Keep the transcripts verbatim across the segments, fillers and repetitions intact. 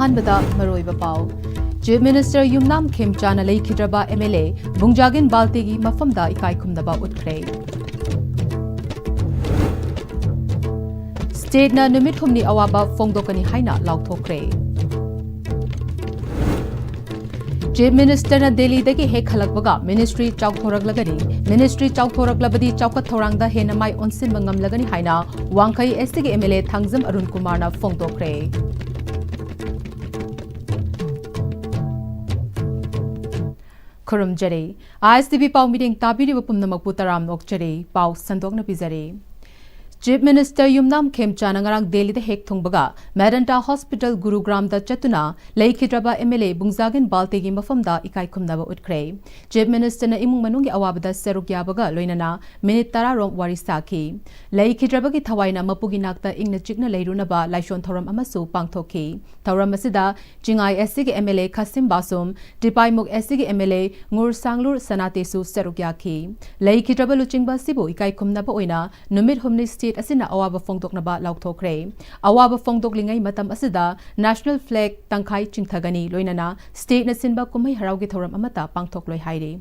ꯑꯍꯥꯟꯕꯗ ꯃꯔꯨꯑꯣꯏꯕ ꯄꯥꯎ꯫ Chief Minister ꯌꯨꯝꯅꯥꯝ ꯈꯦꯝꯆꯥꯅ ꯂꯩꯈꯤꯗ꯭ꯔꯕ M L A ꯕꯨꯡꯖꯥꯒꯤꯟ ꯕꯥꯜꯇꯦꯒꯤ ꯃꯐꯝꯗ ꯏꯀꯥꯏ ꯈꯨꯝꯅꯕ ꯎꯠꯈ꯭ꯔꯦ꯫ Stateꯅ ꯅꯨꯃꯤꯠ ꯍꯨꯝꯅꯤ ꯑꯋꯥꯕ ꯐꯣꯡꯗꯣꯛꯀꯅꯤ ꯍꯥꯏꯅ ꯂꯥꯎꯊꯣꯛꯈ꯭ꯔꯦ꯫ Chief Ministerꯅ ꯗꯦꯜꯂꯤꯗꯒꯤ ꯍꯦꯛ ꯍꯜꯂꯛꯄꯒ ministry ꯆꯥꯎꯊꯣꯔꯛꯂꯒꯅꯤ꯫ Ministry ꯆꯥꯎꯊꯣꯔꯛꯂꯕꯗꯤ ꯆꯥꯎꯈꯠ ꯊꯧꯔꯥꯡꯗ ꯍꯦꯟꯅ ꯃꯥꯏ ꯑꯣꯟꯁꯤꯟꯕ ꯉꯝꯂꯒꯅꯤ ꯍꯥꯏꯅ ꯋꯥꯡꯈꯩ Sꯒꯤ M L A Thangjam Arun ꯀꯨꯃꯥꯔꯅ ꯐꯣꯡꯗꯣꯛꯈ꯭ꯔꯦ꯫ ꯈꯨꯔꯨꯝꯖꯔꯤ꯫ ISTV ꯄꯥꯎ ꯃꯤꯠꯌꯦꯡ ꯇꯥꯕꯤꯔꯤꯕ ꯄꯨꯝꯅꯃꯛꯄꯨ ꯇꯔꯥꯝꯅ ꯑꯣꯛꯆꯔꯤ꯫ ꯄꯥꯎ ꯁꯟꯗꯣꯛꯅ ꯄꯤꯖꯔꯤ꯫ Chief Minister ꯌꯨꯝꯅꯥꯝ ꯈꯦꯝꯆꯥꯅ ꯉꯔꯥꯡ ꯗꯦꯜꯂꯤꯗ ꯍꯦꯛ ꯊꯨꯡꯕꯒ Medanta Hospital ꯒꯨꯔꯨꯒ꯭ꯔꯥꯝꯗ ꯆꯠꯇꯨꯅ ꯂꯩꯈꯤꯗ꯭ꯔꯕ M L A ꯕꯨꯡꯖꯥꯒꯤꯟ ꯕꯥꯜꯇꯦꯒꯤ ꯃꯐꯝꯗ ꯏꯀꯥꯏ ꯈꯨꯝꯅꯕ ꯎꯠꯈ꯭ꯔꯦ꯫ Chief Ministerꯅ ꯏꯃꯨꯡ ꯃꯅꯨꯡꯒꯤ ꯑꯋꯥꯕꯗ ꯁꯔꯨꯛ ꯌꯥꯕꯒ ꯂꯣꯏꯅꯅ ꯃꯤꯅꯤꯠ ꯇꯔꯥ ꯔꯣꯝ ꯋꯥꯔꯤ ꯁꯥꯈꯤ꯫ ꯂꯩꯈꯤꯗ꯭ꯔꯕꯒꯤ ꯊꯋꯥꯏꯅ ꯃꯄꯨꯒꯤ ꯅꯥꯛꯇ ꯏꯪꯅ ꯆꯤꯛꯅ ꯂꯩꯔꯨꯅꯕ ꯂꯥꯏꯁꯣꯟ ꯊꯧꯔꯝ ꯑꯃꯁꯨ ꯄꯥꯡꯊꯣꯛꯈꯤ꯫ ꯊꯧꯔꯝ ꯑꯁꯤꯗ Chingai Sꯒꯤ M L A ꯈꯥꯁꯤꯝ ꯕꯥꯁꯨꯝ, ꯇꯤꯄꯥꯏꯃꯨꯛ Sꯒꯤ M L A ꯉꯨꯔꯁꯥꯡꯂꯨꯔ ꯁꯅꯥꯇꯦꯁꯨ ꯁꯔꯨꯛ ꯌꯥꯈꯤ꯫ ꯂꯩꯈꯤꯗ꯭ꯔꯕ ꯂꯨꯆꯤꯡꯕ ꯑꯁꯤꯕꯨ ꯏꯀꯥꯏ ꯈꯨꯝꯅꯕ ꯑꯣꯏꯅ ꯅꯨꯃꯤꯠ ꯍꯨꯝꯅꯤ state ꯑꯁꯤꯅ ꯑꯋꯥꯕ ꯐꯣꯡꯗꯣꯛꯅꯕ ꯂꯥꯎꯊꯣꯛꯈ꯭ꯔꯦ꯫ ꯑꯋꯥꯕ ꯐꯣꯡꯗꯣꯛꯂꯤꯉꯩ ꯃꯇꯝ ꯑꯁꯤꯗ national flag ꯇꯪꯈꯥꯏ ꯆꯤꯡꯊꯒꯅꯤ, ꯂꯣꯏꯅꯅ stateꯅ ꯁꯤꯟꯕ ꯀꯨꯝꯍꯩ ꯍꯔꯥꯎꯒꯤ ꯊꯧꯔꯝ ꯑꯃꯠꯇ ꯄꯥꯡꯊꯣꯛꯂꯣꯏ ꯍꯥꯏꯔꯤ꯫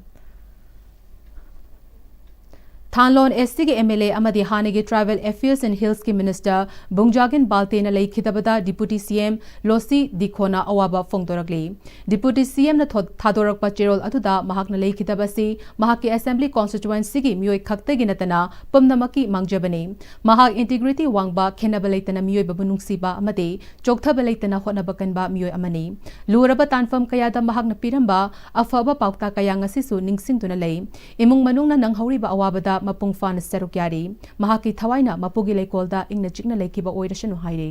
ꯊꯥꯟꯂꯣꯟ Sꯒꯤ M L A ꯑꯃꯗꯤ ꯍꯥꯟꯅꯒꯤ Tribal Affairs and Hillsꯀꯤ Minister ꯕꯨꯡꯖꯥꯒꯤꯟ ꯕꯥꯜꯇꯦꯅ ꯂꯩꯈꯤꯗꯕꯗ Deputy C M ꯂꯣꯁꯤ ꯗꯤꯈꯣꯅ ꯑꯋꯥꯕ ꯐꯣꯡꯗꯣꯔꯛꯂꯤ꯫ Deputy CMꯅ ꯊꯣ-, ꯊꯥꯗꯣꯔꯛꯄ ꯆꯦꯔꯣꯜ ꯑꯗꯨꯗ ꯃꯍꯥꯛꯅ ꯂꯩꯈꯤꯗꯕ ꯑꯁꯤ ꯃꯍꯥꯛꯀꯤ Assembly Constituencyꯒꯤ ꯃꯤꯑꯣꯏ ꯈꯛꯇꯒꯤ ꯅꯠꯇꯅ ꯄꯨꯝꯅꯃꯛꯀꯤ ꯃꯥꯡꯖꯕꯅꯤ꯫ ꯃꯍꯥꯛ integrity ꯋꯥꯡꯕ, ꯈꯦꯟꯅꯕ ꯂꯩꯇꯅ ꯃꯤꯑꯣꯏꯕꯕꯨ ꯅꯨꯡꯁꯤꯕ ꯑꯃꯗꯤ ꯆꯣꯛꯊꯕ ꯂꯩꯇꯅ ꯍꯣꯠꯅꯕ ꯀꯟꯕ ꯃꯤꯑꯣꯏ ꯑꯃꯅꯤ꯫ ꯂꯨꯔꯕ ꯇꯥꯟꯐꯝ ꯀꯌꯥꯗ ꯃꯍꯥꯛꯅ ꯄꯤꯔꯝꯕ ꯑꯐꯕ ꯄꯥꯎꯇꯥꯛ ꯀꯌꯥ ꯉꯁꯤꯁꯨ ꯅꯤꯡꯁꯤꯡꯗꯨꯅ ꯂꯩ꯫ ꯏꯃꯨꯡ ꯃꯅꯨꯡꯅ ꯅꯪꯍꯧꯔꯤꯕ ꯑꯋꯥꯕꯗ ꯃꯄꯨꯡ ꯐꯥꯅ ꯁꯔꯨꯛ ꯌꯥꯔꯤ꯫ ꯃꯍꯥꯛꯀꯤ ꯊꯋꯥꯏꯅ ꯃꯄꯨꯒꯤ ꯂꯩꯀꯣꯜꯗ ꯏꯪꯅ ꯆꯤꯛꯅ ꯂꯩꯈꯤꯕ ꯑꯣꯏꯔꯁꯅꯨ ꯍꯥꯏꯔꯤ꯫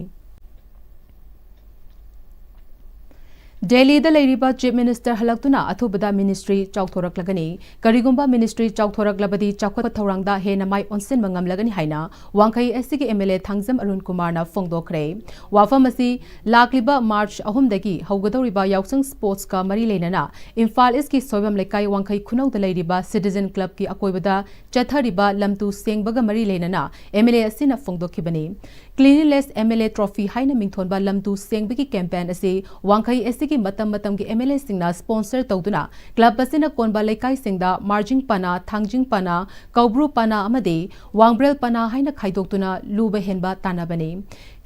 ꯗꯦꯜꯂꯤꯗ ꯂꯩꯔꯤꯕ Chief Minister ꯍꯜꯂꯛꯇꯨꯅ ꯑꯊꯨꯕꯗ ministry ꯆꯥꯎꯊꯣꯔꯛꯂꯒꯅꯤ꯫ ꯀꯔꯤꯒꯨꯝꯕ ministry ꯆꯥꯎꯊꯣꯔꯛꯂꯕꯗꯤ ꯆꯥꯎꯈꯠ ꯊꯧꯔꯥꯡꯗ ꯍꯦꯟꯅ ꯃꯥꯏ ꯑꯣꯟꯁꯤꯟꯕ ꯉꯝꯂꯒꯅꯤ ꯍꯥꯏꯅ ꯋꯥꯡꯈꯩ S Cꯒꯤ M L A Thangjam Arun ꯀꯨꯃꯥꯔꯅ ꯐꯣꯡꯗꯣꯛꯈ꯭ꯔꯦ꯫ ꯋꯥꯐꯝ ꯑꯁꯤ ꯂꯥꯛꯂꯤꯕ March ꯑꯍꯨꯝꯗꯒꯤ ꯍꯧꯒꯗꯧꯔꯤꯕ ꯌꯥꯎꯁꯪ Sportsꯀ ꯃꯔꯤ ꯂꯩꯅꯅ ꯏꯝꯐꯥꯜ Eastꯀꯤ ꯁꯣꯏꯕꯝ ꯂꯩꯀꯥꯏ ꯋꯥꯡꯈꯩ ꯈꯨꯅꯧꯗ ꯂꯩꯔꯤꯕ Citizen Clubꯀꯤ ꯑꯀꯣꯏꯕꯗ ꯆꯠꯊꯔꯤꯕ ꯂꯝꯇꯨ ꯁꯦꯡꯕꯒ ꯃꯔꯤ ꯂꯩꯅꯅ M L A ꯑꯁꯤꯅ ꯐꯣꯡꯗꯣꯛꯈꯤꯕꯅꯤ꯫ Cleanliness M L A Trophy ꯍꯥꯏꯅ ꯃꯤꯡꯊꯣꯟꯕ ꯂꯝꯇꯨ ꯁꯦꯡꯕꯒꯤ campaign ꯑꯁꯤ ꯋꯥꯡꯈꯩ S Cꯒꯤ ꯃꯇꯝ ꯃꯇꯝꯒꯤ M L Aꯁꯤꯡꯅ sponsor ꯇꯧꯗꯨꯅ club ꯑꯁꯤꯅ ꯀꯣꯟꯕ ꯂꯩꯀꯥꯏꯁꯤꯡꯗ ꯃꯥꯔꯖꯤꯡ ꯄꯅꯥ, ꯊꯥꯡꯖꯤꯡ ꯄꯅꯥ, ꯀꯧꯕ꯭ꯔꯨ ꯄꯅꯥ ꯑꯃꯗꯤ ꯋꯥꯡꯕ꯭ꯔꯦꯜ ꯄꯅꯥ ꯍꯥꯏꯅ ꯈꯥꯏꯗꯣꯛꯇꯨꯅ ꯂꯨꯕ ꯍꯦꯟꯕ ꯇꯥꯟꯅꯕꯅꯤ꯫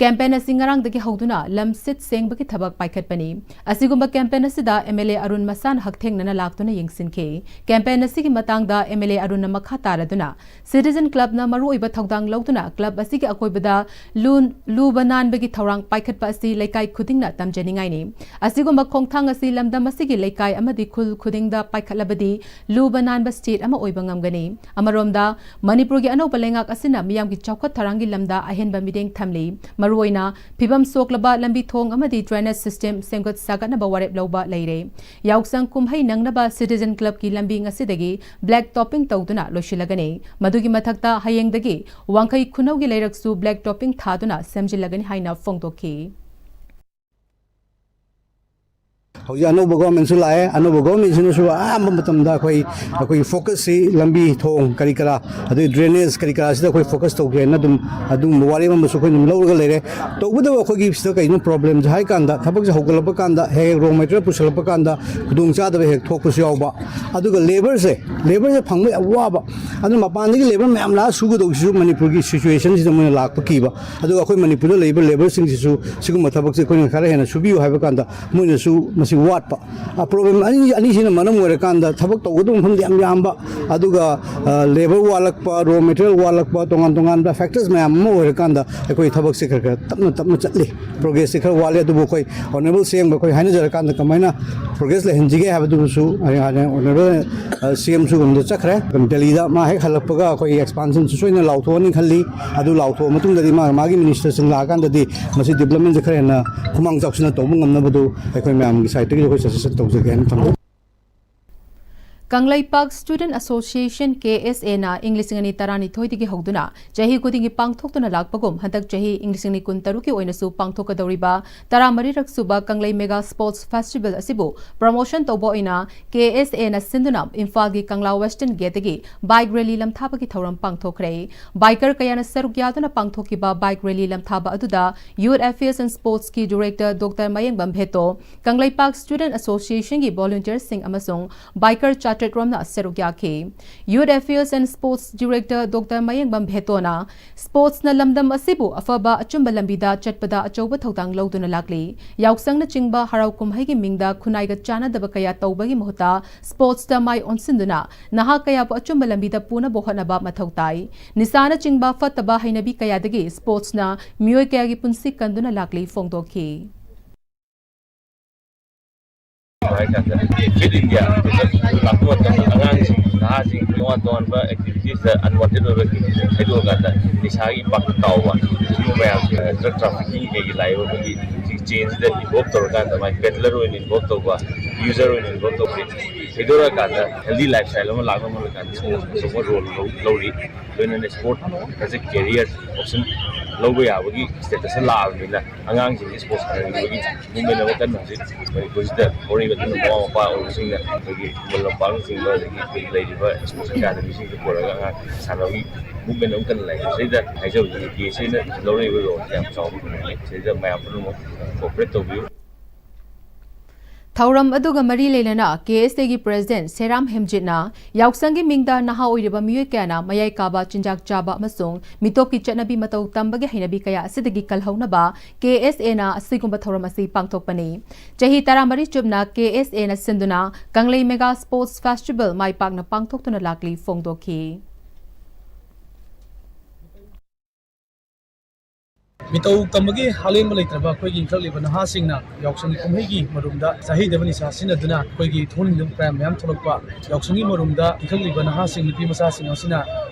Campaign ꯑꯁꯤ ꯉꯔꯥꯡꯗꯒꯤ ꯍꯧꯗꯨꯅ ꯂꯝ ꯁꯤꯠ ꯁꯦꯡꯕꯒꯤ ꯊꯕꯛ ꯄꯥꯏꯈꯠꯄꯅꯤ꯫ ꯑꯁꯤꯒꯨꯝꯕ campaign ꯑꯁꯤꯗ M L A ꯑꯔꯨꯟ ꯃꯁꯥꯅ ꯍꯛꯊꯦꯡꯅꯅ ꯂꯥꯛꯇꯨꯅ ꯌꯦꯡꯁꯤꯟꯈꯤ꯫ Campaign ꯑꯁꯤꯒꯤ ꯃꯇꯥꯡꯗ M L A ꯑꯔꯨꯟꯅ ꯃꯈꯥ ꯇꯥꯔꯗꯨꯅ, Citizen Clubꯅ ꯃꯔꯨꯑꯣꯏꯕ ꯊꯧꯗꯥꯡ ꯂꯧꯗꯨꯅ club ꯑꯁꯤꯒꯤ ꯑꯀꯣꯏꯕꯗ ꯂꯨ-, ꯂꯨꯕ ꯅꯥꯟꯕꯒꯤ ꯊꯧꯔꯥꯡ ꯄꯥꯏꯈꯠꯄ ꯑꯁꯤ ꯂꯩꯀꯥꯏ ꯈꯨꯗꯤꯡꯅ ꯇꯝꯖꯅꯤꯡꯉꯥꯏꯅꯤ꯫ ꯑꯁꯤꯒꯨꯝꯕ ꯈꯣꯡꯊꯥꯡ ꯑꯁꯤ ꯂꯝꯗꯝ ꯑꯁꯤꯒꯤ ꯂꯩꯀꯥꯏ ꯑꯃꯗꯤ ꯈꯨꯜ ꯈꯨꯗꯤꯡꯗ ꯄꯥꯏꯈꯠꯂꯕꯗꯤ ꯂꯨꯕ ꯅꯥꯟꯕ state ꯑꯃ ꯑꯣꯏꯕ ꯉꯝꯒꯅꯤ꯫ ꯑꯃꯔꯣꯝꯗ, ꯃꯅꯤꯄꯨꯔꯒꯤ ꯑꯅꯧꯕ ꯂꯩꯉꯥꯛ ꯑꯁꯤꯅ ꯃꯤꯌꯥꯝꯒꯤ ꯆꯥꯎꯈꯠ ꯊꯧꯔꯥꯡꯒꯤ ꯂꯝꯗ ꯑꯍꯦꯟꯕ ꯃꯤꯠꯌꯦꯡ ꯊꯝꯂꯤ꯫ ꯃꯔꯨꯑꯣꯏꯅ ꯐꯤꯕꯝ ꯁꯣꯛꯂꯕ ꯂꯝꯕꯤ ꯊꯣꯡ ꯑꯃꯗꯤ drainage system ꯁꯦꯝꯒꯠ ꯁꯥꯒꯠꯅꯕ ꯋꯥꯔꯦꯞ ꯂꯧꯕ ꯂꯩꯔꯦ꯫ ꯌꯥꯎꯁꯪ ꯀꯨꯝꯍꯩ ꯅꯪꯅꯕ Citizen Clubꯀꯤ ꯂꯝꯕꯤ ꯉꯁꯤꯗꯒꯤ black topping ꯇꯧꯗꯨꯅ ꯂꯣꯏꯁꯤꯜꯂꯒꯅꯤ꯫ ꯃꯗꯨꯒꯤ ꯃꯊꯛꯇ ꯍꯌꯦꯡꯗꯒꯤ ꯋꯥꯡꯈꯩ ꯈꯨꯅꯧꯒꯤ ꯂꯩꯔꯛꯁꯨ black topping ꯊꯥꯗꯨꯅ ꯁꯦꯝꯖꯤꯜꯂꯒꯅꯤ ꯍꯥꯏꯅ ꯐꯣꯡꯗꯣꯛꯈꯤ꯫ ꯍꯧꯖꯤꯛ ꯑꯅꯧꯕ governmentꯁꯨ ꯂꯥꯛꯑꯦ꯫ ꯑꯅꯧꯕ governmentꯁꯤꯅꯁꯨ ꯑꯌꯥꯝꯕ ꯃꯇꯝꯗ ꯑꯩꯈꯣꯏ, ꯑꯩꯈꯣꯏꯒꯤ focusꯁꯤ ꯂꯝꯕꯤ ꯊꯣꯡ ꯀꯔꯤ ꯀꯔꯥ, ꯑꯗꯩ drainage ꯀꯔꯤ ꯀꯔꯥꯁꯤꯗ ꯑꯩꯈꯣꯏ focus ꯇꯧꯒꯦꯅ ꯑꯗꯨꯝ, ꯑꯗꯨꯝꯕ ꯋꯥꯔꯦꯞ ꯑꯃꯁꯨ ꯑꯩꯈꯣꯏ ꯑꯗꯨꯝ ꯂꯧꯔꯒ ꯂꯩꯔꯦ꯫ ꯇꯧꯕꯇꯕꯨ ꯑꯩꯈꯣꯏꯒꯤ ꯁꯤꯗ ꯀꯩꯅꯣ problemꯁꯦ ꯍꯥꯏ ꯀꯥꯟꯗ, ꯊꯕꯛꯁꯦ ꯍꯧꯒꯠꯂꯛꯄ ꯀꯥꯟꯗ ꯍꯦꯛ ꯍꯦꯛ raw material ꯄꯨꯁꯜꯂꯛꯄ ꯀꯥꯟꯗ ꯈꯨꯗꯣꯡꯆꯥꯗꯕ ꯍꯦꯛ ꯊꯣꯛꯄꯁꯨ ꯌꯥꯎꯕ꯫ ꯑꯗꯨꯒ labourꯁꯦ, labourꯁꯦ ꯐꯪꯕ ꯌꯥꯝ ꯋꯥꯕ꯫ ꯑꯗꯨꯅ ꯃꯄꯥꯟꯗꯒꯤ labour ꯃꯌꯥꯝ ꯂꯥꯛꯑ ꯁꯨꯒꯗꯧꯕꯁꯤꯁꯨ ꯃꯅꯤꯄꯨꯔꯒꯤ situationꯁꯤꯗ ꯃꯣꯏꯅ ꯂꯥꯛꯄ ꯀꯤꯕ꯫ ꯑꯗꯨꯒ ꯑꯩꯈꯣꯏ ꯃꯅꯤꯄꯨꯔꯗ ꯂꯩꯕ labourꯁꯤꯡꯁꯤꯁꯨ ꯁꯤꯒꯨꯝꯕ ꯊꯕꯛꯁꯦ ꯑꯩꯈꯣꯏꯅ ꯈꯔ ꯍꯦꯟꯅ ꯁꯨꯕꯤꯌꯨ ꯍꯥꯏꯕ ꯀꯥꯟꯗ ꯃꯣꯏꯅꯁꯨ ꯃꯁꯤ ꯋꯥꯠꯄ꯫ ꯄ꯭ꯔꯣꯕ꯭ꯂꯦꯝ ꯑꯅꯤ ꯑꯅꯤꯁꯤꯅ ꯃꯔꯝ ꯑꯣꯏꯔꯀꯥꯟꯗ ꯊꯕꯛ ꯇꯧꯒꯗꯕ ꯃꯐꯝꯗꯤ ꯌꯥꯝ ꯌꯥꯝꯕ, ꯑꯗꯨꯒ ꯂꯦꯕꯔ ꯋꯥꯠꯂꯛꯄ, ꯔꯣ ꯃꯦꯇꯔꯤꯌꯦꯜ ꯋꯥꯠꯂꯛꯄ, ꯇꯣꯉꯥꯟ ꯇꯣꯉꯥꯟꯕ ꯐꯦꯛꯇꯔꯁ ꯃꯌꯥꯝ ꯑꯃ ꯑꯣꯏꯔꯀꯥꯟꯗ ꯑꯩꯈꯣꯏ ꯊꯕꯛꯁꯦ ꯈꯔ ꯈꯔ ꯇꯞꯅ ꯇꯞꯅ ꯆꯠꯂꯤ꯫ ꯄ꯭ꯔꯣꯒ꯭ꯔꯦꯁꯁꯦ ꯈꯔ ꯋꯥꯠꯂꯤ꯫ ꯑꯗꯨꯕꯨ ꯑꯩꯈꯣꯏ ꯑꯣꯅꯔꯦꯕꯜ ꯁꯤ ꯑꯦꯝꯒ ꯑꯩꯈꯣꯏ ꯍꯥꯏꯅꯖꯔꯀꯥꯟꯗ ꯀꯃꯥꯏꯅ ꯄ꯭ꯔꯣꯒ꯭ꯔꯦꯁ ꯂꯩꯍꯟꯁꯤꯒꯦ ꯍꯥꯏꯕꯗꯨꯁꯨ ꯑꯣꯅꯔꯦꯕꯜ ꯁꯤ ꯑꯦꯝꯁꯨ ꯀꯩꯅꯣꯗ ꯆꯠꯈ꯭ꯔꯦ꯫ ꯗꯦꯜꯂꯤꯗ ꯃꯥ ꯍꯦꯛ ꯍꯜꯂꯛꯄꯒ ꯑꯩꯈꯣꯏꯒꯤ ꯑꯦꯛꯁꯄꯥꯟꯁꯟꯁꯨ ꯁꯣꯏꯗꯅ ꯂꯥꯎꯊꯣꯛꯑꯅꯤ ꯈꯜꯂꯤ꯫ ꯑꯗꯨ ꯂꯥꯎꯊꯣꯛꯑ ꯃꯇꯨꯡꯗꯗꯤ ꯃꯥ ꯃꯥꯒꯤ ꯃꯤꯅꯤꯁꯇꯔꯁꯤꯡ ꯂꯥꯛꯑꯀꯥꯟꯗꯗꯤ ꯃꯁꯤ ꯗꯤꯕ꯭ꯂꯞꯃꯦꯟꯁꯦ ꯈꯔ ꯍꯦꯟꯅ ꯈꯨꯃꯥꯡ ꯆꯥꯎꯁꯤꯟꯅ ꯇꯧꯕ ꯉꯝꯅꯕꯗꯨ ꯑꯩꯈꯣꯏ ꯃꯌꯥꯝꯒꯤ ꯁꯥꯏꯠꯇꯒꯤ ꯑꯩꯈꯣꯏ ꯁꯖꯦꯁꯟ ꯇꯧꯖꯒꯦ ꯍꯥꯏꯅ ꯊꯝꯖꯩ꯫ ꯀꯪꯂꯩꯄꯥꯛ ꯁ꯭ꯇꯨꯗꯦꯟꯠ ꯑꯦꯁꯣꯁꯤꯌꯦꯁꯟ, ꯀꯦ ꯑꯦꯁ ꯑꯦꯅ ꯏꯪ ꯂꯤꯁꯤꯡ ꯑꯅꯤ ꯇꯔꯥꯅꯤꯊꯣꯏꯗꯒꯤ ꯍꯧꯗꯨꯅ ꯆꯍꯤ ꯈꯨꯗꯤꯡꯒꯤ ꯄꯥꯡꯊꯣꯛꯇꯨꯅ ꯂꯥꯛꯄꯒꯨꯝ, ꯍꯟꯗꯛ ꯆꯍꯤ ꯏꯪ ꯂꯤꯁꯤꯡ ꯑꯅꯤ ꯀꯨꯟꯇꯔꯨꯛꯀꯤ ꯑꯣꯏꯅꯁꯨ ꯄꯥꯡꯊꯣꯛꯀꯗꯧꯔꯤꯕ ꯇꯔꯥꯃꯔꯤꯔꯛ ꯁꯨꯕ ꯀꯪꯂꯩ ꯃꯦꯒꯥ ꯁ꯭ꯄꯣꯔꯠꯁ ꯐꯦꯁꯇꯤꯚꯦꯜ ꯑꯁꯤꯕꯨ ꯄ꯭ꯔꯃꯣꯁꯟ ꯇꯧꯕ ꯑꯣꯏꯅ ꯀꯦ ꯑꯦꯁ ꯑꯦꯅ ꯁꯤꯟꯗꯨꯅ ꯏꯝꯐꯥꯜꯒꯤ ꯀꯪꯂꯥ ꯋꯦꯁꯇꯔꯟ ꯒꯦꯠꯇꯒꯤ ꯕꯥꯏꯛ ꯔꯦꯂꯤ ꯂꯝꯊꯥꯕꯒꯤ ꯊꯧꯔꯝ ꯄꯥꯡꯊꯣꯛꯈ꯭ꯔꯦ꯫ ꯕꯥꯏꯀꯔ ꯀꯌꯥꯅ ꯁꯔꯨꯛ ꯌꯥꯗꯨꯅ ꯄꯥꯡꯊꯣꯛꯈꯤꯕ ꯕꯥꯏꯛ ꯔꯦꯂꯤ ꯂꯝꯊꯥꯕ ꯑꯗꯨꯗ ꯌꯨꯊ ꯑꯦꯐꯤꯌꯔꯁ ꯑꯦꯟ ꯁ꯭ꯄꯣꯔꯠꯁꯀꯤ director doctor Mayengbam Veto, Kangleipak student ꯑꯦꯁꯣꯁꯤꯌꯦꯁꯟꯒꯤ ꯚꯣꯂꯨꯟꯇꯤꯌꯔꯁꯤꯡ ꯑꯃꯁꯨꯡ ꯕꯥꯏꯀꯔ ꯆꯥꯇ꯭ꯔꯦꯠ ꯔꯣꯝꯅ ꯁꯔꯨꯛ ꯌꯥꯈꯤ꯫ Youth affairs and sports director doctor Mayengbam ꯚꯦꯇꯣꯅ ꯁ꯭ꯄꯣꯔꯠꯁꯅ ꯂꯝꯗꯝ ꯑꯁꯤꯕꯨ ꯑꯐꯕ ꯑꯆꯨꯝꯕ ꯂꯝꯕꯤꯗ ꯆꯠꯄꯗ ꯑꯆꯧꯕ ꯊꯧꯗꯥꯡ ꯂꯧꯗꯨꯅ ꯂꯥꯛꯂꯤ꯫ ꯌꯥꯎꯁꯪꯅꯆꯤꯡꯕ ꯍꯔꯥꯎ ꯀꯨꯝꯍꯩꯒꯤ ꯃꯤꯡꯗ ꯈꯨꯟꯅꯥꯏꯒ ꯆꯥꯟꯅꯗꯕ ꯀꯌꯥ ꯇꯧꯕꯒꯤ ꯃꯍꯨꯠꯇ ꯁ꯭ꯄꯣꯔꯠꯁꯇ ꯃꯥꯏ ꯑꯣꯟꯁꯤꯟꯗꯨꯅ ꯅꯍꯥ ꯀꯌꯥꯕꯨ ꯑꯆꯨꯝꯕ ꯂꯝꯕꯤꯗ ꯄꯨꯅꯕ ꯍꯣꯠꯅꯕ ꯃꯊꯧ ꯇꯥꯏ꯫ ꯅꯤꯁꯥꯅꯆꯤꯡꯕ ꯐꯠꯇꯕ ꯍꯩꯅꯕꯤ ꯀꯌꯥꯗꯒꯤ ꯁ꯭ꯄꯣꯔꯠꯁꯅ ꯃꯤꯑꯣꯏ ꯀꯌꯥꯒꯤ ꯄꯨꯟꯁꯤ ꯀꯟꯗꯨꯅ ꯂꯥꯛꯂꯤ ꯐꯣꯡꯗꯣꯛꯈꯤ꯫ ꯍꯥꯏꯀꯥꯟꯗ ꯐꯤꯠ ꯏꯟꯗꯤꯌꯥ ꯂꯥꯛꯄ ꯃꯇꯝꯗ ꯑꯉꯥꯡꯁꯤꯡ, ꯅꯍꯥꯁꯤꯡ ꯇꯣꯉꯥꯟ ꯇꯣꯉꯥꯟꯕ ꯑꯦꯛꯇꯤꯚꯤꯇꯤꯁꯇ ꯑꯟꯋꯥꯟꯇꯦꯗ ꯑꯣꯏꯕ ꯑꯦꯛꯇꯤꯚꯤꯇꯤꯁ ꯈꯥꯏꯗꯣꯛꯑꯀꯥꯟꯗ ꯅꯤꯁꯥꯒꯤ ꯏꯝꯄꯦꯛ ꯇꯥꯎꯕ ꯁꯤꯒꯨꯝꯕ ꯃꯌꯥꯝꯁꯦ, ꯗ꯭ꯔꯒ ꯇ꯭ꯔꯥꯐꯤꯀꯤꯡ ꯀꯩꯒꯤ ꯂꯥꯛꯏꯕ ꯑꯩꯈꯣꯏꯒꯤ ꯁꯤ ꯆꯦꯟꯁꯤꯗ ꯏꯟꯚꯣꯜꯕ ꯇꯧꯔꯀꯥꯟꯗ ꯃꯥꯏ ꯄꯦꯗꯂꯔ ꯑꯣꯏꯅ ꯏꯟꯚꯣꯜꯕ ꯇꯧꯕ, ꯌꯨꯖꯔ ꯑꯣꯏꯅ ꯏꯟꯚꯣꯜꯕ ꯇꯧꯕꯁꯦ ꯊꯩꯗꯣꯔꯛꯑꯀꯥꯟꯗ ꯍꯦꯜꯗꯤ ꯂꯥꯏꯐ ꯁ꯭ꯇꯥꯏꯜ ꯑꯃ ꯂꯥꯛꯅꯕ ꯍꯣꯠꯅꯀꯥꯟꯗ ꯁꯤꯅ ꯑꯆꯧꯕ ꯔꯣꯜ ꯂꯧꯔꯤ꯫ ꯂꯣꯏꯅꯅ sport as a career option ꯂꯧꯕ ꯌꯥꯕꯒꯤ ꯁ꯭ꯇꯦꯇꯁꯇ ꯂꯥꯛꯑꯕꯅꯤꯅ ꯑꯉꯥꯡꯁꯤꯡꯁꯤ ꯁ꯭ꯄꯣꯔꯠꯁ ꯁꯥꯟꯅꯅꯤꯡꯕꯒꯤ ꯃꯨꯞꯃꯦꯟ ꯑꯃ ꯀꯟꯅ ꯍꯧꯖꯤꯛ ꯃꯅꯤꯄꯨꯔꯁꯤꯗ ꯍꯧꯔꯛꯏꯕ ꯑꯗꯨꯅ ꯃꯃꯥ ꯃꯄꯥ ꯑꯣꯏꯕꯁꯤꯡꯅ ꯑꯩꯈꯣꯏꯒꯤ ꯈꯨꯃꯟ ꯂꯝꯄꯥꯛꯅꯆꯤꯡꯕ ꯑꯗꯒꯤ ꯑꯩꯈꯣꯏꯒꯤ ꯂꯩꯔꯤꯕ ꯁ꯭ꯄꯣꯔꯠꯁ ꯑꯦꯀꯥꯗꯃꯤꯁꯤꯡꯗ ꯄꯨꯔꯛꯑꯒ ꯑꯉꯥꯡ ꯁꯥꯟꯅꯕꯒꯤ ꯃꯨꯞꯃꯦꯟ ꯑꯃ ꯀꯟꯅ ꯂꯩ꯫ ꯁꯤꯗ ꯍꯥꯏꯖꯕꯗꯤ ꯀꯦ ꯑꯦꯁ ꯑꯦꯅ ꯂꯧꯔꯛꯏꯕ ꯔꯣꯜꯁꯦ ꯌꯥꯝ ꯆꯥꯎꯕ ꯂꯩ꯫ ꯁꯤꯗ ꯃꯌꯥꯝ ꯄꯨꯝꯅꯃꯛ ꯀꯣꯑꯣꯄꯔꯦꯠ ꯇꯧꯕꯤꯌꯨ꯫ ꯊꯧꯔꯝ ꯑꯗꯨꯒ ꯃꯔꯤ ꯂꯩꯅꯅ ꯀꯦ ꯑꯦꯁ ꯑꯦꯒꯤ ꯄ꯭ꯔꯦꯁꯤꯗꯦꯟꯠ ꯁꯦꯔꯥꯝ ꯍꯦꯝꯖꯤꯠꯅ ꯌꯥꯎꯁꯪꯒꯤ ꯃꯤꯡꯗ ꯅꯍꯥ ꯑꯣꯏꯔꯤꯕ ꯃꯤꯑꯣꯏ ꯀꯌꯥꯅ ꯃꯌꯥꯏ ꯀꯥꯕ ꯆꯤꯟꯖꯥꯛ ꯆꯥꯕ ꯑꯃꯁꯨꯡ ꯃꯤꯇꯣꯞꯀꯤ ꯆꯠꯅꯕꯤ ꯃꯇꯧ ꯇꯝꯕꯒꯤ ꯍꯩꯅꯕꯤ ꯀꯌꯥ ꯑꯁꯤꯗꯒꯤ ꯀꯜꯍꯧꯅꯕ ꯀꯦ ꯑꯦꯁ ꯑꯦꯅ ꯑꯁꯤꯒꯨꯝꯕ ꯊꯧꯔꯝ ꯑꯁꯤ ꯄꯥꯡꯊꯣꯛꯄꯅꯤ꯫ ꯆꯍꯤ ꯇꯔꯥꯃꯔꯤ ꯆꯨꯞꯅ ꯀꯦ ꯑꯦꯁ ꯑꯦꯅ ꯁꯤꯟꯗꯨꯅ ꯀꯪꯂꯩ ꯃꯦꯒꯥ ꯁ꯭ꯄꯣꯔꯠꯁ ꯐꯦꯁꯇꯤꯚꯦꯜ ꯃꯥꯏ ꯄꯥꯛꯅ ꯄꯥꯡꯊꯣꯛꯇꯨꯅ ꯂꯥꯛꯂꯤ ꯐꯣꯡꯗꯣꯛꯈꯤ꯫ ꯃꯤꯇꯧ ꯇꯝꯕꯒꯤ ꯍꯥꯂꯦꯡꯕ ꯂꯩꯇ꯭ꯔꯕ ꯑꯩꯈꯣꯏꯒꯤ ꯏꯟꯈꯠꯂꯛꯂꯤꯕ ꯅꯍꯥꯁꯤꯡꯅ ꯌꯥꯎꯁꯪ ꯀꯨꯝꯍꯩꯒꯤ ꯃꯔꯨꯝꯗ ꯆꯥꯍꯩꯗꯕ ꯅꯤꯁꯥ ꯁꯤꯖꯤꯟꯅꯗꯨꯅ ꯑꯩꯈꯣꯏꯒꯤ ꯊꯣꯛꯍꯟꯅꯤꯡꯗꯕ ꯀ꯭ꯔꯥꯏꯝ ꯃꯌꯥꯝ ꯊꯣꯛꯂꯛꯄ, ꯌꯥꯎꯁꯪꯒꯤ ꯃꯔꯨꯝꯗ ꯏꯟꯈꯠꯂꯛꯂꯤꯕ ꯅꯍꯥꯁꯤꯡ, ꯅꯨꯄꯤ ꯃꯆꯥꯁꯤꯡ ꯑꯁꯤꯅ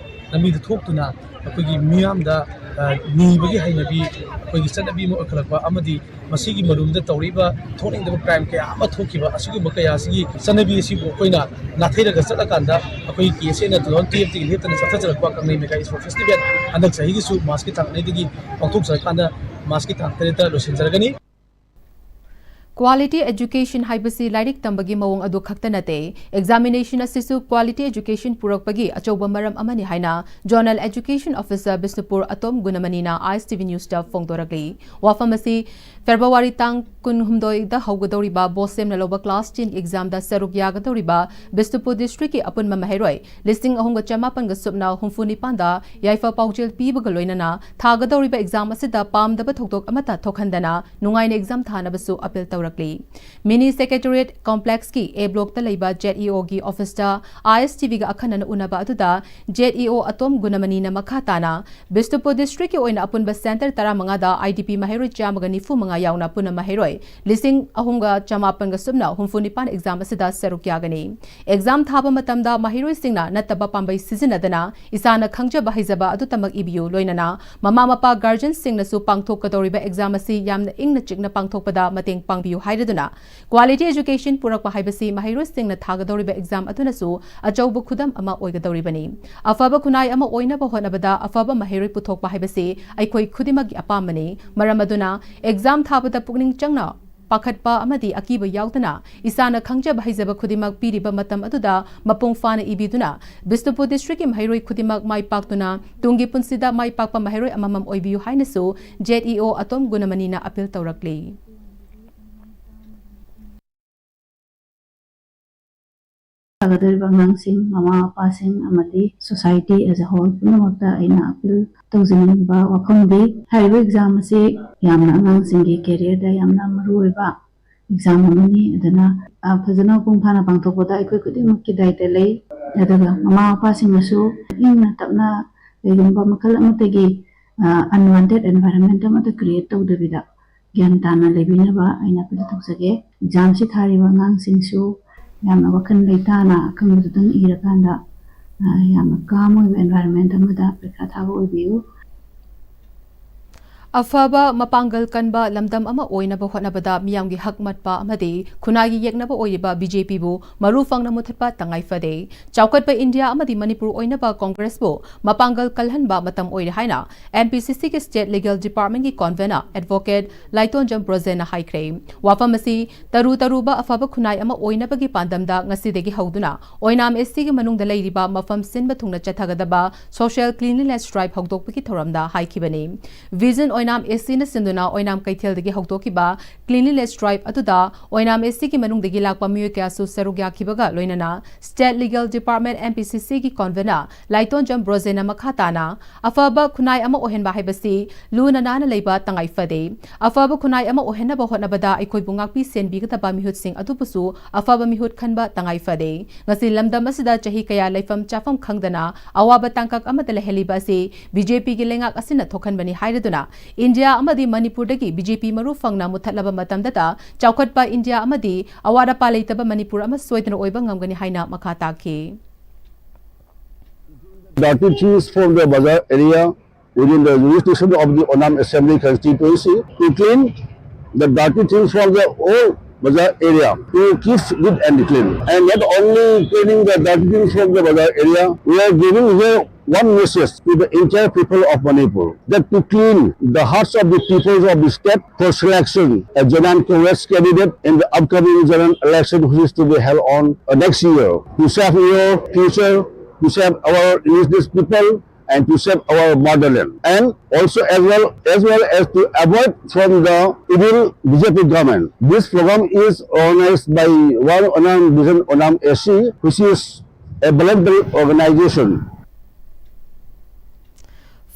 ꯂꯝꯕꯤꯗ ꯊꯣꯛꯇꯨꯅ ꯑꯩꯈꯣꯏꯒꯤ ꯃꯤꯌꯥꯝꯗ, ꯑ, ꯅꯤꯕꯒꯤ ꯍꯩꯅꯕꯤ ꯑꯩꯈꯣꯏꯒꯤ ꯆꯠꯅꯕꯤ ꯑꯃ ꯑꯣꯏꯈꯠꯂꯛꯄ ꯑꯃꯗꯤ ꯃꯁꯤꯒꯤ ꯃꯔꯨꯝꯗ ꯇꯧꯔꯤꯕ ꯊꯣꯛꯅꯤꯡꯗꯕ ꯀ꯭ꯔꯥꯏꯝ ꯀꯌꯥ ꯑꯃ ꯊꯣꯛꯈꯤꯕ ꯑꯁꯤꯒꯨꯝꯕ ꯀꯌꯥ ꯑꯁꯤꯒꯤ ꯆꯠꯅꯕꯤ ꯑꯁꯤꯕꯨ ꯑꯩꯈꯣꯏꯅ ꯅꯥꯊꯩꯔꯒ ꯆꯠꯂꯀꯥꯟꯗ ꯑꯩꯈꯣꯏꯒꯤ ꯀꯦ ꯑꯦꯁ ꯑꯦꯅ ꯇꯨ ꯊꯥꯎꯖꯟ ꯇꯨꯌꯦꯜꯐꯇꯒꯤ ꯂꯦꯞꯇꯅ ꯆꯠꯊꯖꯔꯛꯄ ꯀꯪꯂꯩ ꯃꯦꯒꯥ ꯏꯁꯄꯣꯔꯠ ꯐꯦꯁꯇꯤꯚꯦꯜ ꯍꯟꯗꯛ ꯆꯍꯤꯒꯤꯁꯨ ꯃꯥꯔꯆꯀꯤ ꯇꯥꯡ ꯑꯅꯤꯗꯒꯤ ꯄꯥꯡꯊꯣꯛꯆꯔꯀꯥꯟꯗ ꯃꯥꯔꯆꯀꯤ ꯇꯥꯡ ꯇꯔꯦꯠꯇ ꯂꯣꯏꯁꯤꯟꯖꯔꯒꯅꯤ꯫ Quality education ꯍꯥꯏꯕꯁꯤ ꯂꯥꯏꯔꯤꯛ ꯇꯝꯕꯒꯤ ꯃꯑꯣꯡ ꯑꯗꯨ ꯈꯛꯇ ꯅꯠꯇꯦ, examination ꯑꯁꯤꯁꯨ quality education ꯄꯨꯔꯛꯄꯒꯤ ꯑꯆꯧꯕ ꯃꯔꯝ ꯑꯃꯅꯤ ꯍꯥꯏꯅ Zonal Education Officer ꯕꯤꯁꯅꯨꯄꯨꯔ ꯑꯇꯣꯝ ꯒꯨꯅꯃꯅꯤꯅ ꯑꯥꯏ ꯑꯦꯁ ꯇꯤ ꯚꯤ ꯅ꯭ꯌꯨꯁꯇ ꯐꯣꯡꯗꯣꯔꯛꯂꯤ꯫ ꯋꯥꯐꯝ ꯑꯁꯤ ꯐꯦꯕ꯭ꯔꯨꯋꯥꯔꯤ ꯇꯥꯡ ꯀꯨꯟꯍꯨꯝꯗꯣꯏꯗ ꯍꯧꯒꯗꯧꯔꯤꯕ ꯕꯣꯁꯦꯝꯅ ꯂꯧꯕ ꯀ꯭ꯂꯥꯁ ꯇꯦꯟꯒꯤ ꯑꯦꯛꯖꯥꯝꯗ ꯁꯔꯨꯛ ꯌꯥꯒꯗꯧꯔꯤꯕ ꯕꯤꯁꯅꯨꯄꯨꯔ ꯗꯤꯁꯇ꯭ꯔꯤꯛꯀꯤ ꯑꯄꯨꯟꯕ ꯃꯍꯩꯔꯣꯏ ꯂꯤꯁꯤꯡ ꯑꯍꯨꯝꯒ ꯆꯃꯥꯄꯟꯒ ꯁꯨꯞꯅ ꯍꯨꯝꯐꯨ ꯅꯤꯄꯥꯟꯗ ꯌꯥꯏꯐ ꯄꯥꯎꯖꯦꯜ ꯄꯤꯕꯒ ꯂꯣꯏꯅꯅ ꯊꯥꯒꯗꯧꯔꯤꯕ ꯑꯦꯛꯖꯥꯝ ꯑꯁꯤꯗ ꯄꯥꯝꯗꯕ ꯊꯧꯗꯣꯛ ꯑꯃꯠꯇ ꯊꯣꯛꯍꯟꯗꯅ ꯅꯨꯡꯉꯥꯏꯅ ꯑꯦꯛꯖꯥꯝ ꯊꯥꯅꯕꯁꯨ ꯑꯄꯤꯜ ꯇꯧꯔꯛꯂꯤ꯫ ꯃꯤꯅꯤ ꯁꯦꯀ꯭ꯔꯦꯇꯦꯔꯤꯌꯦꯠ ꯀꯣꯝꯄ꯭ꯂꯦꯛꯁꯀꯤ ꯑꯦ ꯕ꯭ꯂꯣꯛꯇ ꯂꯩꯕ ꯖꯦꯠ ꯏ ꯑꯣꯒꯤ ꯑꯣꯐꯤꯁꯇ ꯑꯥꯏ ꯑꯦꯁ ꯇꯤ ꯚꯤꯒ ꯑꯈꯟꯅꯅ ꯎꯅꯕ ꯑꯗꯨꯗ ꯖꯦꯠ ꯏ ꯑꯣ ꯑꯇꯣꯝ ꯒꯨꯅꯃꯅꯤꯅ ꯃꯈꯥ ꯇꯥꯅ ꯕꯤꯁꯅꯨꯄꯨꯔ ꯗꯤꯁꯇ꯭ꯔꯤꯛꯀꯤ ꯑꯣꯏꯅ ꯑꯄꯨꯟꯕ ꯁꯦꯟꯇꯔ ꯇꯔꯥꯃꯉꯥꯗ ꯑꯥꯏ ꯗꯤ ꯄꯤ ꯃꯍꯩꯔꯣꯏ ꯆꯥꯝꯃꯒ ꯅꯤꯐꯨ ꯃꯉꯥ ꯌꯥꯎꯅ ꯄꯨꯟꯅ ꯃꯍꯩꯔꯣꯏ ꯂꯤꯁꯤꯡ ꯑꯍꯨꯝꯒ ꯆꯃꯥꯄꯟꯒ ꯁꯨꯞꯅ ꯍꯨꯝꯐꯨ ꯅꯤꯄꯥꯟ ꯑꯦꯛꯖꯥꯝ ꯑꯁꯤꯗ ꯁꯔꯨꯛ ꯌꯥꯒꯅꯤ꯫ ꯑꯦꯛꯖꯥꯝ ꯊꯥꯕ ꯃꯇꯝꯗ ꯃꯍꯩꯔꯣꯏꯁꯤꯡꯅ ꯅꯠꯇꯕ ꯄꯥꯝꯕꯩ ꯁꯤꯖꯤꯟꯅꯗꯅ ꯏꯁꯥꯅ ꯈꯪꯖꯕ ꯍꯩꯖꯕ ꯑꯗꯨꯇꯃꯛ ꯏꯕꯤꯌꯨ, ꯂꯣꯏꯅꯅ ꯃꯃꯥ ꯃꯄꯥ ꯒꯥꯔꯖꯤꯌꯟꯁꯤꯡꯅꯁꯨ ꯄꯥꯡꯊꯣꯛꯀꯗꯧꯔꯤꯕ ꯑꯦꯛꯖꯥꯝ ꯑꯁꯤ ꯌꯥꯝꯅ ꯏꯪꯅ ꯆꯤꯛꯅ ꯄꯥꯡꯊꯣꯛꯄꯗ ꯃꯇꯦꯡ ꯄꯥꯡꯕꯤꯌꯨ ꯍꯥꯏꯔꯗꯨꯅ Quality education ꯄꯨꯔꯛꯄ ꯍꯥꯏꯕꯁꯤ ꯃꯍꯩꯔꯣꯏꯁꯤꯡꯅ ꯊꯥꯒꯗꯧꯔꯤꯕ ꯑꯦꯛꯖꯥꯝ ꯑꯗꯨꯅꯁꯨ ꯑꯆꯧꯕ ꯈꯨꯗꯝ ꯑꯃ ꯑꯣꯏꯒꯗꯧꯔꯤꯕꯅꯤ꯫ ꯑꯐꯕ ꯈꯨꯟꯅꯥꯏ ꯑꯃ ꯑꯣꯏꯅꯕ ꯍꯣꯠꯅꯕꯗ ꯑꯐꯕ ꯃꯍꯩꯔꯣꯏ ꯄꯨꯊꯣꯛꯄ ꯍꯥꯏꯕꯁꯤ ꯑꯩꯈꯣꯏ ꯈꯨꯗꯤꯡꯃꯛꯀꯤ ꯑꯄꯥꯝꯕꯅꯤ꯫ ꯃꯔꯝ ꯑꯗꯨꯅ ꯑꯦꯛꯖꯥꯝ ꯊꯥꯕꯗ ꯄꯨꯛꯅꯤꯡ ꯆꯪꯅ ꯄꯥꯈꯠꯄ ꯑꯃꯗꯤ ꯑꯀꯤꯕ ꯌꯥꯎꯗꯅ ꯏꯁꯥꯅ ꯈꯪꯖꯕ ꯍꯩꯖꯕ ꯈꯨꯗꯤꯡꯃꯛ ꯄꯤꯔꯤꯕ ꯃꯇꯝ ꯑꯗꯨꯗ ꯃꯄꯨꯡ ꯐꯥꯅ ꯏꯕꯤꯗꯨꯅ ꯕꯤꯁꯅꯨꯄꯨꯔ ꯗꯤꯁꯇ꯭ꯔꯤꯛꯀꯤ ꯃꯍꯩꯔꯣꯏ ꯈꯨꯗꯤꯡꯃꯛ ꯃꯥꯏ ꯄꯥꯛꯇꯨꯅ ꯇꯨꯡꯒꯤ ꯄꯨꯟꯁꯤꯗ ꯃꯥꯏ ꯄꯥꯛꯄ ꯃꯍꯩꯔꯣꯏ ꯑꯃꯃꯝ ꯑꯣꯏꯕꯤꯌꯨ ꯍꯥꯏꯅꯁꯨ ꯖꯦꯠ ꯏ ꯑꯣ ꯑꯇꯣꯝ ꯒꯨꯅꯃꯅꯤꯅ ꯑꯄꯤꯜ ꯇꯧꯔꯛꯂꯤ꯫ ꯊꯥꯒꯗꯧꯔꯤꯕ ꯑꯉꯥꯡꯁꯤꯡ, ꯃꯃꯥ ꯃꯄꯥꯁꯤꯡ ꯑꯃꯗꯤ society as a whole ꯄꯨꯝꯅꯃꯛꯇ ꯑꯩꯅ appeal ꯇꯧꯖꯅꯤꯡꯕ ꯋꯥꯐꯝꯗꯤ, ꯍꯥꯏꯔꯤꯕ exam ꯑꯁꯤ ꯌꯥꯝꯅ ꯑꯉꯥꯡꯁꯤꯡꯒꯤ careerꯗ ꯌꯥꯝꯅ ꯃꯔꯨꯑꯣꯏꯕ exam ꯑꯃꯅꯤ꯫ ꯑꯗꯨꯅ, ꯑ, ꯐꯖꯅ ꯃꯄꯨꯡ ꯐꯥꯅ ꯄꯥꯡꯊꯣꯛꯄꯗ ꯑꯩꯈꯣꯏ ꯈꯨꯗꯤꯡꯃꯛꯀꯤ ꯗꯥꯏꯇ ꯂꯩ꯫ ꯑꯗꯨꯒ ꯃꯃꯥ ꯃꯄꯥꯁꯤꯡꯅꯁꯨ ꯏꯪꯅ ꯇꯞꯅ ꯀꯩꯒꯨꯝꯕ ꯃꯈꯜ ꯑꯃꯠꯇꯒꯤ, ꯑ, unwanted environment ꯑꯃꯠꯇ create ꯇꯧꯗꯕꯤꯗ ꯒ꯭ꯌꯥꯟ ꯇꯥꯅ ꯂꯩꯕꯤꯅꯕ ꯑꯩꯅ ꯑꯩꯈꯣꯏꯗ ꯇꯧꯖꯒꯦ꯫ Examꯁꯤ ꯊꯥꯔꯤꯕ ꯑꯉꯥꯡꯁꯤꯡꯁꯨ ꯌꯥꯝꯅ ꯋꯥꯈꯜ ꯂꯩꯇꯥꯅ ꯑꯈꯪꯕꯗꯨꯗꯪ ꯏꯔꯀꯥꯟꯗ, ꯑ, ꯌꯥꯝꯅ calm ꯑꯣꯏꯕ environment ꯑꯃꯗ ꯄꯔꯤꯈꯥ ꯊꯥꯕ ꯑꯣꯏꯕꯤꯌꯨ꯫ ꯑꯐꯕ ꯃꯄꯥꯡꯒꯜ ꯀꯟꯕ ꯂꯝꯗꯝ ꯑꯃ ꯑꯣꯏꯅꯕ ꯍꯣꯠꯅꯕꯗ ꯃꯤꯌꯥꯝꯒꯤ ꯍꯛ ꯃꯠꯄ ꯑꯃꯗꯤ ꯈꯨꯟꯅꯥꯏꯒꯤ ꯌꯦꯛꯅꯕ ꯑꯣꯏꯔꯤꯕ BJPꯕꯨ ꯃꯔꯨ ꯐꯪꯅ ꯃꯨꯊꯠꯄ ꯇꯉꯥꯏ ꯐꯗꯦ꯫ ꯆꯥꯎꯈꯠꯄ ꯏꯟꯗꯤꯌꯥ ꯑꯃꯗꯤ ꯃꯅꯤꯄꯨꯔ ꯑꯣꯏꯅꯕ ꯀꯣꯡꯒ꯭ꯔꯦꯁꯄꯨ ꯃꯄꯥꯡꯒꯜ ꯀꯜꯍꯟꯕ ꯃꯇꯝ ꯑꯣꯏꯔꯦ ꯍꯥꯏꯅ MPCCꯒꯤ State Legal Departmentꯀꯤ convener Advocate ꯂꯥꯏꯇꯣꯟꯖꯝ ꯕ꯭ꯔꯣꯖꯦꯟꯅ ꯍꯥꯏꯈ꯭ꯔꯦ꯫ ꯋꯥꯐꯝ ꯑꯁꯤ ꯇꯔꯨ ꯇꯔꯨꯕ ꯑꯐꯕ ꯈꯨꯟꯅꯥꯏ ꯑꯃ ꯑꯣꯏꯅꯕꯒꯤ ꯄꯥꯟꯗꯝꯗ ꯉꯁꯤꯗꯒꯤ ꯍꯧꯗꯨꯅ ꯑꯣꯏꯅꯥꯝ SCꯒꯤ ꯃꯅꯨꯡꯗ ꯂꯩꯔꯤꯕ ꯃꯐꯝ ꯁꯤꯟꯕ ꯊꯨꯡꯅ ꯆꯠꯊꯒꯗꯕ social cleanliness drive ꯍꯧꯗꯣꯛꯄꯒꯤ ꯊꯧꯔꯝꯗ ꯍꯥꯏꯈꯤꯕꯅꯤ꯫ Vision ꯑꯣꯏꯅꯥꯝ SCꯅ ꯁꯤꯟꯗꯨꯅ ꯑꯣꯏꯅꯥꯝ ꯀꯩꯊꯦꯜꯗꯒꯤ ꯍꯧꯗꯣꯛꯈꯤꯕ cleanliness drive ꯑꯗꯨꯗ ꯑꯣꯏꯅꯥꯝ SCꯒꯤ ꯃꯅꯨꯡꯗꯒꯤ ꯂꯥꯛꯄ ꯃꯤꯑꯣꯏ ꯀꯌꯥꯁꯨ ꯁꯔꯨꯛ ꯌꯥꯈꯤꯕꯒ ꯂꯣꯏꯅꯅ State Legal Department MPCCꯒꯤ convener ꯂꯥꯏꯇꯣꯟꯖꯝ ꯕ꯭ꯔꯣꯖꯦꯟꯅ ꯃꯈꯥ ꯇꯥꯅ ꯑꯐꯕ ꯈꯨꯟꯅꯥꯏ ꯑꯃ ꯑꯣꯏꯍꯟꯕ ꯍꯥꯏꯕꯁꯤ ꯂꯨꯅ ꯅꯥꯟꯅ ꯂꯩꯕ ꯇꯉꯥꯏ ꯐꯗꯦ꯫ ꯑꯐꯕ ꯈꯨꯟꯅꯥꯏ ꯑꯃ ꯑꯣꯏꯍꯟꯅꯕ ꯍꯣꯠꯅꯕꯗ ꯑꯩꯈꯣꯏꯕꯨ ꯉꯥꯛꯄꯤ ꯁꯦꯟꯕꯤꯒꯗꯕ ꯃꯤꯍꯨꯠꯁꯤꯡ ꯑꯗꯨꯕꯨꯁꯨ ꯑꯐꯕ ꯃꯤꯍꯨꯠ ꯈꯟꯕ ꯇꯉꯥꯏ ꯐꯗꯦ꯫ ꯉꯁꯤ ꯂꯝꯗꯝ ꯑꯁꯤꯗ ꯆꯍꯤ ꯀꯌꯥ ꯂꯩꯐꯝ ꯆꯥꯐꯝ ꯈꯪꯗꯅ ꯑꯋꯥꯕ ꯇꯥꯡꯀꯛ ꯑꯃꯗ ꯂꯩꯍꯜꯂꯤꯕ ꯑꯁꯤ BJPꯒꯤ ꯂꯩꯉꯥꯛ ꯑꯁꯤꯅ ꯊꯣꯛꯍꯟꯕꯅꯤ ꯍꯥꯏꯔꯗꯨꯅ ꯏꯟꯗꯤꯌꯥ ꯑꯃꯗꯤ ꯃꯅꯤꯄꯨꯔꯗꯒꯤ BJP ꯃꯔꯨ ꯐꯪꯅ ꯃꯨꯠꯊꯠꯂꯕ ꯃꯇꯝꯗꯇ ꯆꯥꯎꯈꯠꯄ ꯏꯟꯗꯤꯌꯥ ꯑꯃꯗꯤ ꯑꯋꯥꯠ ꯑꯄꯥ ꯂꯩꯇꯕ ꯃꯅꯤꯄꯨꯔ ꯑꯃ ꯁꯣꯏꯗꯅ ꯑꯣꯏꯕ ꯉꯝꯒꯅꯤ ꯍꯥꯏꯅ ꯃꯈꯥ ꯇꯥꯈꯤ꯫ Dirty things from the bazaar area within the jurisdiction of the Onam Assembly constituency to clean the dirty things from the whole bazaar area to keep it and clean. And not only cleaning the dirty things from the bazaar area, we are giving here one message to the entire people of Manipur, that to clean the hearts of the people of the state for selection a Janan Congress candidate in the upcoming Janan election, which is to be held on uh, next year, to save your future, to save our indigenous people, and to save our motherland, and also as well as well as to avoid from the evil B J P government. This program is organized by One Onam Vision Onam A C, which is a voluntary organization.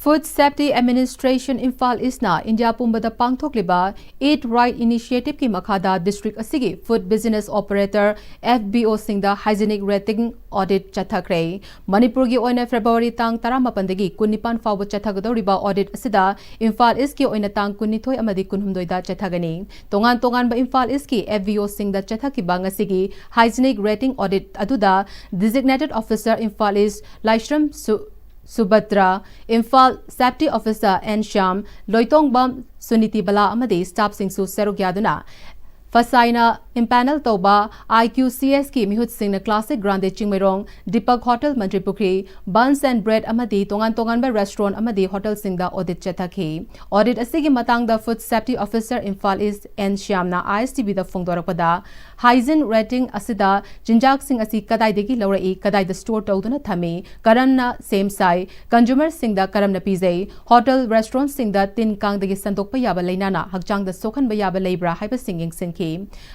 Food Safety Administration Imphal East ꯅ India ꯄꯨꯝꯕꯗ ꯄꯥꯡꯊꯣꯛꯂꯤꯕ Eat Right Initiative ꯀꯤ ꯃꯈꯥꯗ district ꯑꯁꯤꯒꯤ food business operator, F B O ꯁꯤꯡꯗ hygienic rating audit ꯆꯠꯊꯈ꯭ꯔꯦ꯫ ꯃꯅꯤꯄꯨꯔꯒꯤ ꯑꯣꯏꯅ February ꯇꯥꯡ ꯇꯔꯥꯃꯥꯄꯟꯗꯒꯤ ꯀꯨꯟꯅꯤꯄꯥꯟ ꯐꯥꯎꯕ ꯆꯠꯊꯒꯗꯧꯔꯤꯕ audit ꯑꯁꯤꯗ ꯏꯝꯐꯥꯜ ꯏꯁꯀꯤ ꯑꯣꯏꯅ ꯇꯥꯡ ꯀꯨꯟꯅꯤꯊꯣꯏ ꯑꯃꯗꯤ ꯀꯨꯟꯍꯨꯝꯗꯣꯏꯗ ꯆꯠꯊꯒꯅꯤ꯫ ꯇꯣꯉꯥꯟ ꯇꯣꯉꯥꯟꯕ ꯏꯝꯐꯥꯜ ꯏꯁꯀꯤ F B O ꯁꯤꯡꯗ ꯆꯠꯊꯈꯤꯕ ꯉꯁꯤꯒꯤ hygienic rating audit ꯑꯗꯨꯗ designated officer ꯏꯝꯐꯥꯜ ꯏꯁ ꯂꯥꯏꯁ꯭ꯔꯝ ꯁꯨ-, ꯁꯨꯕꯇ꯭ꯔ, Imphal Safety Officer N Shyam, ꯂꯣꯏꯇꯣꯡꯕꯝ ꯁꯨꯅꯤꯇꯤꯕꯂꯥ ꯑꯃꯗꯤ staff ꯁꯤꯡꯁꯨ ꯁꯔꯨꯛ ꯌꯥꯗꯨꯅ ꯐꯁꯥꯏꯅ impanel ꯇꯧꯕ I Q C S ꯀꯤ ꯃꯤꯍꯨꯠꯁꯤꯡꯅ Classic Grande Chingmeirong, Deepak Hotel Mantripukhri, Buns and Bread ꯑꯃꯗꯤ ꯇꯣꯉꯥꯟ ꯇꯣꯉꯥꯟꯕ restaurant ꯑꯃꯗꯤ hotel ꯁꯤꯡꯗ audit ꯆꯠꯊꯈꯤ꯫ Audit ꯑꯁꯤꯒꯤ ꯃꯇꯥꯡꯗ Food Safety Officer Imphal is N ꯁ꯭ꯌꯥꯝꯅ I S T V the ꯐꯣꯡꯗꯣꯔꯛꯄꯗ, hygiene rating ꯑꯁꯤꯗ ꯆꯤꯟꯖꯥꯛꯁꯤꯡ ꯑꯁꯤ ꯀꯗꯥꯏꯗꯒꯤ ꯂꯧꯔꯛꯏ, ꯀꯗꯥꯏꯗ store ꯇꯧꯗꯨꯅ ꯊꯝꯃꯤ, ꯀꯔꯝꯅ ꯁꯦꯝ ꯁꯥꯏ, consumer ꯁꯤꯡꯗ ꯀꯔꯝꯅ ꯄꯤꯖꯩ, hotel restaurant ꯁꯤꯡꯗ ꯇꯤꯟ ꯀꯥꯡꯗꯒꯤ ꯁꯟꯗꯣꯛꯄ ꯌꯥꯕ ꯂꯩꯅꯥꯅ ꯍꯛꯆꯥꯡꯗ ꯁꯣꯛꯍꯟꯕ ꯌꯥꯕ ꯂꯩꯕ꯭ꯔꯥ ꯍꯥꯏꯕꯁꯤꯡ ꯌꯦꯡꯁꯤꯟꯈꯤ꯫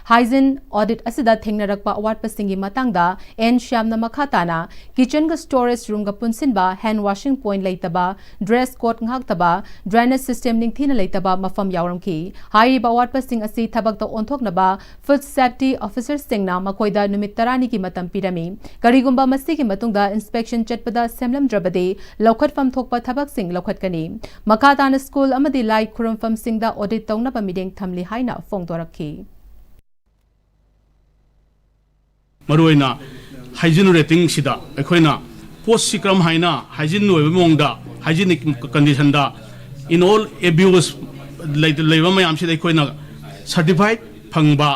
Hygiene audit ꯑꯁꯤꯗ ꯊꯦꯡꯅꯔꯛꯄ ꯑꯋꯥꯠꯄꯁꯤꯡꯒꯤ ꯃꯇꯥꯡꯗ N ꯁ꯭ꯌꯥꯝꯅ ꯃꯈꯥ ꯇꯥꯅ kitchen ꯒ storage room ꯒ ꯄꯨꯟꯁꯤꯟꯕ hand washing point ꯂꯩꯇꯕ, dress code ꯉꯥꯛꯇꯕ, drainage system ꯅꯤꯡꯊꯤꯅ ꯂꯩꯇꯕ ꯃꯐꯝ ꯌꯥꯎꯔꯝꯈꯤ꯫ ꯍꯥꯏꯔꯤꯕ ꯑꯋꯥꯠꯄꯁꯤꯡ ꯑꯁꯤ ꯊꯕꯛꯇ ꯑꯣꯟꯊꯣꯛꯅꯕ Food Safety Officer ꯁꯤꯡꯅ ꯃꯈꯣꯏꯗ ꯅꯨꯃꯤꯠ ꯇꯔꯥꯅꯤꯒꯤ ꯃꯇꯝ ꯄꯤꯔꯝꯃꯤ꯫ ꯀꯔꯤꯒꯨꯝꯕ ꯃꯁꯤꯒꯤ ꯃꯇꯨꯡꯗ inspection ꯆꯠꯄꯗ ꯁꯦꯝꯂꯝꯗ꯭ꯔꯕꯗꯤ ꯂꯧꯈꯠꯐꯝ ꯊꯣꯛꯄ ꯊꯕꯛꯁꯤꯡ ꯂꯧꯈꯠꯀꯅꯤ꯫ ꯃꯈꯥ ꯇꯥꯅ school ꯑꯃꯗꯤ ꯂꯥꯏ ꯈꯨꯔꯨꯝꯐꯝꯁꯤꯡꯗ audit ꯇꯧꯅꯕ ꯃꯤꯠꯌꯦꯡ ꯊꯝꯂꯤ ꯍꯥꯏꯅ ꯐꯣꯡꯗꯣꯔꯛꯈꯤ꯫ ꯃꯔꯨꯑꯣꯏꯅ hygiene rating ꯁꯤꯗ ꯑꯩꯈꯣꯏꯅ ꯄꯣꯠꯁꯤ ꯀꯔꯝ ꯍꯥꯏꯅ hygiene ꯑꯣꯏꯕ ꯃꯑꯣꯡꯗ, hygienic condition the in all A B Os ꯂꯩ-, ꯂꯩꯕ ꯃꯌꯥꯝꯁꯤꯗ ꯑꯩꯈꯣꯏꯅ certified ꯐꯪꯕ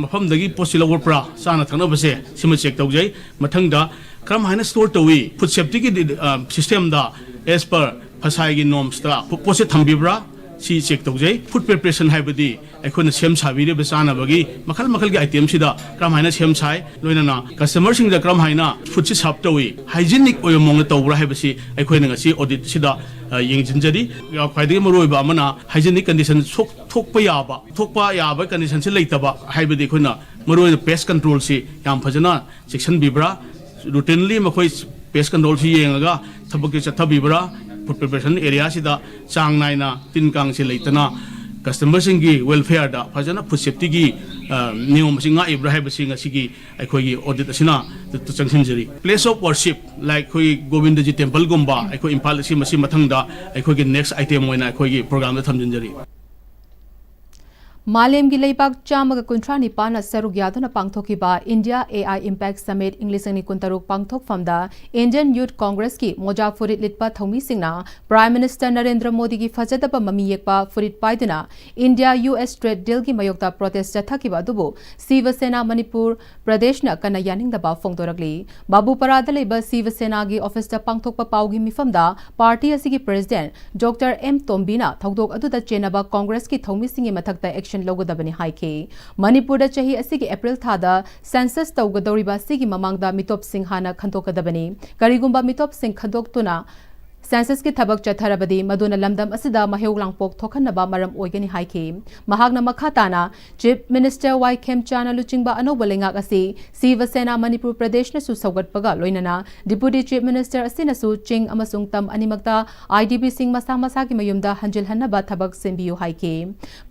ꯃꯐꯝꯗꯒꯤ ꯄꯣꯠꯁꯤ ꯂꯧꯔꯛꯄ꯭ꯔꯥ, ꯆꯥꯅ ꯊꯛꯅꯕꯁꯦ, ꯁꯤꯃ check ꯇꯧꯖꯩ꯫ ꯃꯊꯪꯗ ꯀꯔꯝ ꯍꯥꯏꯅ store ꯇꯧꯏ, food safety ꯒꯤ, ꯑ, system ꯗ as per ꯐꯁꯥꯏꯒꯤ norms ꯇ ꯄꯣ-, ꯄꯣꯠꯁꯦ ꯊꯝꯕꯤꯕ꯭ꯔꯥ, ꯁꯤ ꯆꯦꯛ ꯇꯧꯖꯩ꯫ ꯐꯨꯗ ꯄ꯭ꯔꯤꯄꯦꯔꯦꯁꯟ ꯍꯥꯏꯕꯗꯤ ꯑꯩꯈꯣꯏꯅ ꯁꯦꯝ ꯁꯥꯕꯤꯔꯤꯕ ꯆꯥꯅꯕꯒꯤ ꯃꯈꯜ ꯃꯈꯜꯒꯤ ꯑꯥꯏꯇꯦꯝꯁꯤꯗ ꯀꯔꯝ ꯍꯥꯏꯅ ꯁꯦꯝ ꯁꯥꯏ, ꯂꯣꯏꯅꯅ ꯀꯁꯇꯃꯔꯁꯤꯡꯗ ꯀꯔꯝ ꯍꯥꯏꯅ ꯐꯨꯗꯁꯤ ꯁꯥꯔꯞ ꯇꯧꯏ, ꯍꯥꯏꯖꯤꯅꯤꯛ ꯑꯣꯏꯕ ꯃꯑꯣꯡꯗ ꯇꯧꯕ꯭ꯔꯥ ꯍꯥꯏꯕꯁꯤ ꯑꯩꯈꯣꯏꯅ ꯉꯁꯤ ꯑꯣꯗꯤꯠꯁꯤꯗ, ꯑ, ꯌꯦꯡꯁꯤꯟꯖꯔꯤ꯫ ꯈ꯭ꯋꯥꯏꯗꯒꯤ ꯃꯔꯨꯑꯣꯏꯕ ꯑꯃꯅ ꯍꯥꯏꯖꯤꯅꯤꯛ ꯀꯟꯗꯤꯁꯟ ꯁꯣꯛ-, ꯊꯣꯛꯄ ꯌꯥꯕ, ꯊꯣꯛꯄ ꯌꯥꯕ ꯀꯟꯗꯤꯁꯟꯁꯤ ꯂꯩꯇꯕ ꯍꯥꯏꯕꯗꯤ ꯑꯩꯈꯣꯏꯅ ꯃꯔꯨꯑꯣꯏꯅ ꯄꯦꯁ ꯀꯟꯇ꯭ꯔꯣꯜꯁꯤ ꯌꯥꯝ ꯐꯖꯅ ꯆꯦꯛꯁꯤꯟꯕꯤꯕ꯭ꯔꯥ, ꯔꯨꯇꯤꯟꯂꯤ ꯃꯈꯣꯏ ꯄꯦꯁ ꯀꯟꯇ꯭ꯔꯣꯜꯁꯤ ꯌꯦꯡꯉꯒ ꯊꯕꯛꯁꯤ ꯆꯠꯊꯕꯤꯕ꯭ꯔꯥ, ꯐꯨꯗ ꯄ꯭ꯔꯤꯄꯦꯔꯦꯁꯟ ꯑꯦꯔꯤꯌꯥꯁꯤꯗ ꯆꯥꯡ ꯅꯥꯏꯅ ꯇꯤꯟ ꯀꯥꯡꯁꯤ ꯂꯩꯇꯅ ꯀꯁꯇꯃꯔꯁꯤꯡꯒꯤ ꯋꯦꯜꯐꯤꯌꯔꯗ ꯐꯖꯅ ꯐꯨꯗ ꯁꯦꯐꯇꯤꯒꯤ, ꯑ, ꯅꯤꯌꯣꯝ ꯑꯁꯤ ꯉꯥꯛꯏꯕ꯭ꯔꯥ ꯍꯥꯏꯕꯁꯤ ꯉꯁꯤꯒꯤ ꯑꯩꯈꯣꯏꯒꯤ ꯑꯣꯗꯤꯠ ꯑꯁꯤꯅ ꯆꯪꯁꯤꯟꯖꯔꯤ꯫ Place of worship, like ꯑꯩꯈꯣꯏ ꯒꯣꯕꯤꯟꯗꯖꯤ ꯇꯦꯝꯄꯜꯒꯨꯝꯕ ꯑꯩꯈꯣꯏ ꯏꯝꯐꯥꯜ ꯑꯁꯤ ꯃꯁꯤ ꯃꯊꯪꯗ ꯑꯩꯈꯣꯏꯒꯤ ꯅꯦꯛꯁ ꯑꯥꯏꯇꯦꯝ ꯑꯣꯏꯅ ꯑꯩꯈꯣꯏꯒꯤ ꯄ꯭ꯔꯣꯒ꯭ꯔꯥꯝꯗ ꯊꯝꯖꯤꯟꯖꯔꯤ꯫ ꯃꯥꯂꯦꯝꯒꯤ ꯂꯩꯕꯥꯛ ꯆꯥꯝꯃꯒ ꯀꯨꯟꯊ꯭ꯔꯥ ꯅꯤꯄꯥꯟꯅ ꯁꯔꯨꯛ ꯌꯥꯗꯨꯅ ꯄꯥꯡꯊꯣꯛꯈꯤꯕ India A I Impact Summit ꯏꯪ ꯂꯤꯁꯤꯡ ꯑꯅꯤ ꯀꯨꯟꯇꯔꯨꯛ ꯄꯥꯡꯊꯣꯛꯐꯝꯗ Indian Youth Congressꯀꯤ ꯃꯣꯖꯥ ꯐꯨꯔꯤꯠ ꯂꯤꯠꯄ ꯊꯧꯃꯤꯁꯤꯡꯅ Prime Minister ꯅꯔꯦꯟꯗ꯭ꯔ ꯃꯣꯗꯤꯒꯤ ꯐꯖꯗꯕ ꯃꯃꯤ ꯌꯦꯛꯄ ꯐꯨꯔꯤꯠ ꯄꯥꯏꯗꯨꯅ India U S trade dealꯒꯤ ꯃꯥꯌꯣꯛꯇ protest ꯆꯠꯊꯈꯤꯕ ꯑꯗꯨꯕꯨ ꯁꯤꯕ ꯁꯦꯅꯥ ꯃꯅꯤꯄꯨꯔ ꯄ꯭ꯔꯗꯦꯁꯅ ꯀꯟꯅ ꯌꯥꯅꯤꯡꯗꯕ ꯐꯣꯡꯗꯣꯔꯛꯂꯤ꯫ ꯕꯥꯕꯨꯄꯥꯔꯥꯗ ꯂꯩꯕ ꯁꯤꯕ ꯁꯦꯅꯥꯒꯤ ꯑꯣꯐꯤꯁꯇ ꯄꯥꯡꯊꯣꯛꯄ ꯄꯥꯎꯒꯤ ꯃꯤꯐꯝꯗ ꯄꯥꯔꯇꯤ ꯑꯁꯤꯒꯤ ꯄ꯭ꯔꯦꯁꯤꯗꯦꯟꯠ ꯗꯣꯛꯇꯔ ꯑꯦꯝ ꯇꯣꯝꯕꯤꯅ ꯊꯧꯗꯣꯛ ꯑꯗꯨꯗ ꯆꯦꯟꯅꯕ ꯀꯣꯡꯒ꯭ꯔꯦꯁꯀꯤ ꯊꯧꯃꯤꯁꯤꯡꯒꯤ ꯃꯊꯛꯇ action ꯂꯧꯒꯗꯕꯅꯤ ꯍꯥꯏꯈꯤ꯫ ꯃꯅꯤꯄꯨꯔꯗ ꯆꯍꯤ ꯑꯁꯤꯒꯤ ꯑꯦꯄ꯭ꯔꯤꯜ ꯊꯥꯗ ꯁꯦꯟꯁꯁ ꯇꯧꯒꯗꯧꯔꯤꯕ ꯑꯁꯤꯒꯤ ꯃꯃꯥꯡꯗ ꯃꯤꯇꯣꯞꯁꯤꯡ ꯍꯥꯟꯅ ꯈꯟꯗꯣꯛꯀꯗꯕꯅꯤ꯫ ꯀꯔꯤꯒꯨꯝꯕ ꯃꯤꯇꯣꯞꯁꯤꯡ ꯈꯟꯗꯣꯛꯇꯨꯅ ꯁꯦꯟꯁꯁꯀꯤ ꯊꯕꯛ ꯆꯠꯊꯔꯕꯗꯤ ꯃꯗꯨꯅ ꯂꯝꯗꯝ ꯑꯁꯤꯗ ꯃꯍꯩ ꯂꯥꯡꯄꯣꯛ ꯊꯣꯛꯍꯟꯅꯕ ꯃꯔꯝ ꯑꯣꯏꯒꯅꯤ ꯍꯥꯏꯈꯤ꯫ ꯃꯍꯥꯛꯅ ꯃꯈꯥ ꯇꯥꯅ Chief Minister ꯋꯥꯏ ꯈꯦꯝꯆꯥꯅ ꯂꯨꯆꯤꯡꯕ ꯑꯅꯧꯕ ꯂꯩꯉꯥꯛ ꯑꯁꯤ ꯁꯤꯕ ꯁꯦꯅꯥ ꯃꯅꯤꯄꯨꯔ ꯄ꯭ꯔꯗꯦꯁꯅꯁꯨ ꯁꯧꯒꯠꯄꯒ ꯂꯣꯏꯅꯅ Deputy Chief Minister ꯑꯁꯤꯅꯁꯨ ꯆꯤꯡ ꯑꯃꯁꯨꯡ ꯇꯝ ꯑꯅꯤꯃꯛꯇ IDPꯁꯤꯡ ꯃꯁꯥ ꯃꯁꯥꯒꯤ ꯃꯌꯨꯝꯗ ꯍꯟꯖꯤꯜꯍꯟꯅꯕ ꯊꯕꯛ ꯁꯤꯟꯕꯤꯌꯨ ꯍꯥꯏꯈꯤ꯫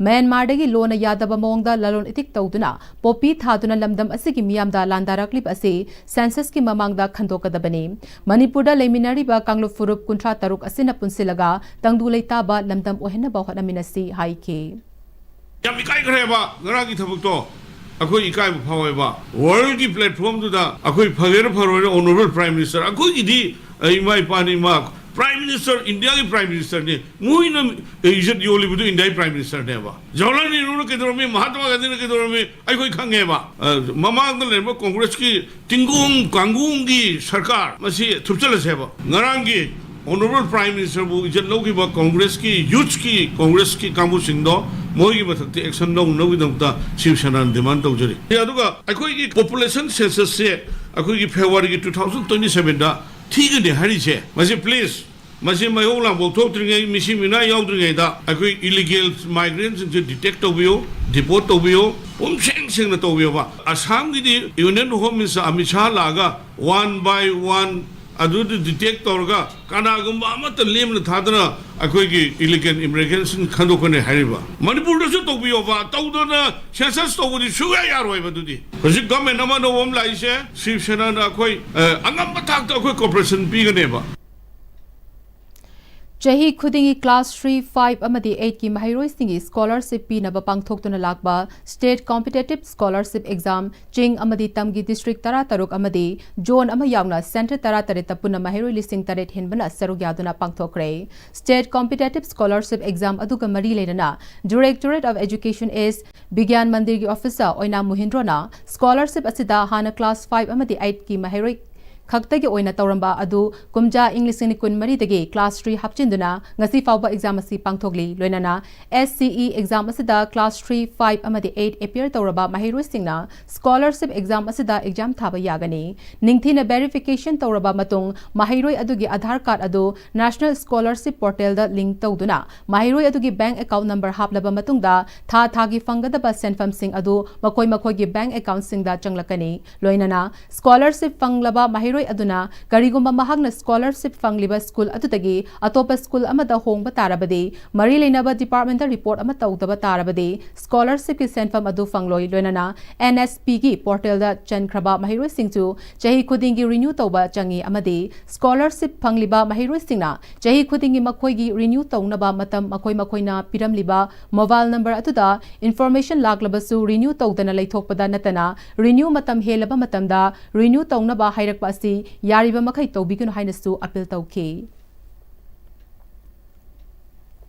ꯃ꯭ꯌꯥꯟꯃꯥꯔꯗꯒꯤ ꯂꯣꯟꯅ ꯌꯥꯗꯕ ꯃꯑꯣꯡꯗ ꯂꯂꯣꯟ ꯏꯇꯤꯛ ꯇꯧꯗꯨꯅ ꯄꯣꯄꯤ ꯊꯥꯗꯨꯅ ꯂꯝꯗꯝ ꯑꯁꯤꯒꯤ ꯃꯤꯌꯥꯝꯗ ꯂꯥꯟꯗꯥꯔꯛꯂꯤꯕ ꯑꯁꯤ ꯁꯦꯟꯁꯁꯀꯤ ꯃꯃꯥꯡꯗ ꯈꯟꯗꯣꯛꯀꯗꯕꯅꯤ꯫ ꯃꯅꯤꯄꯨꯔꯗ ꯂꯩꯃꯤꯟꯅꯔꯤꯕ ꯀꯥꯡꯂꯨꯞ ꯐꯨꯔꯨꯞ ꯀꯨꯟꯊ꯭ꯔꯥ ꯇꯔꯨꯛ ꯑꯁꯤꯅ ꯄꯨꯟꯁꯤꯜꯂꯒ ꯇꯪꯗꯨ ꯂꯩꯇꯥꯕ ꯂꯝꯗꯝ ꯑꯣꯏꯍꯟꯅꯕ ꯍꯣꯠꯅꯃꯤꯟꯅꯁꯤ ꯍꯥꯏꯈꯤ꯫ ꯌꯥꯝ ꯏꯀꯥꯏꯈ꯭ꯔꯦꯕ ꯉꯔꯥꯡꯒꯤ ꯊꯕꯛꯇꯣ꯫ ꯑꯩꯈꯣꯏ ꯏꯀꯥꯏꯕ ꯐꯥꯎꯋꯦꯕ꯫ ꯋꯥꯔꯜꯒꯤ ꯄ꯭ꯂꯦꯠꯐꯣꯔꯝꯗꯨꯗ ꯑꯩꯈꯣꯏ ꯐꯒꯦꯔꯥ ꯐꯔꯣꯏꯔꯥ ꯑꯣꯅꯔꯦꯕꯜ ꯄ꯭ꯔꯥꯏꯝ ꯃꯤꯅꯤꯁꯇꯔ, ꯑꯩꯈꯣꯏꯒꯤꯗꯤ, ꯑ, ꯏꯃꯥ ꯏꯄꯥꯅꯤ, ꯏꯃꯥ ꯄ꯭ꯔꯥꯏꯝ ꯃꯤꯅꯤꯁꯇꯔ, ꯏꯟꯗꯤꯌꯥꯒꯤ ꯄ꯭ꯔꯥꯏꯝ ꯃꯤꯅꯤꯁꯇꯔꯅꯤ꯫ ꯃꯣꯏꯅ ꯏꯖꯠ ꯌꯣꯜꯂꯤꯕꯗꯨ ꯏꯟꯗꯤꯌꯥꯒꯤ ꯄ꯭ꯔꯥꯏꯝ ꯃꯤꯅꯤꯁꯇꯔꯅꯦꯕ꯫ ꯖꯋꯥꯍꯔꯂꯥꯜ ꯅꯦꯍꯔꯨꯅ ꯀꯩꯗꯧꯔꯝꯃꯤ, ꯃꯍꯥꯇꯃꯥ ꯒꯥꯟꯙꯤꯅ ꯀꯩꯗꯧꯔꯝꯃꯤ, ꯑꯩꯈꯣꯏ ꯈꯪꯉꯦꯕ꯫ ꯑ, ꯃꯃꯥꯡꯗ ꯂꯩꯔꯝꯕ ꯀꯣꯡꯒ꯭ꯔꯦꯁꯀꯤ ꯇꯤꯡꯒꯣꯡ ꯀꯥꯡꯒꯣꯡꯒꯤ ꯁꯔꯀꯥꯔ ꯃꯁꯤ ꯊꯨꯞꯆꯜꯂꯁꯦꯕ꯫ ꯉꯔꯥꯡꯒꯤ Honourable Prime Ministerꯕꯨ ꯏꯖꯠ ꯂꯧꯈꯤꯕ Congressꯀꯤ youthꯀꯤ, Congressꯀꯤ ꯀꯥꯡꯕꯨꯁꯤꯡꯗꯣ ꯃꯣꯏꯒꯤ ꯃꯊꯛꯇ action ꯂꯧꯅꯕꯒꯤꯗꯃꯛꯇ Shiv Senana demand ꯇꯧꯖꯔꯤ꯫ ꯑꯗꯨꯒ ꯑꯩꯈꯣꯏꯒꯤ population censusꯁꯦ ꯑꯩꯈꯣꯏꯒꯤ Februaryꯒꯤ two thousand twenty sevenꯗ ꯊꯤꯒꯅꯤ ꯍꯥꯏꯔꯤꯁꯦ, ꯃꯁꯤ please, ꯃꯁꯤ ꯃꯩꯍꯧ ꯂꯥꯡꯄꯣꯛ ꯊꯣꯛꯇ꯭ꯔꯤꯉꯩ, ꯃꯤꯁꯤ ꯃꯤꯅꯥ ꯌꯥꯎꯗ꯭ꯔꯤꯉꯩꯗ ꯑꯩꯈꯣꯏ illegal migrantꯁꯤꯡꯁꯦ detect ꯇꯧꯕꯤꯌꯨ, deport ꯇꯧꯕꯤꯌꯨ, ꯄꯨꯝꯁꯦꯡ ꯁꯦꯡꯅ ꯇꯧꯕꯤꯌꯣꯕ꯫ ꯑꯁꯥꯝꯒꯤꯗꯤ Union Home Minister Amit Shah ꯂꯥꯛꯑꯒ one by one ꯑꯗꯨꯗ detect ꯇꯧꯔꯒ ꯀꯅꯥꯒꯨꯝꯕ ꯑꯃꯠꯇ ꯂꯦꯝꯅ ꯊꯥꯗꯅ ꯑꯩꯈꯣꯏꯒꯤ illegal immigrantꯁꯤꯡ ꯈꯟꯗꯣꯛꯀꯅꯤ ꯍꯥꯏꯔꯤꯕ꯫ ꯃꯅꯤꯄꯨꯔꯗꯁꯨ ꯇꯧꯕꯤꯌꯣꯕ, ꯇꯧꯗꯅ census ꯇꯧꯕꯗꯤ ꯁꯨꯡꯌꯥ ꯌꯥꯔꯣꯏꯕ꯫ ꯑꯗꯨꯗꯤ ꯍꯧꯖꯤꯛ government ꯑꯃ ꯑꯅꯧꯕ ꯑꯃ ꯂꯥꯛꯏꯁꯦ, Shiv Senana ꯑꯩꯈꯣꯏ, ꯑ, ꯑꯉꯝꯕ ꯊꯥꯛꯇ ꯑꯩꯈꯣꯏ cooperation ꯄꯤꯒꯅꯦꯕ꯫ ꯆꯍꯤ ꯈꯨꯗꯤꯡꯒꯤ class three, five ꯑꯃꯗꯤ eightꯀꯤ ꯃꯍꯩꯔꯣꯏꯁꯤꯡꯒꯤ scholarship ꯄꯤꯅꯕ ꯄꯥꯡꯊꯣꯛꯇꯨꯅ ꯂꯥꯛꯄ State Competitive Scholarship Exam ꯆꯤꯡ ꯑꯃꯗꯤ ꯇꯝꯒꯤ district ꯇꯔꯥꯇꯔꯨꯛ ꯑꯃꯗꯤ zone ꯑꯃ ꯌꯥꯎꯅ centre ꯇꯔꯥꯇꯔꯦꯠꯇ ꯄꯨꯟꯅ ꯃꯍꯩꯔꯣꯏ ꯂꯤꯁꯤꯡ ꯇꯔꯦꯠ ꯍꯦꯟꯕꯅ ꯁꯔꯨꯛ ꯌꯥꯗꯨꯅ ꯄꯥꯡꯊꯣꯛꯈ꯭ꯔꯦ꯫ State Competitive Scholarship Exam ꯑꯗꯨꯒ ꯃꯔꯤ ꯂꯩꯅꯅ Directorate of Education East ꯕꯤꯒ꯭ꯌꯥꯟ ꯃꯟꯗꯤꯔꯒꯤ officer Oinam ꯃꯣꯍꯤꯟꯗ꯭ꯔꯣꯅ scholarship ꯑꯁꯤꯗ ꯍꯥꯟꯅ class five ꯑꯃꯗꯤ eightꯀꯤ ꯃꯍꯩꯔꯣꯏ ꯈꯛꯇꯒꯤ ꯑꯣꯏꯅ ꯇꯧꯔꯝꯕ ꯑꯗꯨ ꯀꯨꯝꯖꯥ ꯏꯪ ꯂꯤꯁꯤꯡ ꯑꯅꯤ ꯀꯨꯟꯃꯔꯤꯗꯒꯤ class three ꯍꯥꯞꯆꯤꯟꯗꯨꯅ ꯉꯁꯤ ꯐꯥꯎꯕ exam ꯑꯁꯤ ꯄꯥꯡꯊꯣꯛꯂꯤ꯫ ꯂꯣꯏꯅꯅ S C E exam ꯑꯁꯤꯗ class three, five ꯑꯃꯗꯤ eight appear ꯇꯧꯔꯕ ꯃꯍꯩꯔꯣꯏꯁꯤꯡꯅ scholarship exam ꯑꯁꯤꯗ exam ꯊꯥꯕ ꯌꯥꯒꯅꯤ꯫ ꯅꯤꯡꯊꯤꯅ verification ꯇꯧꯔꯕ ꯃꯇꯨꯡ ꯃꯍꯩꯔꯣꯏ ꯑꯗꯨꯒꯤ Aadhaar card ꯑꯗꯨ National Scholarship Portalꯗ link ꯇꯧꯗꯨꯅ ꯃꯍꯩꯔꯣꯏ ꯑꯗꯨꯒꯤ bank account number ꯍꯥꯞꯂꯕ ꯃꯇꯨꯡꯗ ꯊꯥ ꯊꯥꯒꯤ ꯐꯪꯒꯗꯕ ꯁꯦꯟꯐꯝꯁꯤꯡ ꯑꯗꯨ ꯃꯈꯣꯏ ꯃꯈꯣꯏꯒꯤ bank accountꯁꯤꯡꯗ ꯆꯪꯂꯛꯀꯅꯤ꯫ ꯂꯣꯏꯅꯅ scholarship ꯐꯪꯂꯕ ꯃꯍꯩꯔꯣꯏ ꯑꯗꯨꯅ ꯀꯔꯤꯒꯨꯝꯕ ꯃꯍꯥꯛꯅ scholarship ꯐꯪꯂꯤꯕ school ꯑꯗꯨꯗꯒꯤ ꯑꯇꯣꯞꯄ school ꯑꯃꯗ ꯍꯣꯡꯕ ꯇꯥꯔꯕꯗꯤ, ꯃꯔꯤ ꯂꯩꯅꯕ departmentꯇ report ꯑꯃ ꯇꯧꯗꯕ ꯇꯥꯔꯕꯗꯤ, scholarshipꯀꯤ ꯁꯦꯟꯐꯝ ꯑꯗꯨ ꯐꯪꯂꯣꯏ꯫ ꯂꯣꯏꯅꯅ N S Pꯒꯤ portalꯗ ꯆꯟꯈ꯭ꯔꯕ ꯃꯍꯩꯔꯣꯏꯁꯤꯡꯁꯨ ꯆꯍꯤ ꯈꯨꯗꯤꯡꯒꯤ renew ꯇꯧꯕ ꯆꯪꯏ ꯑꯃꯗꯤ scholarship ꯐꯪꯂꯤꯕ ꯃꯍꯩꯔꯣꯏꯁꯤꯡꯅ ꯆꯍꯤ ꯈꯨꯗꯤꯡꯒꯤ ꯃꯈꯣꯏꯒꯤ renew ꯇꯧꯅꯕ ꯃꯇꯝ ꯃꯈꯣꯏ ꯃꯈꯣꯏꯅ ꯄꯤꯔꯝꯂꯤꯕ mobile number ꯑꯗꯨꯗ information ꯂꯥꯛꯂꯕꯁꯨ renew ꯇꯧꯗꯅ ꯂꯩꯊꯣꯛꯄꯗ ꯅꯠꯇꯅ, renew ꯃꯇꯝ ꯍꯦꯜꯂꯕ ꯃꯇꯝꯗ renew ꯇꯧꯅꯕ ꯍꯥꯏꯔꯛꯄ ꯑꯁꯤ ꯌꯥꯔꯤꯕ ꯃꯈꯩ ꯇꯧꯕꯤꯒꯅꯨ ꯍꯥꯏꯅꯁꯨ appeal ꯇꯧꯈꯤ꯫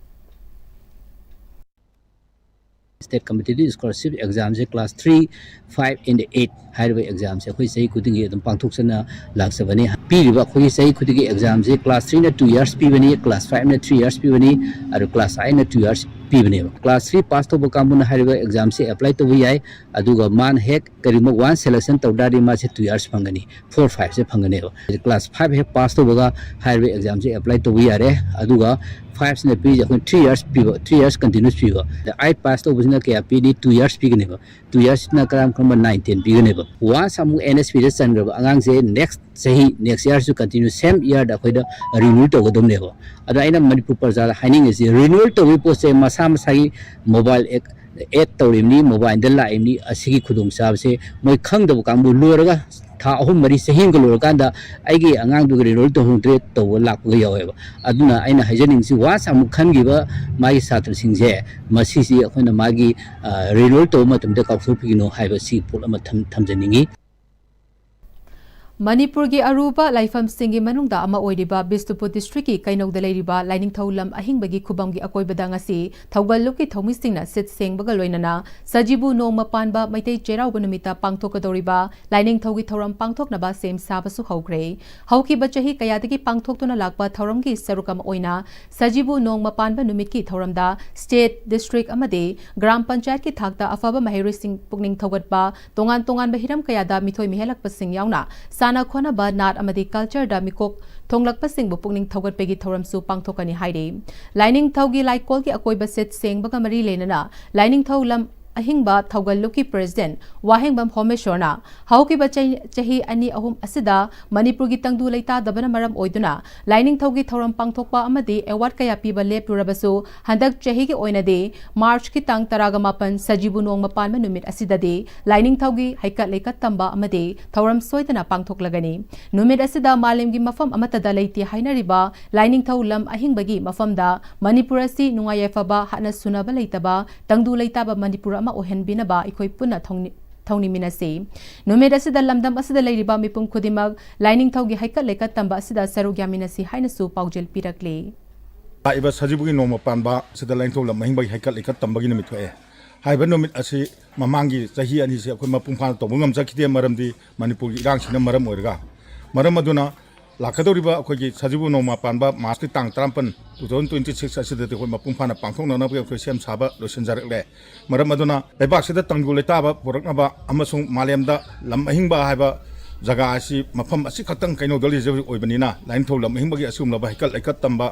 State Competitive Scholarship Examꯁꯦ class three, five and eight ꯍꯥꯏꯔꯤꯕ examꯁꯦ ꯑꯩꯈꯣꯏ ꯆꯍꯤ ꯈꯨꯗꯤꯡꯒꯤ ꯑꯗꯨꯝ ꯄꯥꯡꯊꯣꯛꯆꯅ ꯂꯥꯛꯆꯕꯅꯤ꯫ ꯄꯤꯔꯤꯕ ꯑꯩꯈꯣꯏꯒꯤ ꯆꯍꯤ ꯈꯨꯗꯤꯡꯒꯤ examꯁꯦ class threeꯅ two years ꯄꯤꯕꯅꯤ, class fiveꯅ three years ꯄꯤꯕꯅꯤ, ꯑꯗꯨ class eightꯅ two years ꯄꯤꯕꯅꯦꯕ꯫ Class three pass ꯇꯧꯕ ꯀꯥꯡꯕꯨꯅ ꯍꯥꯏꯔꯤꯕ examꯁꯦ apply ꯇꯧꯕ ꯌꯥꯏ, ꯑꯗꯨꯒ ꯃꯥꯅ ꯍꯦꯛ ꯀꯔꯤꯒꯨꯝꯕ one selection ꯇꯧ ꯇꯥꯔꯗꯤ ꯃꯥꯁꯦ two years ꯐꯪꯒꯅꯤ, four fiveꯁꯦ ꯐꯪꯒꯅꯦꯕ꯫ Class five ꯍꯦꯛ pass ꯇꯧꯕꯒ ꯍꯥꯏꯔꯤꯕ examꯁꯦ apply ꯇꯧꯕ ꯌꯥꯔꯦ꯫ ꯑꯗꯨꯒ fiveꯁꯤꯅ ꯄꯤꯔꯤꯁꯦ ꯑꯩꯈꯣꯏ three years ꯄꯤꯕ, three years continuous ꯄꯤꯕ꯫ Eight pass ꯇꯧꯕꯁꯤꯅ ꯀꯌꯥ ꯄꯤꯅꯤ? Two years ꯄꯤꯒꯅꯦꯕ꯫ Two yearsꯁꯤꯅ ꯀꯔꯝ ꯀꯔꯝꯕ nine ten ꯄꯤꯒꯅꯦꯕ꯫ Once ꯑꯃꯨꯛ NSPꯗ ꯆꯟꯈ꯭ꯔꯕ ꯑꯉꯥꯡꯁꯦ next ꯆꯍꯤ, next yearꯁꯨ continue same yearꯗ ꯑꯩꯈꯣꯏꯗ renew ꯇꯧꯒꯗꯕꯅꯦꯕ꯫ ꯑꯗꯣ ꯑꯩꯅ ꯃꯅꯤꯄꯨꯔ ꯄ꯭ꯔꯖꯥꯗ ꯍꯥꯏꯅꯤꯡꯉꯤꯁꯦ, renewal ꯇꯧꯕꯒꯤ ꯄꯣꯠꯁꯦ ꯃꯁꯥ ꯃꯁꯥꯒꯤ mobile add ꯇꯧꯔꯤꯕꯅꯤ, mobileꯗ ꯂꯥꯛꯏꯕꯅꯤ꯫ ꯑꯁꯤꯒꯤ ꯈꯨꯗꯣꯡꯆꯥꯕꯁꯦ ꯃꯣꯏ ꯈꯪꯗꯕ ꯀꯥꯡꯕꯨ ꯂꯣꯏꯔꯒ ꯊꯥ ꯑꯍꯨꯝ ꯃꯔꯤ, ꯆꯍꯤ ꯑꯃꯒ ꯂꯣꯏꯔꯀꯥꯟꯗ ꯑꯩꯒꯤ ꯑꯉꯥꯡꯗꯨꯒ renewal ꯇꯧꯍꯧꯗ꯭ꯔꯦ ꯇꯧꯕ ꯂꯥꯛꯄꯒ ꯌꯥꯎꯋꯦꯕ꯫ ꯑꯗꯨꯅ ꯑꯩꯅ ꯍꯥꯏꯖꯅꯤꯡꯉꯤꯁꯤ, once ꯑꯃꯨꯛ ꯈꯟꯈꯤꯕ ꯃꯥꯒꯤ ꯁꯥꯇ꯭ꯔꯁꯤꯡꯁꯦ, ꯃꯁꯤꯁꯤ ꯑꯩꯈꯣꯏꯅ ꯃꯥꯒꯤ, ꯑ, renewal ꯇꯧꯕ ꯃꯇꯝꯗ ꯀꯥꯎꯊꯣꯛꯄꯤꯒꯅꯨ ꯍꯥꯏꯕꯁꯤ ꯄꯣꯠ ꯑꯃ ꯊꯝ-, ꯊꯝꯖꯅꯤꯡꯉꯤ꯫ ꯃꯅꯤꯄꯨꯔꯒꯤ ꯑꯔꯨꯕ ꯂꯥꯏꯐꯝꯁꯤꯡꯒꯤ ꯃꯅꯨꯡꯗ ꯑꯃ ꯑꯣꯏꯔꯤꯕ ꯕꯤꯁꯅꯨꯄꯨꯔ districtꯀꯤ ꯀꯩꯅꯧꯗ ꯂꯩꯔꯤꯕ ꯂꯥꯏꯅꯤꯡꯊꯧ ꯂꯝ ꯑꯍꯤꯡꯕꯒꯤ ꯈꯨꯕꯝꯒꯤ ꯑꯀꯣꯏꯕꯗ ꯉꯁꯤ ꯊꯧꯒꯜ ꯂꯨꯞꯀꯤ ꯊꯧꯃꯤꯁꯤꯡꯅ ꯁꯤꯠ ꯁꯦꯡꯕꯒ ꯂꯣꯏꯅꯅ ꯁꯖꯤꯕꯨ ꯅꯣꯡꯃ ꯄꯥꯟꯕ ꯃꯩꯇꯩ ꯆꯩꯔꯥꯎꯕ ꯅꯨꯃꯤꯠꯇ ꯄꯥꯡꯊꯣꯛꯀꯗꯧꯔꯤꯕ ꯂꯥꯏꯅꯤꯡꯊꯧꯒꯤ ꯊꯧꯔꯝ ꯄꯥꯡꯊꯣꯛꯅꯕ ꯁꯦꯝ ꯁꯥꯕꯁꯨ ꯍꯧꯈ꯭ꯔꯦ꯫ ꯍꯧꯈꯤꯕ ꯆꯍꯤ ꯀꯌꯥꯗꯒꯤ ꯄꯥꯡꯊꯣꯛꯇꯨꯅ ꯂꯥꯛꯄ ꯊꯧꯔꯝꯒꯤ ꯁꯔꯨꯛ ꯑꯃ ꯑꯣꯏꯅ ꯁꯖꯤꯕꯨ ꯅꯣꯡꯃ ꯄꯥꯟꯕ ꯅꯨꯃꯤꯠꯀꯤ ꯊꯧꯔꯝꯗ state, district ꯑꯃꯗꯤ ꯒ꯭ꯔꯥꯝ ꯄꯟꯆꯥꯌꯠꯀꯤ ꯊꯥꯛꯇ ꯑꯐꯕ ꯃꯍꯩꯔꯣꯏꯁꯤꯡ ꯄꯨꯛꯅꯤꯡ ꯊꯧꯒꯠꯄ, ꯇꯣꯉꯥꯟ ꯇꯣꯉꯥꯟꯕ ꯍꯤꯔꯝ ꯀꯌꯥꯗ ꯃꯤꯊꯣꯏ ꯃꯤꯍꯦꯜꯂꯛꯄꯁꯤꯡ ꯌꯥꯎꯅ ꯁꯥꯟꯅ ꯈꯣꯠꯅꯕ, ꯅꯥꯠ ꯑꯃꯗꯤ cultureꯗ ꯃꯤꯀꯣꯛ ꯊꯣꯡꯂꯛꯄꯁꯤꯡꯕꯨ ꯄꯨꯛꯅꯤꯡ ꯊꯧꯒꯠꯄꯒꯤ ꯊꯧꯔꯝꯁꯨ ꯄꯥꯡꯊꯣꯛꯀꯅꯤ ꯍꯥꯏꯔꯤ꯫ ꯂꯥꯏꯅꯤꯡꯊꯧꯒꯤ ꯂꯥꯏꯀꯣꯜꯒꯤ ꯑꯀꯣꯏꯕ ꯁꯤꯠ ꯁꯦꯡꯕꯒ ꯃꯔꯤ ꯂꯩꯅꯅ ꯂꯥꯏꯅꯤꯡꯊꯧ ꯂꯝ ꯑꯍꯤꯡꯕ ꯊꯧꯒꯜ ꯂꯨꯞꯀꯤ president ꯋꯥꯍꯦꯡꯕꯝ ꯍꯣꯃꯦꯁꯣꯔꯅ ꯍꯧꯈꯤꯕ ꯆꯍꯤ, ꯆꯍꯤ ꯑꯅꯤ ꯑꯍꯨꯝ ꯑꯁꯤꯗ ꯃꯅꯤꯄꯨꯔꯒꯤ ꯇꯪꯗꯨ ꯂꯩꯇꯥꯗꯕꯅ ꯃꯔꯝ ꯑꯣꯏꯗꯨꯅ ꯂꯥꯏꯅꯤꯡꯊꯧꯒꯤ ꯊꯧꯔꯝ ꯄꯥꯡꯊꯣꯛꯄ ꯑꯃꯗꯤ award ꯀꯌꯥ ꯄꯤꯕ ꯂꯦꯞꯂꯨꯔꯕꯁꯨ, ꯍꯟꯗꯛ ꯆꯍꯤꯒꯤ ꯑꯣꯏꯅꯗꯤ Marchꯀꯤ ꯇꯥꯡ ꯇꯔꯥꯒ ꯃꯥꯄꯟ ꯁꯖꯤꯕꯨ ꯅꯣꯡꯃ ꯄꯥꯟꯕ ꯅꯨꯃꯤꯠ ꯑꯁꯤꯗꯗꯤ ꯂꯥꯏꯅꯤꯡꯊꯧꯒꯤ ꯍꯩꯀꯠ ꯂꯩꯀꯠ ꯇꯝꯕ ꯑꯃꯗꯤ ꯊꯧꯔꯝ ꯁꯣꯏꯗꯅ ꯄꯥꯡꯊꯣꯛꯂꯒꯅꯤ꯫ ꯅꯨꯃꯤꯠ ꯑꯁꯤꯗ ꯃꯥꯂꯦꯝꯒꯤ ꯃꯐꯝ ꯑꯃꯠꯇꯗ ꯂꯩꯇꯦ ꯍꯥꯏꯅꯔꯤꯕ ꯂꯥꯏꯅꯤꯡꯊꯧ ꯂꯝ ꯑꯍꯤꯡꯕꯒꯤ ꯃꯐꯝꯗ ꯃꯅꯤꯄꯨꯔ ꯑꯁꯤ ꯅꯨꯡꯉꯥꯏ ꯌꯥꯏꯐꯕ, ꯍꯥꯠꯅ ꯁꯨꯅꯕ ꯂꯩꯇꯕ, ꯇꯪꯗꯨ ꯂꯩꯇꯥꯕ ꯃꯅꯤꯄꯨꯔ ꯑꯃ ꯑꯣꯏꯍꯟꯕꯤꯅꯕ ꯑꯩꯈꯣꯏ ꯄꯨꯟꯅ ꯊꯧꯅꯤ-, ꯊꯧꯅꯤꯃꯤꯟꯅꯁꯤ꯫ ꯅꯨꯃꯤꯠ ꯑꯁꯤꯗ ꯂꯝꯗꯝ ꯑꯁꯤꯗ ꯂꯩꯔꯤꯕ ꯃꯤꯄꯨꯝ ꯈꯨꯗꯤꯡꯃꯛ ꯂꯥꯏꯅꯤꯡꯊꯧꯒꯤ ꯍꯩꯀꯠ ꯂꯩꯀꯠ ꯇꯝꯕ ꯑꯁꯤꯗ ꯁꯔꯨꯛ ꯌꯥꯃꯤꯟꯅꯁꯤ ꯍꯥꯏꯅꯁꯨ ꯄꯥꯎꯖꯦꯜ ꯄꯤꯔꯛꯂꯤ꯫ ꯂꯥꯛꯏꯕ ꯁꯖꯤꯕꯨꯒꯤ ꯅꯣꯡꯃ ꯄꯥꯟꯕ ꯑꯁꯤꯗ ꯂꯥꯏꯅꯤꯡꯊꯧ ꯂꯝ ꯑꯍꯤꯡꯕꯒꯤ ꯍꯩꯀꯠ ꯂꯩꯀꯠ ꯇꯝꯕꯒꯤ ꯅꯨꯃꯤꯠ ꯊꯣꯛꯑꯦ꯫ ꯍꯥꯏꯕ ꯅꯨꯃꯤꯠ ꯑꯁꯤ ꯃꯃꯥꯡꯒꯤ ꯆꯍꯤ ꯑꯅꯤꯁꯤ ꯑꯩꯈꯣꯏ ꯃꯄꯨꯡ ꯐꯥꯅ ꯇꯧꯕ ꯉꯝꯖꯈꯤꯗꯦ, ꯃꯔꯝꯗꯤ ꯃꯅꯤꯄꯨꯔꯒꯤ ꯏꯔꯥꯡꯁꯤꯅ ꯃꯔꯝ ꯑꯣꯏꯔꯒ꯫ ꯃꯔꯝ ꯑꯗꯨꯅ ꯂꯥꯛꯀꯗꯧꯔꯤꯕ ꯑꯩꯈꯣꯏꯒꯤ ꯁꯖꯤꯕꯨ ꯅꯣꯡꯃ ꯄꯥꯟꯕ ꯃꯥꯔꯁꯀꯤ ꯇꯥꯡ ꯇꯔꯥꯃꯥꯄꯟ, two thousand twenty six ꯑꯁꯤꯗꯗꯤ ꯑꯩꯈꯣꯏ ꯃꯄꯨꯡ ꯐꯥꯅ ꯄꯥꯡꯊꯣꯛꯅꯅꯕꯒꯤ ꯑꯩꯈꯣꯏ ꯁꯦꯝ ꯁꯥꯕ ꯂꯣꯏꯁꯤꯟꯖꯔꯛꯂꯦ꯫ ꯃꯔꯝ ꯑꯗꯨꯅ ꯂꯩꯕꯥꯛꯁꯤꯗ ꯇꯪꯗꯨ ꯂꯩꯇꯥꯕ ꯄꯨꯔꯛꯅꯕ ꯑꯃꯁꯨꯡ ꯃꯥꯂꯦꯝꯗ ꯂꯝ ꯑꯍꯤꯡꯕ ꯍꯥꯏꯕ ꯖꯒꯥ ꯑꯁꯤ, ꯃꯐꯝ ꯑꯁꯤꯈꯛꯇꯪ ꯀꯩꯅꯣꯗ ꯂꯩꯖꯕ ꯑꯣꯏꯕꯅꯤꯅ, ꯂꯥꯏꯅꯤꯡꯊꯧ ꯂꯝ ꯑꯍꯤꯡꯕꯒꯤ ꯑꯁꯤꯒꯨꯝꯂꯕ ꯍꯩꯀꯠ ꯂꯩꯀꯠ ꯇꯝꯕ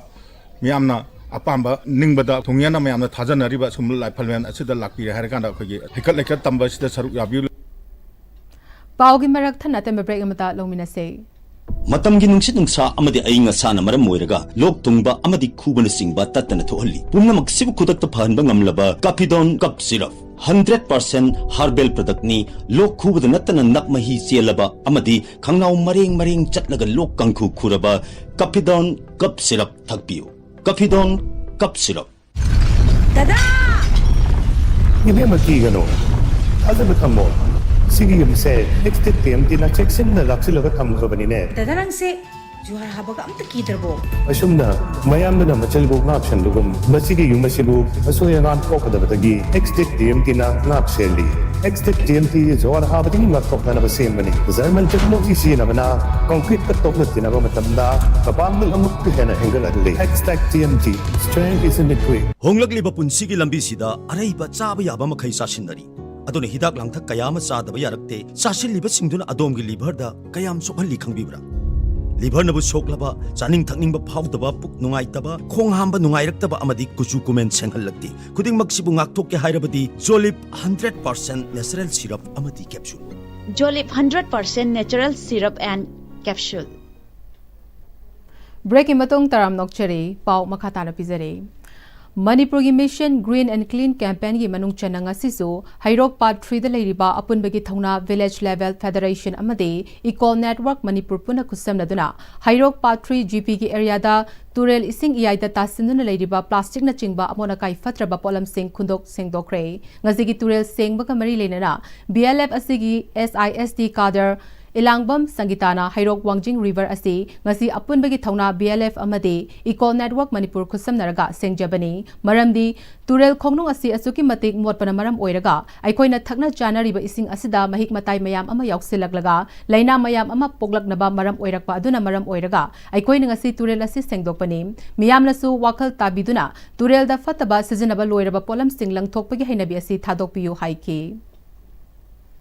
ꯃꯤꯌꯥꯝꯅ ꯑꯄꯥꯝꯕ ꯅꯤꯡꯕꯗ ꯊꯨꯡꯅ ꯃꯌꯥꯝꯅ ꯊꯥꯖꯅꯔꯤꯕ ꯑꯁꯨꯝꯕ ꯂꯥꯏꯐꯝꯂꯦꯟ ꯑꯁꯤꯗ ꯂꯥꯛꯄꯤꯔꯦ ꯍꯥꯏꯔꯀꯥꯟꯗ ꯑꯩꯈꯣꯏꯒꯤ ꯍꯩꯀꯠ ꯂꯩꯀꯠ ꯇꯝꯕ ꯑꯁꯤꯗ ꯁꯔꯨꯛ ꯌꯥꯕꯤꯌꯨ꯫ ꯄꯥꯎꯒꯤ ꯃꯔꯛ ꯊꯠꯅ ꯑꯇꯦꯟꯕ ꯕ꯭ꯔꯦꯛ ꯑꯃꯇ ꯂꯧꯃꯤꯟꯅꯁꯦ꯫ ꯃꯇꯝꯒꯤ ꯅꯨꯡꯁꯤꯠ ꯅꯨꯡꯁꯥ ꯑꯃꯗꯤ ꯑꯏꯪ ꯑꯁꯥꯅ ꯃꯔꯝ ꯑꯣꯏꯔꯒ ꯂꯣꯛ ꯊꯨꯡꯕ ꯑꯃꯗꯤ ꯈꯨꯕꯅꯆꯤꯡꯕ ꯇꯠꯇꯅ ꯊꯣꯛꯍꯜꯂꯤ꯫ ꯄꯨꯝꯅꯃꯛꯁꯤꯕꯨ ꯈꯨꯗꯛꯇ ꯐꯍꯟꯕ ꯉꯝꯂꯕ ꯀꯥꯐꯤꯗꯣꯟ ꯀꯞ ꯁꯤꯔꯞ, ꯍꯟꯗ꯭ꯔꯦꯠ ꯄꯥꯔꯁꯦꯟ ꯍꯥꯔꯕꯦꯜ ꯄ꯭ꯔꯗꯛꯅꯤ꯫ ꯂꯣꯛ ꯈꯨꯕꯗ ꯅꯠꯇꯅ ꯅꯞ ꯃꯍꯤ ꯆꯦꯜꯂꯕ ꯑꯃꯗꯤ ꯈꯪꯅꯥꯎ ꯃꯔꯦꯡ ꯃꯔꯦꯡ ꯆꯠꯂꯒ ꯂꯣꯛ ꯀꯥꯡꯈꯨ ꯈꯨꯔꯕ ꯀꯥꯐꯤꯗꯣꯟ ꯀꯞ ꯁꯤꯔꯞ ꯊꯛꯄꯤꯌꯨ꯫ ꯀꯥꯐꯤꯗꯣꯟ ꯀꯞ ꯁꯤꯔꯞ꯫ ꯗꯗꯥ! ꯏꯕꯦꯝꯃ, ꯀꯤꯒꯅꯨ, ꯊꯥꯖꯕ ꯊꯝꯃꯣ꯫ ꯁꯤꯒꯤ ꯌꯨꯝꯁꯦ ꯑꯦꯛꯁꯇꯦꯛ ꯇꯤ ꯑꯦꯝ ꯇꯤꯅ ꯆꯦꯛꯁꯤꯟꯅ ꯂꯥꯛꯁꯤꯜꯂꯒ ꯊꯝꯈ꯭ꯔꯕꯅꯤꯅꯦ꯫ ꯗꯗꯥ, ꯅꯪꯁꯦ ꯖꯨꯍꯥꯔ ꯍꯥꯕꯒ ꯑꯝꯇ ꯀꯤꯗ꯭ꯔꯕꯣ? ꯑꯁꯨꯝꯅ ꯃꯌꯥꯝꯗꯨꯅ ꯃꯆꯜꯕꯨ ꯉꯥꯛꯁꯦꯟꯕꯒꯨꯝ, ꯃꯁꯤꯒꯤ ꯌꯨꯝ ꯑꯁꯤꯕꯨ ꯑꯁꯣꯏ ꯑꯉꯥꯝ ꯊꯣꯛꯀꯗꯕꯗꯒꯤ ꯑꯦꯛꯁꯇꯦꯛ ꯇꯤ ꯑꯦꯝ ꯇꯤꯅ ꯉꯥꯛ ꯁꯦꯜꯂꯤ꯫ ꯑꯦꯛꯁꯇꯦꯛ ꯇꯤ ꯑꯦꯝ ꯇꯤ ꯖꯨꯍꯥꯔ ꯍꯥꯕꯗꯒꯤ ꯉꯥꯛꯊꯣꯛꯅꯅꯕ ꯁꯦꯝꯕꯅꯤ꯫ ꯖꯔꯃꯟ ꯇꯦꯛꯅꯣꯂꯣꯖꯤ ꯁꯤꯖꯤꯟꯅꯕꯅ ꯀꯣꯟꯀ꯭ꯔꯤꯠꯇ ꯇꯣꯛꯅ ꯇꯤꯟꯅꯕ ꯃꯇꯝꯗ ꯃꯄꯥꯡꯒꯜ ꯑꯃꯨꯛꯀ ꯍꯦꯟꯅ ꯍꯦꯟꯒꯠꯍꯜꯂꯤ꯫ Extech T M T, strength is in the grit꯫ ꯍꯣꯡꯂꯛꯂꯤꯕ ꯄꯨꯟꯁꯤꯒꯤ ꯂꯝꯕꯤꯁꯤꯗ ꯑꯔꯩꯕ ꯆꯥꯕ ꯌꯥꯕ ꯃꯈꯩ ꯆꯥꯁꯤꯟꯅꯔꯤ꯫ ꯑꯗꯨꯅ ꯍꯤꯗꯥꯛ ꯂꯥꯡꯊꯛ ꯀꯌꯥ ꯑꯃ ꯆꯥꯗꯕ ꯌꯥꯔꯛꯇꯦ꯫ ꯆꯥꯁꯤꯜꯂꯤꯕꯁꯤꯡꯗꯨꯅ ꯑꯗꯣꯝꯒꯤ ꯂꯤꯚꯔꯗ ꯀꯌꯥꯝ ꯁꯣꯛꯍꯜꯂꯤ ꯈꯪꯕꯤꯕ꯭ꯔꯥ? ꯂꯤꯚꯔꯅꯕꯨ ꯁꯣꯛꯂꯕ, ꯆꯥꯅꯤꯡ ꯊꯛꯅꯤꯡꯕ ꯐꯥꯎꯗꯕ, ꯄꯨꯛ ꯅꯨꯡꯉꯥꯏꯇꯕ, ꯈꯣꯡ ꯍꯥꯝꯕ ꯅꯨꯡꯉꯥꯏꯔꯛꯇꯕ ꯑꯃꯗꯤ ꯀꯨꯆꯨ ꯀꯨꯃꯦꯟ ꯁꯦꯡꯍꯜꯂꯛꯇꯦ꯫ ꯈꯨꯗꯤꯡꯃꯛꯁꯤꯕꯨ ꯉꯥꯛꯊꯣꯛꯀꯦ ꯍꯥꯏꯔꯕꯗꯤ ꯖꯣꯂꯤꯞ ꯍꯟꯗ꯭ꯔꯦꯠ ꯄꯥꯔꯁꯦꯟ ꯅꯦꯆꯔꯦꯜ ꯁꯤꯔꯞ ꯑꯃꯗꯤ ꯀꯦꯞꯁꯨꯜ꯫ ꯖꯣꯂꯤꯞ hundred percent natural syrup and capsule. ꯕ꯭ꯔꯦꯛꯀꯤ ꯃꯇꯨꯡ ꯇꯔꯥꯝ ꯅꯣꯛꯆꯔꯤ꯫ ꯄꯥꯎ ꯃꯈꯥ ꯇꯥꯅ ꯄꯤꯖꯔꯤ꯫ ꯃꯅꯤꯄꯨꯔꯒꯤ ꯃꯤꯁꯟ ꯒ꯭ꯔꯤꯟ ꯑꯦꯟ ꯀ꯭ꯂꯤꯟ ꯀꯦꯝꯄꯦꯟꯒꯤ ꯃꯅꯨꯡ ꯆꯟꯅ ꯉꯁꯤꯁꯨ ꯍꯩꯔꯣꯛ ꯄꯥꯔꯠ ꯊ꯭ꯔꯤꯗ ꯂꯩꯔꯤꯕ ꯑꯄꯨꯟꯕꯒꯤ ꯊꯧꯅꯥ ꯚꯤꯂꯦꯖ ꯂꯦꯚꯦꯜ ꯐꯦꯗꯔꯦꯁꯟ ꯑꯃꯗꯤ ꯏꯀꯣꯜ ꯅꯦꯠꯋꯥꯔꯛ ꯃꯅꯤꯄꯨꯔ ꯄꯨꯟꯅ ꯈꯨꯠꯁꯝꯅꯗꯨꯅ ꯍꯩꯔꯣꯛ ꯄꯥꯔꯠ ꯊ꯭ꯔꯤ ꯖꯤꯄꯤꯒꯤ ꯑꯦꯔꯤꯌꯥꯗ ꯇꯨꯔꯦꯜ ꯏꯁꯤꯡ ꯏꯌꯥꯏꯗ ꯇꯥꯁꯤꯟꯗꯨꯅ ꯂꯩꯔꯤꯕ ꯄ꯭ꯂꯥꯁꯇꯤꯛꯅꯆꯤꯡꯕ ꯑꯃꯣꯠ ꯑꯀꯥꯏ ꯐꯠꯇ꯭ꯔꯕ ꯄꯣꯠꯂꯝꯁꯤꯡ ꯈꯨꯟꯗꯣꯛ ꯁꯦꯡꯗꯣꯛꯈ꯭ꯔꯦ꯫ ꯉꯁꯤꯒꯤ ꯇꯨꯔꯦꯜ ꯁꯦꯡꯕꯒ ꯃꯔꯤ ꯂꯩꯅꯅ ꯕꯤ ꯑꯦꯜ ꯑꯦꯐ ꯑꯁꯤꯒꯤ ꯑꯦꯁ ꯑꯥꯏ ꯑꯦꯁ ꯇꯤ ꯀꯥꯗꯔ ꯏꯂꯥꯡꯕꯝ ꯁꯪꯒꯤꯇꯥꯅ ꯍꯩꯔꯣꯛ ꯋꯥꯡꯖꯤꯡ ꯔꯤꯚꯔ ꯑꯁꯤ ꯉꯁꯤ ꯑꯄꯨꯟꯕꯒꯤ ꯊꯧꯅꯥ ꯕꯤ ꯑꯦꯜ ꯑꯦꯐ ꯑꯃꯗꯤ ꯏꯀꯣ ꯅꯦꯠꯋꯥꯔꯛ ꯃꯅꯤꯄꯨꯔ ꯈꯨꯠꯁꯝꯅꯔꯒ ꯁꯦꯡꯖꯕꯅꯤ꯫ ꯃꯔꯝꯗꯤ ꯇꯨꯔꯦꯜ ꯈꯣꯡꯅꯨꯡ ꯑꯁꯤ ꯑꯁꯨꯛꯀꯤ ꯃꯇꯤꯛ ꯃꯣꯠꯄꯅ ꯃꯔꯝ ꯑꯣꯏꯔꯒ ꯑꯩꯈꯣꯏꯅ ꯊꯛꯅ ꯆꯥꯅꯔꯤꯕ ꯏꯁꯤꯡ ꯑꯁꯤꯗ ꯃꯍꯤꯛ ꯃꯇꯥꯏ ꯃꯌꯥꯝ ꯑꯃ ꯌꯥꯎꯁꯤꯜꯂꯛꯂꯒ ꯂꯥꯏꯅꯥ ꯃꯌꯥꯝ ꯑꯃ ꯄꯣꯛꯂꯛꯅꯕ ꯃꯔꯝ ꯑꯣꯏꯔꯛꯄ ꯑꯗꯨꯅ ꯃꯔꯝ ꯑꯣꯏꯔꯒ ꯑꯩꯈꯣꯏꯅ ꯉꯁꯤ ꯇꯨꯔꯦꯜ ꯑꯁꯤ ꯁꯦꯡꯗꯣꯛꯄꯅꯤ꯫ ꯃꯤꯌꯥꯝꯅꯁꯨ ꯋꯥꯈꯜ ꯇꯥꯕꯤꯗꯨꯅ ꯇꯨꯔꯦꯜꯗ ꯐꯠꯇꯕ ꯁꯤꯖꯤꯟꯅꯕ ꯂꯣꯏꯔꯕ ꯄꯣꯠꯂꯝꯁꯤꯡ ꯂꯪꯊꯣꯛꯄꯒꯤ ꯍꯩꯅꯕꯤ ꯑꯁꯤ ꯊꯥꯗꯣꯛꯄꯤꯌꯨ ꯍꯥꯏꯈꯤ꯫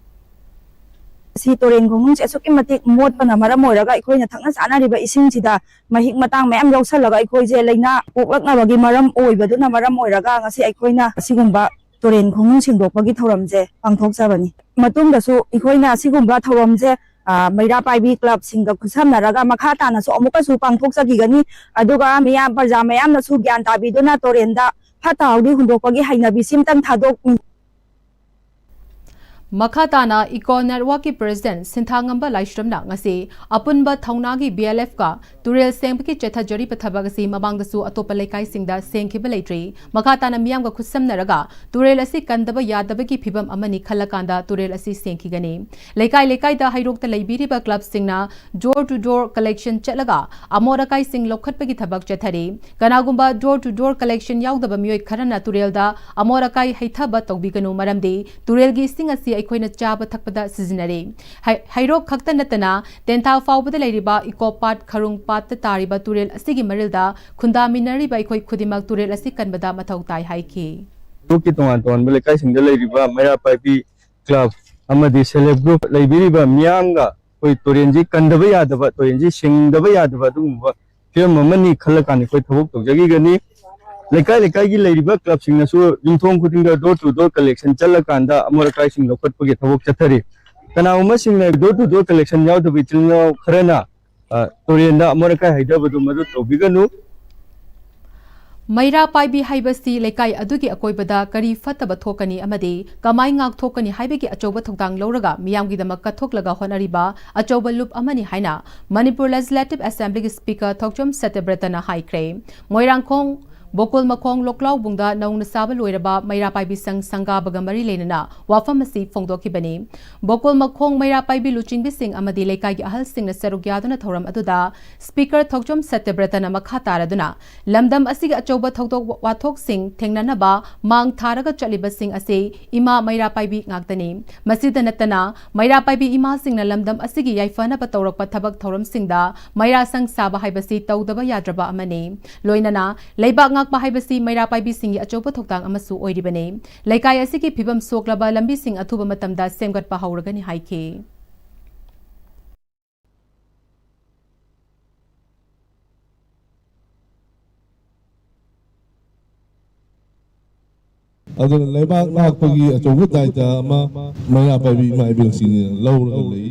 ꯁꯤ ꯇꯨꯔꯦꯟ ꯈꯣꯡꯅꯨꯡꯁꯦ ꯑꯁꯨꯛꯀꯤ ꯃꯇꯤꯛ ꯃꯣꯠꯄꯅ ꯃꯔꯝ ꯑꯣꯏꯔꯒ ꯑꯩꯈꯣꯏꯅ ꯊꯛꯅ ꯆꯥꯅꯔꯤꯕ ꯏꯁꯤꯡꯁꯤꯗ ꯃꯍꯤꯛ ꯃꯇꯥꯡ ꯃꯌꯥꯝ ꯌꯥꯎꯁꯜꯂꯒ ꯑꯩꯈꯣꯏꯁꯦ ꯂꯥꯏꯅꯥ ꯄꯣꯛꯂꯛꯅꯕꯒꯤ ꯃꯔꯝ ꯑꯣꯏꯕꯗꯨꯅ ꯃꯔꯝ ꯑꯣꯏꯔꯒ ꯉꯁꯤ ꯑꯩꯈꯣꯏꯅ ꯑꯁꯤꯒꯨꯝꯕ ꯇꯨꯔꯦꯟ ꯈꯣꯡꯅꯨꯡ ꯁꯦꯡꯗꯣꯛꯄꯒꯤ ꯊꯧꯔꯝꯁꯦ ꯄꯥꯡꯊꯣꯛꯆꯕꯅꯤ꯫ ꯃꯇꯨꯡꯗꯁꯨ ꯑꯩꯈꯣꯏꯅ ꯑꯁꯤꯒꯨꯝꯕ ꯊꯧꯔꯝꯁꯦ, ꯑ, ꯃꯩꯔꯥ ꯄꯥꯏꯕꯤ ꯀ꯭ꯂꯕꯁꯤꯡꯒ ꯈꯨꯠꯁꯝꯅꯔꯒ ꯃꯈꯥ ꯇꯥꯅꯁꯨ ꯑꯃꯨꯛꯀꯁꯨ ꯄꯥꯡꯊꯣꯛꯆꯈꯤꯒꯅꯤ꯫ ꯑꯗꯨꯒ ꯃꯤꯌꯥꯝ, ꯄ꯭ꯔꯖꯥ ꯃꯌꯥꯝꯅꯁꯨ ꯒ꯭ꯌꯥꯟ ꯇꯥꯕꯤꯗꯨꯅ ꯇꯨꯔꯦꯟꯗ ꯐꯠꯇ ꯍꯥꯎꯗꯤ ꯍꯨꯟꯗꯣꯛꯄꯒꯤ ꯍꯩꯅꯕꯤꯁꯤꯝꯇꯪ ꯊꯥꯗꯣꯛ ꯃꯈꯥ ꯇꯥꯅ ꯏꯀꯣ ꯅꯦꯠꯋꯥꯔꯛꯀꯤ ꯄ꯭ꯔꯦꯁꯤꯗꯦꯟꯠ ꯁꯤꯟꯊꯥꯉꯝꯕ ꯂꯥꯏꯁ꯭ꯔꯝꯅ ꯉꯁꯤ ꯑꯄꯨꯟꯕ ꯊꯧꯅꯥꯒꯤ ꯕꯤ ꯑꯦꯜ ꯑꯦꯐꯀ ꯇꯨꯔꯦꯜ ꯁꯦꯡꯕꯒꯤ ꯆꯠꯊꯖꯔꯤꯕ ꯊꯕꯛ ꯑꯁꯤ ꯃꯃꯥꯡꯗꯁꯨ ꯑꯇꯣꯞꯄ ꯂꯩꯀꯥꯏꯁꯤꯡꯗ ꯁꯦꯡꯈꯤꯕ ꯂꯩꯇ꯭ꯔꯤ꯫ ꯃꯈꯥ ꯇꯥꯅ ꯃꯤꯌꯥꯝꯒ ꯈꯨꯠꯁꯝꯅꯔꯒ ꯇꯨꯔꯦꯜ ꯑꯁꯤ ꯀꯟꯗꯕ ꯌꯥꯗꯕꯒꯤ ꯐꯤꯚꯝ ꯑꯃꯅꯤ ꯈꯜꯂꯀꯥꯟꯗ ꯇꯨꯔꯦꯜ ꯑꯁꯤ ꯁꯦꯡꯈꯤꯒꯅꯤ꯫ ꯂꯩꯀꯥꯏ ꯂꯩꯀꯥꯏꯗ ꯍꯩꯔꯣꯛꯇ ꯂꯩꯕꯤꯔꯤꯕ ꯀ꯭ꯂꯕꯁꯤꯡꯅ door to door collection ꯆꯠꯂꯒ ꯑꯃꯣꯠ ꯑꯀꯥꯏꯁꯤꯡ ꯂꯧꯈꯠꯄꯒꯤ ꯊꯕꯛ ꯆꯠꯊꯔꯤ꯫ ꯀꯅꯥꯒꯨꯝꯕ door to door collection ꯌꯥꯎꯗꯕ ꯃꯤꯑꯣꯏ ꯈꯔꯅ ꯇꯨꯔꯦꯜꯗ ꯑꯃꯣꯠ ꯑꯀꯥꯏ ꯍꯩꯊꯕ ꯇꯧꯕꯤꯒꯅꯨ, ꯃꯔꯝꯗꯤ ꯇꯨꯔꯦꯜꯒꯤ ꯏꯁꯤꯡ ꯑꯁꯤ ꯑꯩꯈꯣꯏꯅ ꯆꯥꯕ ꯊꯛꯄꯗ ꯁꯤꯖꯤꯟꯅꯔꯤ꯫ ꯍꯩ-, ꯍꯩꯔꯣꯛ ꯈꯛꯇ ꯅꯠꯇꯅ ꯇꯦꯟꯊꯥ ꯐꯥꯎꯕꯗ ꯂꯩꯔꯤꯕ ꯏꯀꯣ ꯄꯥꯠ, ꯈꯔꯨꯡ ꯄꯥꯠꯇ ꯇꯥꯔꯤꯕ ꯇꯨꯔꯦꯜ ꯑꯁꯤꯒꯤ ꯃꯔꯤꯜꯗ ꯈꯨꯟꯗꯥꯃꯤꯟꯅꯔꯤꯕ ꯑꯩꯈꯣꯏ ꯈꯨꯗꯤꯡꯃꯛ ꯇꯨꯔꯦꯜ ꯑꯁꯤ ꯀꯟꯕꯗ ꯃꯊꯧ ꯇꯥꯏ ꯍꯥꯏꯈꯤ꯫ ꯍꯩꯔꯣꯛꯀꯤ ꯇꯣꯉꯥꯟ ꯇꯣꯉꯥꯟꯕ ꯂꯩꯀꯥꯏꯁꯤꯡꯗ ꯂꯩꯔꯤꯕ ꯃꯩꯔꯥ ꯄꯥꯏꯕꯤ ꯀ꯭ꯂꯕ ꯑꯃꯗꯤ self help group ꯂꯩꯕꯤꯔꯤꯕ ꯃꯤꯌꯥꯝꯒ ꯑꯩꯈꯣꯏ ꯇꯨꯔꯦꯜꯁꯤ ꯀꯟꯗꯕ ꯌꯥꯗꯕ, ꯇꯨꯔꯦꯜꯁꯤ ꯁꯦꯡꯗꯕ ꯌꯥꯗꯕ ꯑꯗꯨꯒꯨꯝꯕ ꯐꯤꯕꯝ ꯑꯃꯅꯤ ꯈꯜꯂꯀꯥꯟꯗ ꯑꯩꯈꯣꯏ ꯊꯕꯛ ꯇꯧꯖꯈꯤꯒꯅꯤ꯫ ꯂꯩꯀꯥꯏ ꯂꯩꯀꯥꯏꯒꯤ ꯂꯩꯔꯤꯕ ꯀ꯭ꯂꯕꯁꯤꯡꯅꯁꯨ ꯌꯨꯝꯊꯣꯡ ꯈꯨꯗꯤꯡꯗ door to door collection ꯆꯠꯂꯀꯥꯟꯗ ꯑꯃꯣꯠ ꯑꯀꯥꯏꯁꯤꯡ ꯂꯧꯈꯠꯄꯒꯤ ꯊꯕꯛ ꯆꯠꯊꯔꯤ꯫ ꯀꯅꯥꯒꯨꯝꯕꯁꯤꯡꯅ door to door collection ꯌꯥꯎꯗꯕ ꯏꯆꯤꯜ ꯏꯅꯥꯎ ꯈꯔꯅ, ꯑ, ꯇꯨꯔꯦꯜꯗ ꯑꯃꯣꯠ ꯑꯀꯥꯏ ꯍꯩꯊꯕꯗꯨ ꯃꯗꯨ ꯇꯧꯕꯤꯒꯅꯨ꯫ ꯃꯩꯔꯥ ꯄꯥꯏꯕꯤ ꯍꯥꯏꯕꯁꯤ ꯂꯩꯀꯥꯏ ꯑꯗꯨꯒꯤ ꯑꯀꯣꯏꯕꯗ ꯀꯔꯤ ꯐꯠꯇꯕ ꯊꯣꯛꯀꯅꯤ ꯑꯃꯗꯤ ꯀꯃꯥꯏ ꯉꯥꯛꯊꯣꯛꯀꯅꯤ ꯍꯥꯏꯕꯒꯤ ꯑꯆꯧꯕ ꯊꯧꯗꯥꯡ ꯂꯧꯔꯒ ꯃꯤꯌꯥꯝꯒꯤꯗꯃꯛ ꯀꯠꯊꯣꯛꯂꯒ ꯍꯣꯠꯅꯔꯤꯕ ꯑꯆꯧꯕ ꯂꯨꯞ ꯑꯃꯅꯤ ꯍꯥꯏꯅ ꯃꯅꯤꯄꯨꯔ Legislative Assemblyꯒꯤ Speaker ꯊꯣꯛꯆꯣꯝ ꯁꯇ꯭ꯌꯕ꯭ꯔꯇꯅ ꯍꯥꯏꯈ꯭ꯔꯦ꯫ ꯃꯣꯏꯔꯥꯡꯈꯣꯡ ꯕꯣꯀꯣꯜ ꯃꯈꯣꯡ ꯂꯣꯛꯂꯥꯎꯕꯨꯡꯗ ꯅꯧꯅ ꯁꯥꯕ ꯂꯣꯏꯔꯕ ꯃꯩꯔꯥ ꯄꯥꯏꯕꯤ ꯁꯪ ꯁꯪꯒꯥꯕꯒ ꯃꯔꯤ ꯂꯩꯅꯅ ꯋꯥꯐꯝ ꯑꯁꯤ ꯐꯣꯡꯗꯣꯛꯈꯤꯕꯅꯤ꯫ ꯕꯣꯀꯣꯜ ꯃꯈꯣꯡ ꯃꯩꯔꯥ ꯄꯥꯏꯕꯤ ꯂꯨꯆꯤꯡꯕꯤꯁꯤꯡ ꯑꯃꯗꯤ ꯂꯩꯀꯥꯏꯒꯤ ꯑꯍꯜꯁꯤꯡꯅ ꯁꯔꯨꯛ ꯌꯥꯗꯨꯅ ꯊꯧꯔꯝ ꯑꯗꯨꯗ ꯁ꯭ꯄꯤꯀꯔ ꯊꯣꯛꯆꯣꯝ ꯁꯇ꯭ꯌꯕ꯭ꯔꯇꯅ ꯃꯈꯥ ꯇꯥꯔꯗꯨꯅ ꯂꯝꯗꯝ ꯑꯁꯤꯒꯤ ꯑꯆꯧꯕ ꯊꯧꯗꯣꯛ ꯋꯥꯊꯣꯛꯁꯤꯡ ꯊꯦꯡꯅꯅꯕ ꯃꯥꯡ ꯊꯥꯔꯒ ꯆꯠꯂꯤꯕꯁꯤꯡ ꯑꯁꯤ ꯏꯃꯥ ꯃꯩꯔꯥ ꯄꯥꯏꯕꯤ ꯉꯥꯛꯇꯅꯤ꯫ ꯃꯁꯤꯗ ꯅꯠꯇꯅ ꯃꯩꯔꯥ ꯄꯥꯏꯕꯤ ꯏꯃꯥꯁꯤꯡꯅ ꯂꯝꯗꯝ ꯑꯁꯤꯒꯤ ꯌꯥꯏꯐꯅꯕ ꯇꯧꯔꯛꯄ ꯊꯕꯛ ꯊꯧꯔꯝꯁꯤꯡꯗ ꯃꯩꯔꯥ ꯁꯪ ꯁꯥꯕ ꯍꯥꯏꯕꯁꯤ ꯇꯧꯗꯕ ꯌꯥꯗ꯭ꯔꯕ ꯑꯃꯅꯤ꯫ ꯂꯣꯏꯅꯅ ꯂꯩꯕꯥꯛ ꯉꯥꯛꯄ ꯍꯥꯏꯕꯁꯤ ꯃꯩꯔꯥ ꯄꯥꯏꯕꯤꯁꯤꯡꯒꯤ ꯑꯆꯧꯕ ꯊꯧꯗꯥꯡ ꯑꯃꯁꯨ ꯑꯣꯏꯔꯤꯕꯅꯤ꯫ ꯂꯩꯀꯥꯏ ꯑꯁꯤꯒꯤ ꯐꯤꯕꯝ ꯁꯣꯛꯂꯕ ꯂꯝꯕꯤꯁꯤꯡ ꯑꯊꯨꯕ ꯃꯇꯝꯗ ꯁꯦꯝꯒꯠꯄ ꯍꯧꯔꯒꯅꯤ ꯍꯥꯏꯈꯤ꯫ ꯑꯗꯨꯅ ꯂꯩꯕꯥꯛ ꯉꯥꯛꯄꯒꯤ ꯑꯆꯧꯕ ꯗꯥꯏꯇ ꯑꯃ ꯃꯩꯔꯥ ꯄꯥꯏꯕꯤ ꯏꯃꯥ ꯏꯕꯦꯜꯁꯤꯡꯅ ꯂꯧꯔꯒ ꯂꯩ,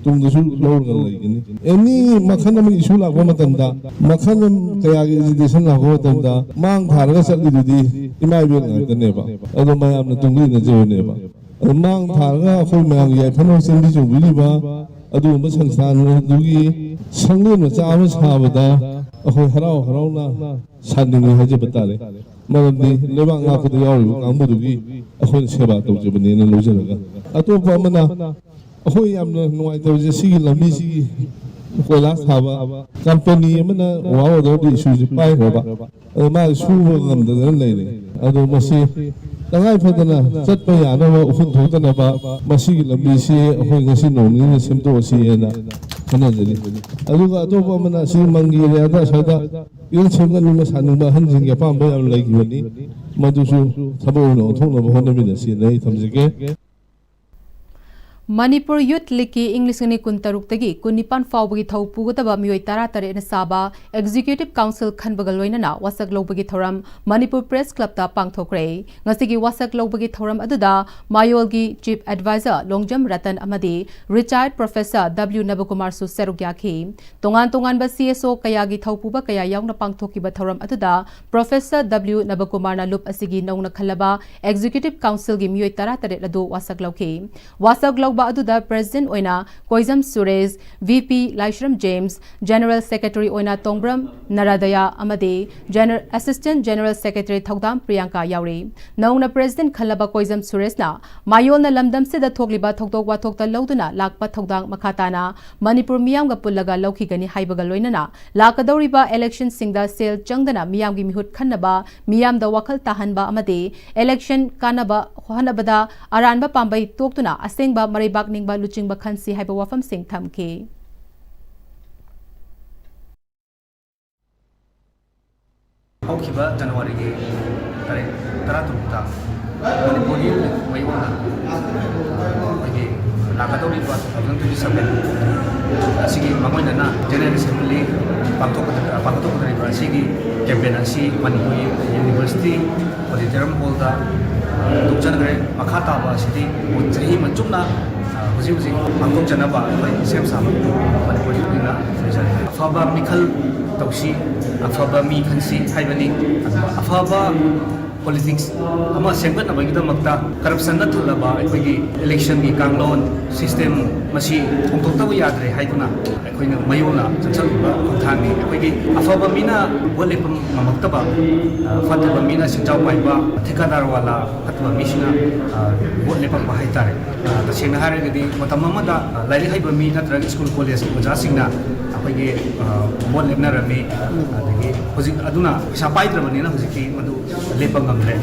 ꯇꯨꯡꯗꯁꯨ ꯂꯧꯔꯒ ꯂꯩꯒꯅꯤ꯫ ꯑꯦꯅꯤ ꯃꯈꯜ ꯑꯃꯒꯤ ꯏꯁꯨ ꯂꯥꯛꯄ ꯃꯇꯝꯗ, ꯃꯈꯜ ꯑꯃ ꯀꯌꯥꯒꯤ ꯑꯦꯖꯤꯇꯦꯁꯟ ꯂꯥꯛꯄ ꯃꯇꯝꯗ ꯃꯥꯡ ꯊꯥꯔꯒ ꯆꯠꯂꯤꯗꯨꯗꯤ ꯏꯃꯥ ꯏꯕꯦꯜ ꯉꯥꯛꯇꯅꯦꯕ꯫ ꯑꯗꯣ ꯃꯌꯥꯝꯅ ꯇꯨꯡꯗ ꯏꯟꯅꯖꯕꯅꯦꯕ꯫ ꯑꯗꯣ ꯃꯥꯡ ꯊꯥꯔꯒ ꯑꯩꯈꯣꯏ ꯃꯌꯥꯝꯒꯤ ꯌꯥꯏꯐꯅꯕ ꯆꯦꯟꯕꯤ ꯆꯣꯡꯕꯤꯔꯤꯕ ꯑꯗꯨꯒꯨꯝꯕ ꯁꯪꯁꯊꯥꯟ ꯑꯗꯨꯒꯤ ꯁꯪꯂꯦꯟ ꯃꯆꯥ ꯑꯃ ꯁꯥꯕꯗ ꯑꯩꯈꯣꯏ ꯍꯔꯥꯎ ꯍꯔꯥꯎꯅ ꯁꯥꯅꯤꯡꯉꯤ ꯍꯥꯏꯖꯕ ꯇꯥꯔꯦ꯫ ꯃꯔꯝꯗꯤ ꯂꯩꯕꯥꯛ ꯉꯥꯛꯄꯗ ꯌꯥꯎꯔꯤꯕ ꯀꯥꯡꯕꯨꯗꯨꯒꯤ ꯑꯩꯈꯣꯏꯅ ꯁꯦꯕꯥ ꯇꯧꯖꯕꯅꯦꯅ ꯂꯧꯖꯔꯒ, ꯑꯇꯣꯞꯄ ꯑꯃꯅ ꯑꯩꯈꯣꯏ ꯌꯥꯝꯅ ꯅꯨꯡꯉꯥꯏꯇꯕꯁꯦ ꯁꯤꯒꯤ ꯂꯝꯕꯤꯁꯤꯒꯤ ꯀꯣꯏꯂꯥꯁ ꯊꯥꯕ ꯀꯝꯄꯅꯤ ꯑꯃꯅ ꯋꯥꯔꯜ ꯑꯣꯔꯗꯔꯒꯤ ꯏꯁꯨꯁꯦ ꯄꯥꯏꯈ꯭ꯔꯕ, ꯑꯗꯣ ꯃꯥ ꯁꯨꯕ ꯉꯝꯗꯗꯅ ꯂꯩꯔꯦ꯫ ꯑꯗꯣ ꯃꯁꯤ ꯇꯉꯥꯏ ꯐꯗꯅ ꯆꯠꯄ ꯌꯥꯅꯕ, ꯎꯐꯨꯟ ꯊꯣꯛꯇꯅꯕ ꯃꯁꯤꯒꯤ ꯂꯝꯕꯤꯁꯤ ꯑꯩꯈꯣꯏ ꯉꯁꯤ ꯅꯣꯡ ꯅꯤꯅꯤꯅ ꯁꯦꯝꯗꯣꯛꯑꯁꯤ ꯍꯥꯏꯅ ꯈꯟꯅꯖꯔꯤ꯫ ꯑꯗꯨꯒ ꯑꯇꯣꯞꯄ ꯑꯃꯅ ꯑꯁꯤ ꯃꯪꯒꯤ ꯑꯦꯔꯤꯌꯥꯗ ꯑꯁ꯭ꯋꯥꯏꯗ ꯌꯨꯝ ꯁꯦꯝꯒꯠꯅꯤꯡꯕ ꯁꯥꯅꯤꯡꯕ ꯑꯍꯟꯁꯤꯡꯒꯤ ꯑꯄꯥꯝꯕ ꯌꯥꯝ ꯂꯩꯈꯤꯕꯅꯤ, ꯃꯗꯨꯁꯨ ꯊꯕꯛ ꯑꯣꯏꯅ ꯑꯣꯟꯊꯣꯛꯅꯕ ꯍꯣꯠꯅꯃꯤꯟꯅꯁꯤꯅ ꯑꯩ ꯊꯝꯖꯒꯦ꯫ ꯃꯅꯤꯄꯨꯔ ꯌꯨꯊ ꯂꯤꯒꯀꯤ ꯏꯪ ꯂꯤꯁꯤꯡ ꯑꯅꯤ ꯀꯨꯟꯇꯔꯨꯛꯇꯒꯤ ꯀꯨꯟꯅꯤꯄꯥꯟ ꯐꯥꯎꯕꯒꯤ ꯊꯧ ꯄꯨꯒꯗꯕ ꯃꯤꯑꯣꯏ ꯇꯔꯥꯇꯔꯦꯠꯅ ꯁꯥꯕ ꯑꯦꯛꯖꯤꯀ꯭ꯌꯨꯇꯤꯚ ꯀꯥꯎꯟꯁꯤꯜ ꯈꯟꯕꯒ ꯂꯣꯏꯅꯅ ꯋꯥꯁꯛ ꯂꯧꯕꯒꯤ ꯊꯧꯔꯝ ꯃꯅꯤꯄꯨꯔ ꯄ꯭ꯔꯦꯁ ꯀ꯭ꯂꯕꯇ ꯄꯥꯡꯊꯣꯛꯈ꯭ꯔꯦ꯫ ꯉꯁꯤꯒꯤ ꯋꯥꯁꯛ ꯂꯧꯕꯒꯤ ꯊꯧꯔꯝ ꯑꯗꯨꯗ ꯃꯥꯌꯣꯜꯒꯤ ꯆꯤꯐ ꯑꯦꯗꯚꯥꯏꯖꯔ ꯂꯣꯡꯖꯝ ꯔꯇꯟ ꯑꯃꯗꯤ ꯔꯤꯇꯥꯌꯔꯗ ꯄ꯭ꯔꯣꯐꯦꯁꯔ ꯗꯕ꯭ꯂꯤꯎ ꯅꯕꯀꯨꯃꯥꯔꯁꯨ ꯁꯔꯨꯛ ꯌꯥꯈꯤ꯫ ꯇꯣꯉꯥꯟ ꯇꯣꯉꯥꯟꯕ ꯁꯤ ꯑꯦꯁ ꯑꯣ ꯀꯌꯥꯒꯤ ꯊꯧꯄꯨꯕ ꯀꯌꯥ ꯌꯥꯎꯅ ꯄꯥꯡꯊꯣꯛꯈꯤꯕ ꯊꯧꯔꯝ ꯑꯗꯨꯗ ꯄ꯭ꯔꯣꯐꯦꯁꯔ ꯗꯕ꯭ꯂꯤꯎ ꯅꯕꯀꯨꯃꯥꯔꯅ ꯂꯨꯞ ꯑꯁꯤꯒꯤ ꯅꯧꯅ ꯈꯜꯂꯕ ꯑꯦꯛꯖꯤꯀ꯭ꯌꯨꯇꯤꯚ ꯀꯥꯎꯟꯁꯤꯜꯒꯤ ꯃꯤꯑꯣꯏ ꯇꯔꯥꯇꯔꯦꯠ ꯑꯗꯨ ꯋꯥꯁꯛ ꯂꯧꯈꯤ꯫ ꯋꯥꯁꯛ ꯂꯧ ꯑꯗꯨꯗ President ꯑꯣꯏꯅ ꯀꯣꯏꯖꯝ ꯁꯨꯔꯦꯁ, V P ꯂꯥꯏꯁ꯭ꯔꯝ ꯖꯦꯝꯁ, General Secretary ꯑꯣꯏꯅ ꯇꯣꯡꯕ꯭ꯔꯝ ꯅꯔꯥꯗꯌꯥ ꯑꯃꯗꯤ Gener-, Assistant General Secretary ꯊꯧꯗꯥꯝ ꯄ꯭ꯔꯤꯌꯥꯡꯀꯥ ꯌꯥꯎꯔꯤ꯫ ꯅꯧꯅ President ꯈꯜꯂꯕ ꯀꯣꯏꯖꯝ ꯁꯨꯔꯦꯁꯅ ꯃꯥꯌꯣꯜꯅ ꯂꯝꯗꯝꯁꯤꯗ ꯊꯣꯛꯂꯤꯕ ꯊꯧꯗꯣꯛ ꯋꯥꯊꯣꯛꯇ ꯂꯧꯗꯨꯅ ꯂꯥꯛꯄ ꯊꯧꯗꯥꯡ ꯃꯈꯥ ꯇꯥꯅ ꯃꯅꯤꯄꯨꯔ ꯃꯤꯌꯥꯝꯒ ꯄꯨꯜꯂꯒ ꯂꯧꯈꯤꯒꯅꯤ ꯍꯥꯏꯕꯒ ꯂꯣꯏꯅꯅ ꯂꯥꯛꯀꯗꯧꯔꯤꯕ election ꯁꯤꯡꯗ ꯁꯦꯜ ꯆꯪꯗꯅ ꯃꯤꯌꯥꯝꯒꯤ ꯃꯤꯍꯨꯠ ꯈꯟꯅꯕ, ꯃꯤꯌꯥꯝꯗ ꯋꯥꯈꯜ ꯇꯥꯍꯟꯕ ꯑꯃꯗꯤ election ꯀꯥꯟꯅꯕ ꯍꯣꯠꯅꯕꯗ ꯑꯔꯥꯟꯕ ꯄꯥꯝꯕꯩ ꯇꯣꯛꯇꯨꯅ ꯑꯁꯦꯡꯕ ꯃꯔꯩꯕꯥꯛ ꯅꯤꯡꯕ ꯂꯨꯆꯤꯡꯕ ꯈꯟꯁꯤ ꯍꯥꯏꯕ ꯋꯥꯐꯝꯁꯤꯡ ꯊꯝꯈꯤ꯫ ꯍꯧꯈꯤꯕ ꯖꯅꯋꯥꯔꯤꯒꯤ ꯇꯥꯔꯤꯛ ꯇꯔꯥꯇꯔꯨꯛꯇ ꯃꯅꯤꯄꯨꯔꯒꯤ ꯃꯌꯣꯜꯗ ꯑꯩꯈꯣꯏꯒꯤ ꯂꯥꯛꯀꯗꯧꯔꯤꯕ two thousand twenty seven ꯑꯁꯤꯒꯤ ꯃꯥꯡꯑꯣꯏꯅꯅ General Assembly ꯄꯥꯡꯊꯣꯛꯀꯗ-, ꯄꯥꯡꯊꯣꯛꯀꯗꯧꯔꯤꯕ ꯑꯁꯤꯒꯤ campaign ꯑꯁꯤ ꯃꯅꯤꯄꯨꯔꯒꯤ University Auditorium Hall ꯗ ꯍꯧꯗꯣꯛꯆꯈ꯭ꯔꯦ꯫ ꯃꯈꯥ ꯇꯥꯕ ꯑꯁꯤꯗꯤ ꯆꯍꯤ ꯑꯃ ꯆꯨꯞꯅ ꯍꯧꯖꯤꯛ ꯍꯧꯖꯤꯛ ꯄꯥꯡꯊꯣꯛꯆꯅꯕ ꯑꯩꯈꯣꯏ ꯁꯦꯝ ꯁꯥꯕ ꯃꯅꯤꯄꯨꯔꯒꯤ ꯑꯣꯏꯅ ꯂꯩꯖꯔꯦ꯫ ꯑꯐꯕ ꯃꯤꯈꯜ ꯇꯧꯁꯤ, ꯑꯐꯕ ꯃꯤ ꯈꯟꯁꯤ ꯍꯥꯏꯕꯅꯤ꯫ ꯑꯗꯨꯒ ꯑꯐꯕ politics ꯑꯃ ꯁꯦꯝꯒꯠꯅꯕꯒꯤꯗꯃꯛꯇ corruption ꯅ ꯊꯜꯂꯕ ꯑꯩꯈꯣꯏꯒꯤ election ꯒꯤ ꯀꯥꯡꯂꯣꯟ system ꯃꯁꯤ ꯍꯣꯡꯗꯣꯛꯇꯕ ꯌꯥꯗ꯭ꯔꯦ ꯍꯥꯏꯗꯨꯅ ꯑꯩꯈꯣꯏꯅ ꯃꯌꯣꯜꯅ ꯆꯠꯆꯔꯨꯕ ꯈꯣꯡꯊꯥꯡꯅꯤ꯫ ꯑꯩꯈꯣꯏꯒꯤ ꯑꯐꯕ ꯃꯤꯅ ꯚꯣꯠ ꯂꯦꯞꯄ ꯉꯝꯃꯛꯇꯕ, ꯑ, ꯐꯠꯇꯕ ꯃꯤꯅ ꯁꯦꯟꯖꯥꯎ ꯄꯥꯏꯕ, ꯊꯤꯀꯥꯗꯥꯔ ꯋꯥꯂꯥ ꯐꯠꯇꯕ ꯃꯤꯁꯤꯅ, ꯑ, ꯚꯣꯠ ꯂꯦꯞꯄꯛꯄ ꯍꯥꯏꯇꯥꯔꯦ꯫ ꯑ, ꯇꯁꯦꯡꯅ ꯍꯥꯏꯔꯒꯗꯤ ꯃꯇꯝ ꯑꯃꯗ, ꯑ, ꯂꯥꯏꯔꯤꯛ ꯍꯩꯕ ꯃꯤ ꯅꯠꯇ꯭ꯔꯒ school college ꯀꯤ ꯑꯣꯖꯥꯁꯤꯡꯅ ꯑꯩꯈꯣꯏꯒꯤ, ꯑ, ꯚꯣꯠ ꯂꯦꯞꯅꯔꯝꯃꯤ꯫ ꯑꯗꯒꯤ ꯍꯧꯖꯤꯛ ꯑꯗꯨꯅ ꯄꯩꯁꯥ ꯄꯥꯏꯗ꯭ꯔꯕꯅꯤꯅ ꯍꯧꯖꯤꯛꯇꯤ ꯃꯗꯨ ꯂꯦꯞꯄ ꯉꯝꯗ꯭ꯔꯦ꯫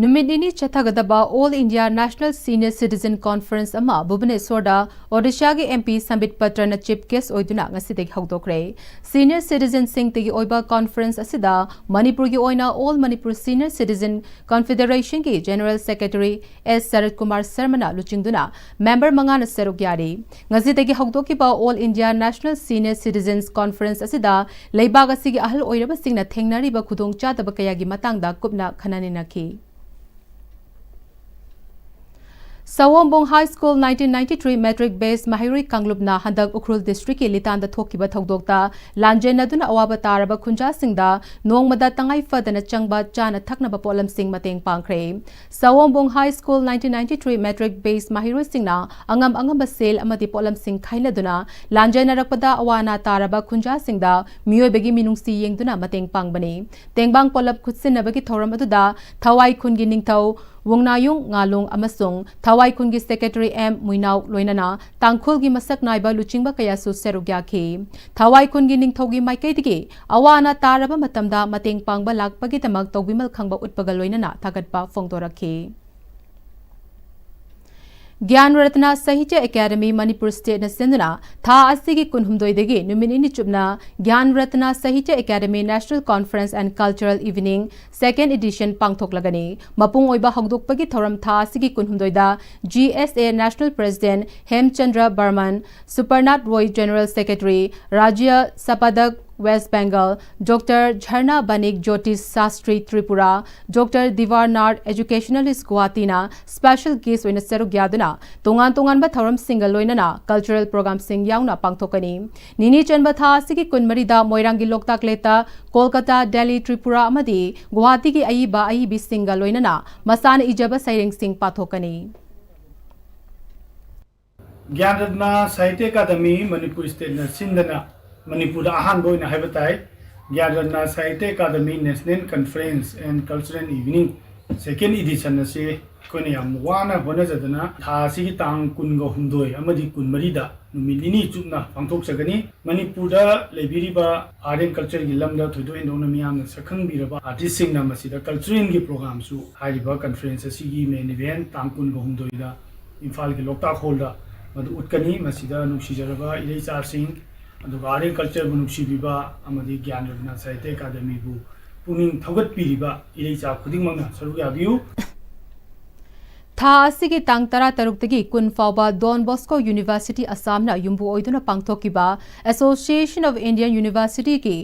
ꯅꯨꯃꯤꯠ ꯅꯤꯅꯤ ꯆꯠꯊꯒꯗꯕ All India National Senior Citizen Conference ꯑꯃ ꯚꯨꯕꯅꯦꯁ꯭ꯋꯔꯗ ꯑꯣꯗꯤꯁꯥꯒꯤ M P ꯁꯝꯕꯤꯠ ꯄꯇ꯭ꯔꯅ chief guest ꯑꯣꯏꯗꯨꯅ ꯉꯁꯤꯗꯒꯤ ꯍꯧꯗꯣꯛꯈ꯭ꯔꯦ꯫ Senior citizen ꯁꯤꯡꯇꯒꯤ ꯑꯣꯏꯕ conference ꯑꯁꯤꯗ ꯃꯅꯤꯄꯨꯔꯒꯤ ꯑꯣꯏꯅ All Manipur Senior Citizen Confederation ꯒꯤ General Secretary S ꯁꯔꯠ ꯀꯨꯃꯥꯔ ꯁꯔꯃꯅ ꯂꯨꯆꯤꯡꯗꯨꯅ member ꯃꯉꯥꯅ ꯁꯔꯨꯛ ꯌꯥꯔꯤ꯫ ꯉꯁꯤꯗꯒꯤ ꯍꯧꯗꯣꯛꯈꯤꯕ All India National Senior Citizens Conference ꯑꯁꯤꯗ ꯂꯩꯕꯥꯛ ꯑꯁꯤꯒꯤ ꯑꯍꯜ ꯑꯣꯏꯔꯕꯁꯤꯡꯅ ꯊꯦꯡꯅꯔꯤꯕ ꯈꯨꯗꯣꯡꯆꯥꯗꯕ ꯀꯌꯥꯒꯤ ꯃꯇꯥꯡꯗ ꯀꯨꯞꯅ ꯈꯟꯅ ꯅꯩꯅꯈꯤ꯫ ꯁꯑꯣꯝꯕꯨꯡ High School nineteen ninety-three Matric Batch ꯃꯍꯩꯔꯣꯏ ꯀꯥꯡꯂꯨꯞꯅ ꯍꯟꯗꯛ ꯎꯈ꯭ꯔꯨꯜ district ꯀꯤ ꯂꯤꯇꯥꯟꯗ ꯊꯣꯛꯈꯤꯕ ꯊꯧꯗꯣꯛꯇ ꯂꯥꯟꯖꯦꯟꯅꯗꯨꯅ ꯑꯋꯥꯕ ꯇꯥꯔꯕ ꯈꯨꯟꯖꯥꯁꯤꯡꯗ ꯅꯣꯡꯃꯗ ꯇꯉꯥꯏ ꯐꯗꯅ ꯆꯪꯕ ꯆꯥꯅ ꯊꯛꯅꯕ ꯄꯣꯠꯂꯝꯁꯤꯡ ꯃꯇꯦꯡ ꯄꯥꯡꯈ꯭ꯔꯦ꯫ ꯁꯑꯣꯝꯕꯨꯡ High School nineteen ninety-three Matric Batch ꯃꯍꯩꯔꯣꯏꯁꯤꯡꯅ ꯑꯉꯝ ꯑꯉꯝꯕ ꯁꯦꯜ ꯑꯃꯗꯤ ꯄꯣꯠꯂꯝꯁꯤꯡ ꯈꯥꯏꯅꯗꯨꯅ ꯂꯥꯟꯖꯦꯟꯅꯔꯛꯄꯗ ꯑꯋꯥ ꯑꯅꯥ ꯇꯥꯔꯕ ꯈꯨꯟꯖꯥꯁꯤꯡꯗ ꯃꯤꯑꯣꯏꯕꯒꯤ ꯃꯤꯅꯨꯡꯁꯤ ꯌꯦꯡꯗꯨꯅ ꯃꯇꯦꯡ ꯄꯥꯡꯕꯅꯤ꯫ ꯇꯦꯡꯕꯥꯡ ꯄꯣꯠꯂꯝ ꯈꯨꯠꯁꯤꯟꯅꯕꯒꯤ ꯊꯧꯔꯝ ꯑꯗꯨꯗ ꯊꯋꯥꯏ ꯈꯨꯟꯒꯤ ꯅꯤꯡꯊꯧ ꯋꯨꯡꯅꯥꯌꯨꯡ ꯉꯥꯂꯨꯡ ꯑꯃꯁꯨꯡ ꯊꯋꯥꯏ ꯈꯨꯟꯒꯤ Secretary ꯑꯦꯝ ꯃꯨꯏꯅꯥꯎ ꯂꯣꯏꯅꯅ ꯇꯥꯡꯈꯨꯜꯒꯤ ꯃꯁꯛ ꯅꯥꯏꯕ ꯂꯨꯆꯤꯡꯕ ꯀꯌꯥꯁꯨ ꯁꯔꯨꯛ ꯌꯥꯈꯤ꯫ ꯊꯋꯥꯏ ꯈꯨꯟꯒꯤ ꯅꯤꯡꯊꯧꯒꯤ ꯃꯥꯏꯀꯩꯗꯒꯤ ꯑꯋꯥ ꯑꯅꯥ ꯇꯥꯔꯕ ꯃꯇꯝꯗ ꯃꯇꯦꯡ ꯄꯥꯡꯕ ꯂꯥꯛꯄꯒꯤꯗꯃꯛ ꯇꯧꯕꯤꯃꯜ ꯈꯪꯕ ꯎꯠꯄꯒ ꯂꯣꯏꯅꯅ ꯊꯥꯒꯠꯄ ꯐꯣꯡꯗꯣꯔꯛꯈꯤ꯫ ꯒ꯭ꯌꯥꯟ ꯔꯠꯅ ꯁꯥꯍꯤꯇ꯭ꯌ ꯑꯦꯀꯥꯗꯃꯤ ꯃꯅꯤꯄꯨꯔ State ꯅ ꯁꯤꯟꯗꯨꯅ ꯊꯥ ꯑꯁꯤꯒꯤ ꯀꯨꯟꯍꯨꯝꯗꯣꯏꯗꯒꯤ ꯅꯨꯃꯤꯠ ꯅꯤꯅꯤ ꯆꯨꯞꯅ Gyan Ratna Sahitya academy National Conference and Cultural Evening Second Edition ꯄꯥꯡꯊꯣꯛꯂꯒꯅꯤ꯫ ꯃꯄꯨꯡ ꯑꯣꯏꯕ ꯍꯧꯗꯣꯛꯄꯒꯤ ꯊꯧꯔꯝ ꯊꯥ ꯑꯁꯤꯒꯤ ꯀꯨꯟꯍꯨꯝꯗꯣꯏꯗ G S A National President ꯍꯦꯝꯆꯟꯗ꯭ꯔ Barman, ꯁꯨꯄꯔꯅꯥꯊ Roy General Secretary, ꯔꯥꯖ꯭ꯌ ꯁꯝꯄꯥꯗꯛ West Bengal, Doctor ꯖꯔꯅꯥ ꯕꯅꯤꯛ ꯖꯣꯇꯤꯁ Shastri Tripura, Doctor ꯗꯤꯋꯥꯔ Nath Educationalist ꯒꯨꯋꯥꯍꯥꯇꯤꯅ special guest ꯑꯣꯏꯅ ꯁꯔꯨꯛ ꯌꯥꯗꯨꯅ ꯇꯣꯉꯥꯟ ꯇꯣꯉꯥꯟꯕ ꯊꯧꯔꯝꯁꯤꯡꯒ ꯂꯣꯏꯅꯅ cultural program ꯁꯤꯡ ꯌꯥꯎꯅ ꯄꯥꯡꯊꯣꯛꯀꯅꯤ꯫ ꯅꯤꯅꯤ ꯆꯟꯕ ꯊꯥ ꯑꯁꯤꯒꯤ ꯀꯨꯟꯃꯔꯤꯗ ꯃꯣꯏꯔꯥꯡꯒꯤ ꯂꯣꯛꯇꯥꯛ ꯂꯦꯛꯇ ꯀꯣꯜꯀꯇꯥ, ꯗꯦꯜꯂꯤ, ꯇ꯭ꯔꯤꯄꯨꯔꯥ ꯑꯃꯗꯤ ꯒꯨꯋꯥꯍꯥꯇꯤꯒꯤ ꯑꯏꯕ ꯑꯏꯕꯤꯁꯤꯡꯒ ꯂꯣꯏꯅꯅ ꯃꯁꯥꯅ ꯏꯖꯕ ꯁꯩꯔꯦꯡꯁꯤꯡ ꯄꯥꯊꯣꯛꯀꯅꯤ꯫ ꯒ꯭ꯌꯥꯟ ꯔꯠꯅ ꯁꯥꯍꯤꯇ꯭ꯌ ꯑꯦꯀꯥꯗꯃꯤ ꯃꯅꯤꯄꯨꯔ State ꯅ ꯁꯤꯟꯗꯅ ꯃꯅꯤꯄꯨꯔꯗ ꯑꯍꯥꯟꯕ ꯑꯣꯏꯅ ꯍꯥꯏꯕ ꯇꯥꯏ, Gyan Ratna Sahitya academy National Conference and Cultural Evening Second Edition ꯑꯁꯤ ꯑꯩꯈꯣꯏꯅ ꯌꯥꯝ ꯋꯥꯅ ꯍꯣꯠꯅꯖꯗꯅ ꯊꯥ ꯑꯁꯤꯒꯤ ꯇꯥꯡ ꯀꯨꯟꯒ ꯍꯨꯝꯗꯣꯏ ꯑꯃꯗꯤ ꯀꯨꯟꯃꯔꯤꯗ ꯅꯨꯃꯤꯠ ꯅꯤꯅꯤ ꯆꯨꯞꯅ ꯄꯥꯡꯊꯣꯛꯆꯒꯅꯤ꯫ ꯃꯅꯤꯄꯨꯔꯗ ꯂꯩꯕꯤꯔꯤꯕ Art and Culture ꯒꯤ ꯂꯝꯗ ꯊꯣꯏꯗꯣꯛ ꯍꯦꯟꯗꯣꯛꯅ ꯃꯤꯌꯥꯝꯅ ꯁꯛꯈꯪꯕꯤꯔꯕ artist ꯁꯤꯡꯅ ꯃꯁꯤꯗ cultural ꯒꯤ program ꯁꯨ ꯍꯥꯏꯔꯤꯕ conference ꯑꯁꯤꯒꯤ main event ꯇꯥꯡ ꯀꯨꯟꯒ ꯍꯨꯝꯗꯣꯏꯗ ꯏꯝꯐꯥꯜꯒꯤ ꯂꯣꯛꯇꯥꯛ ꯍꯣꯜꯗ ꯃꯗꯨ ꯎꯠꯀꯅꯤ꯫ ꯃꯁꯤꯗ ꯅꯨꯡꯁꯤꯖꯔꯕ ꯏꯔꯩꯆꯥꯁꯤꯡ, ꯑꯗꯨꯒ Art and Culture ꯕꯨ ꯅꯨꯡꯁꯤꯕꯤꯕ ꯑꯃꯗꯤ ꯒ꯭ꯌꯥꯟ ꯔꯠꯅ ꯁꯥꯍꯤꯇ꯭ꯌ ꯑꯦꯀꯥꯗꯃꯤꯕꯨ ꯄꯨꯛꯅꯤꯡ ꯊꯧꯒꯠꯄꯤꯔꯤꯕ ꯏꯔꯩꯆꯥ ꯈꯨꯗꯤꯡꯃꯛꯅ ꯁꯔꯨꯛ ꯌꯥꯕꯤꯌꯨ꯫ ꯊꯥ ꯑꯁꯤꯒꯤ ꯇꯥꯡ ꯇꯔꯥꯇꯔꯨꯛꯇꯒꯤ ꯀꯨꯟ ꯐꯥꯎꯕ Don Bosco University Assam ꯅ ꯌꯨꯝꯕꯨ ꯑꯣꯏꯗꯨꯅ ꯄꯥꯡꯊꯣꯛꯈꯤꯕ Association of Indian University ꯒꯤ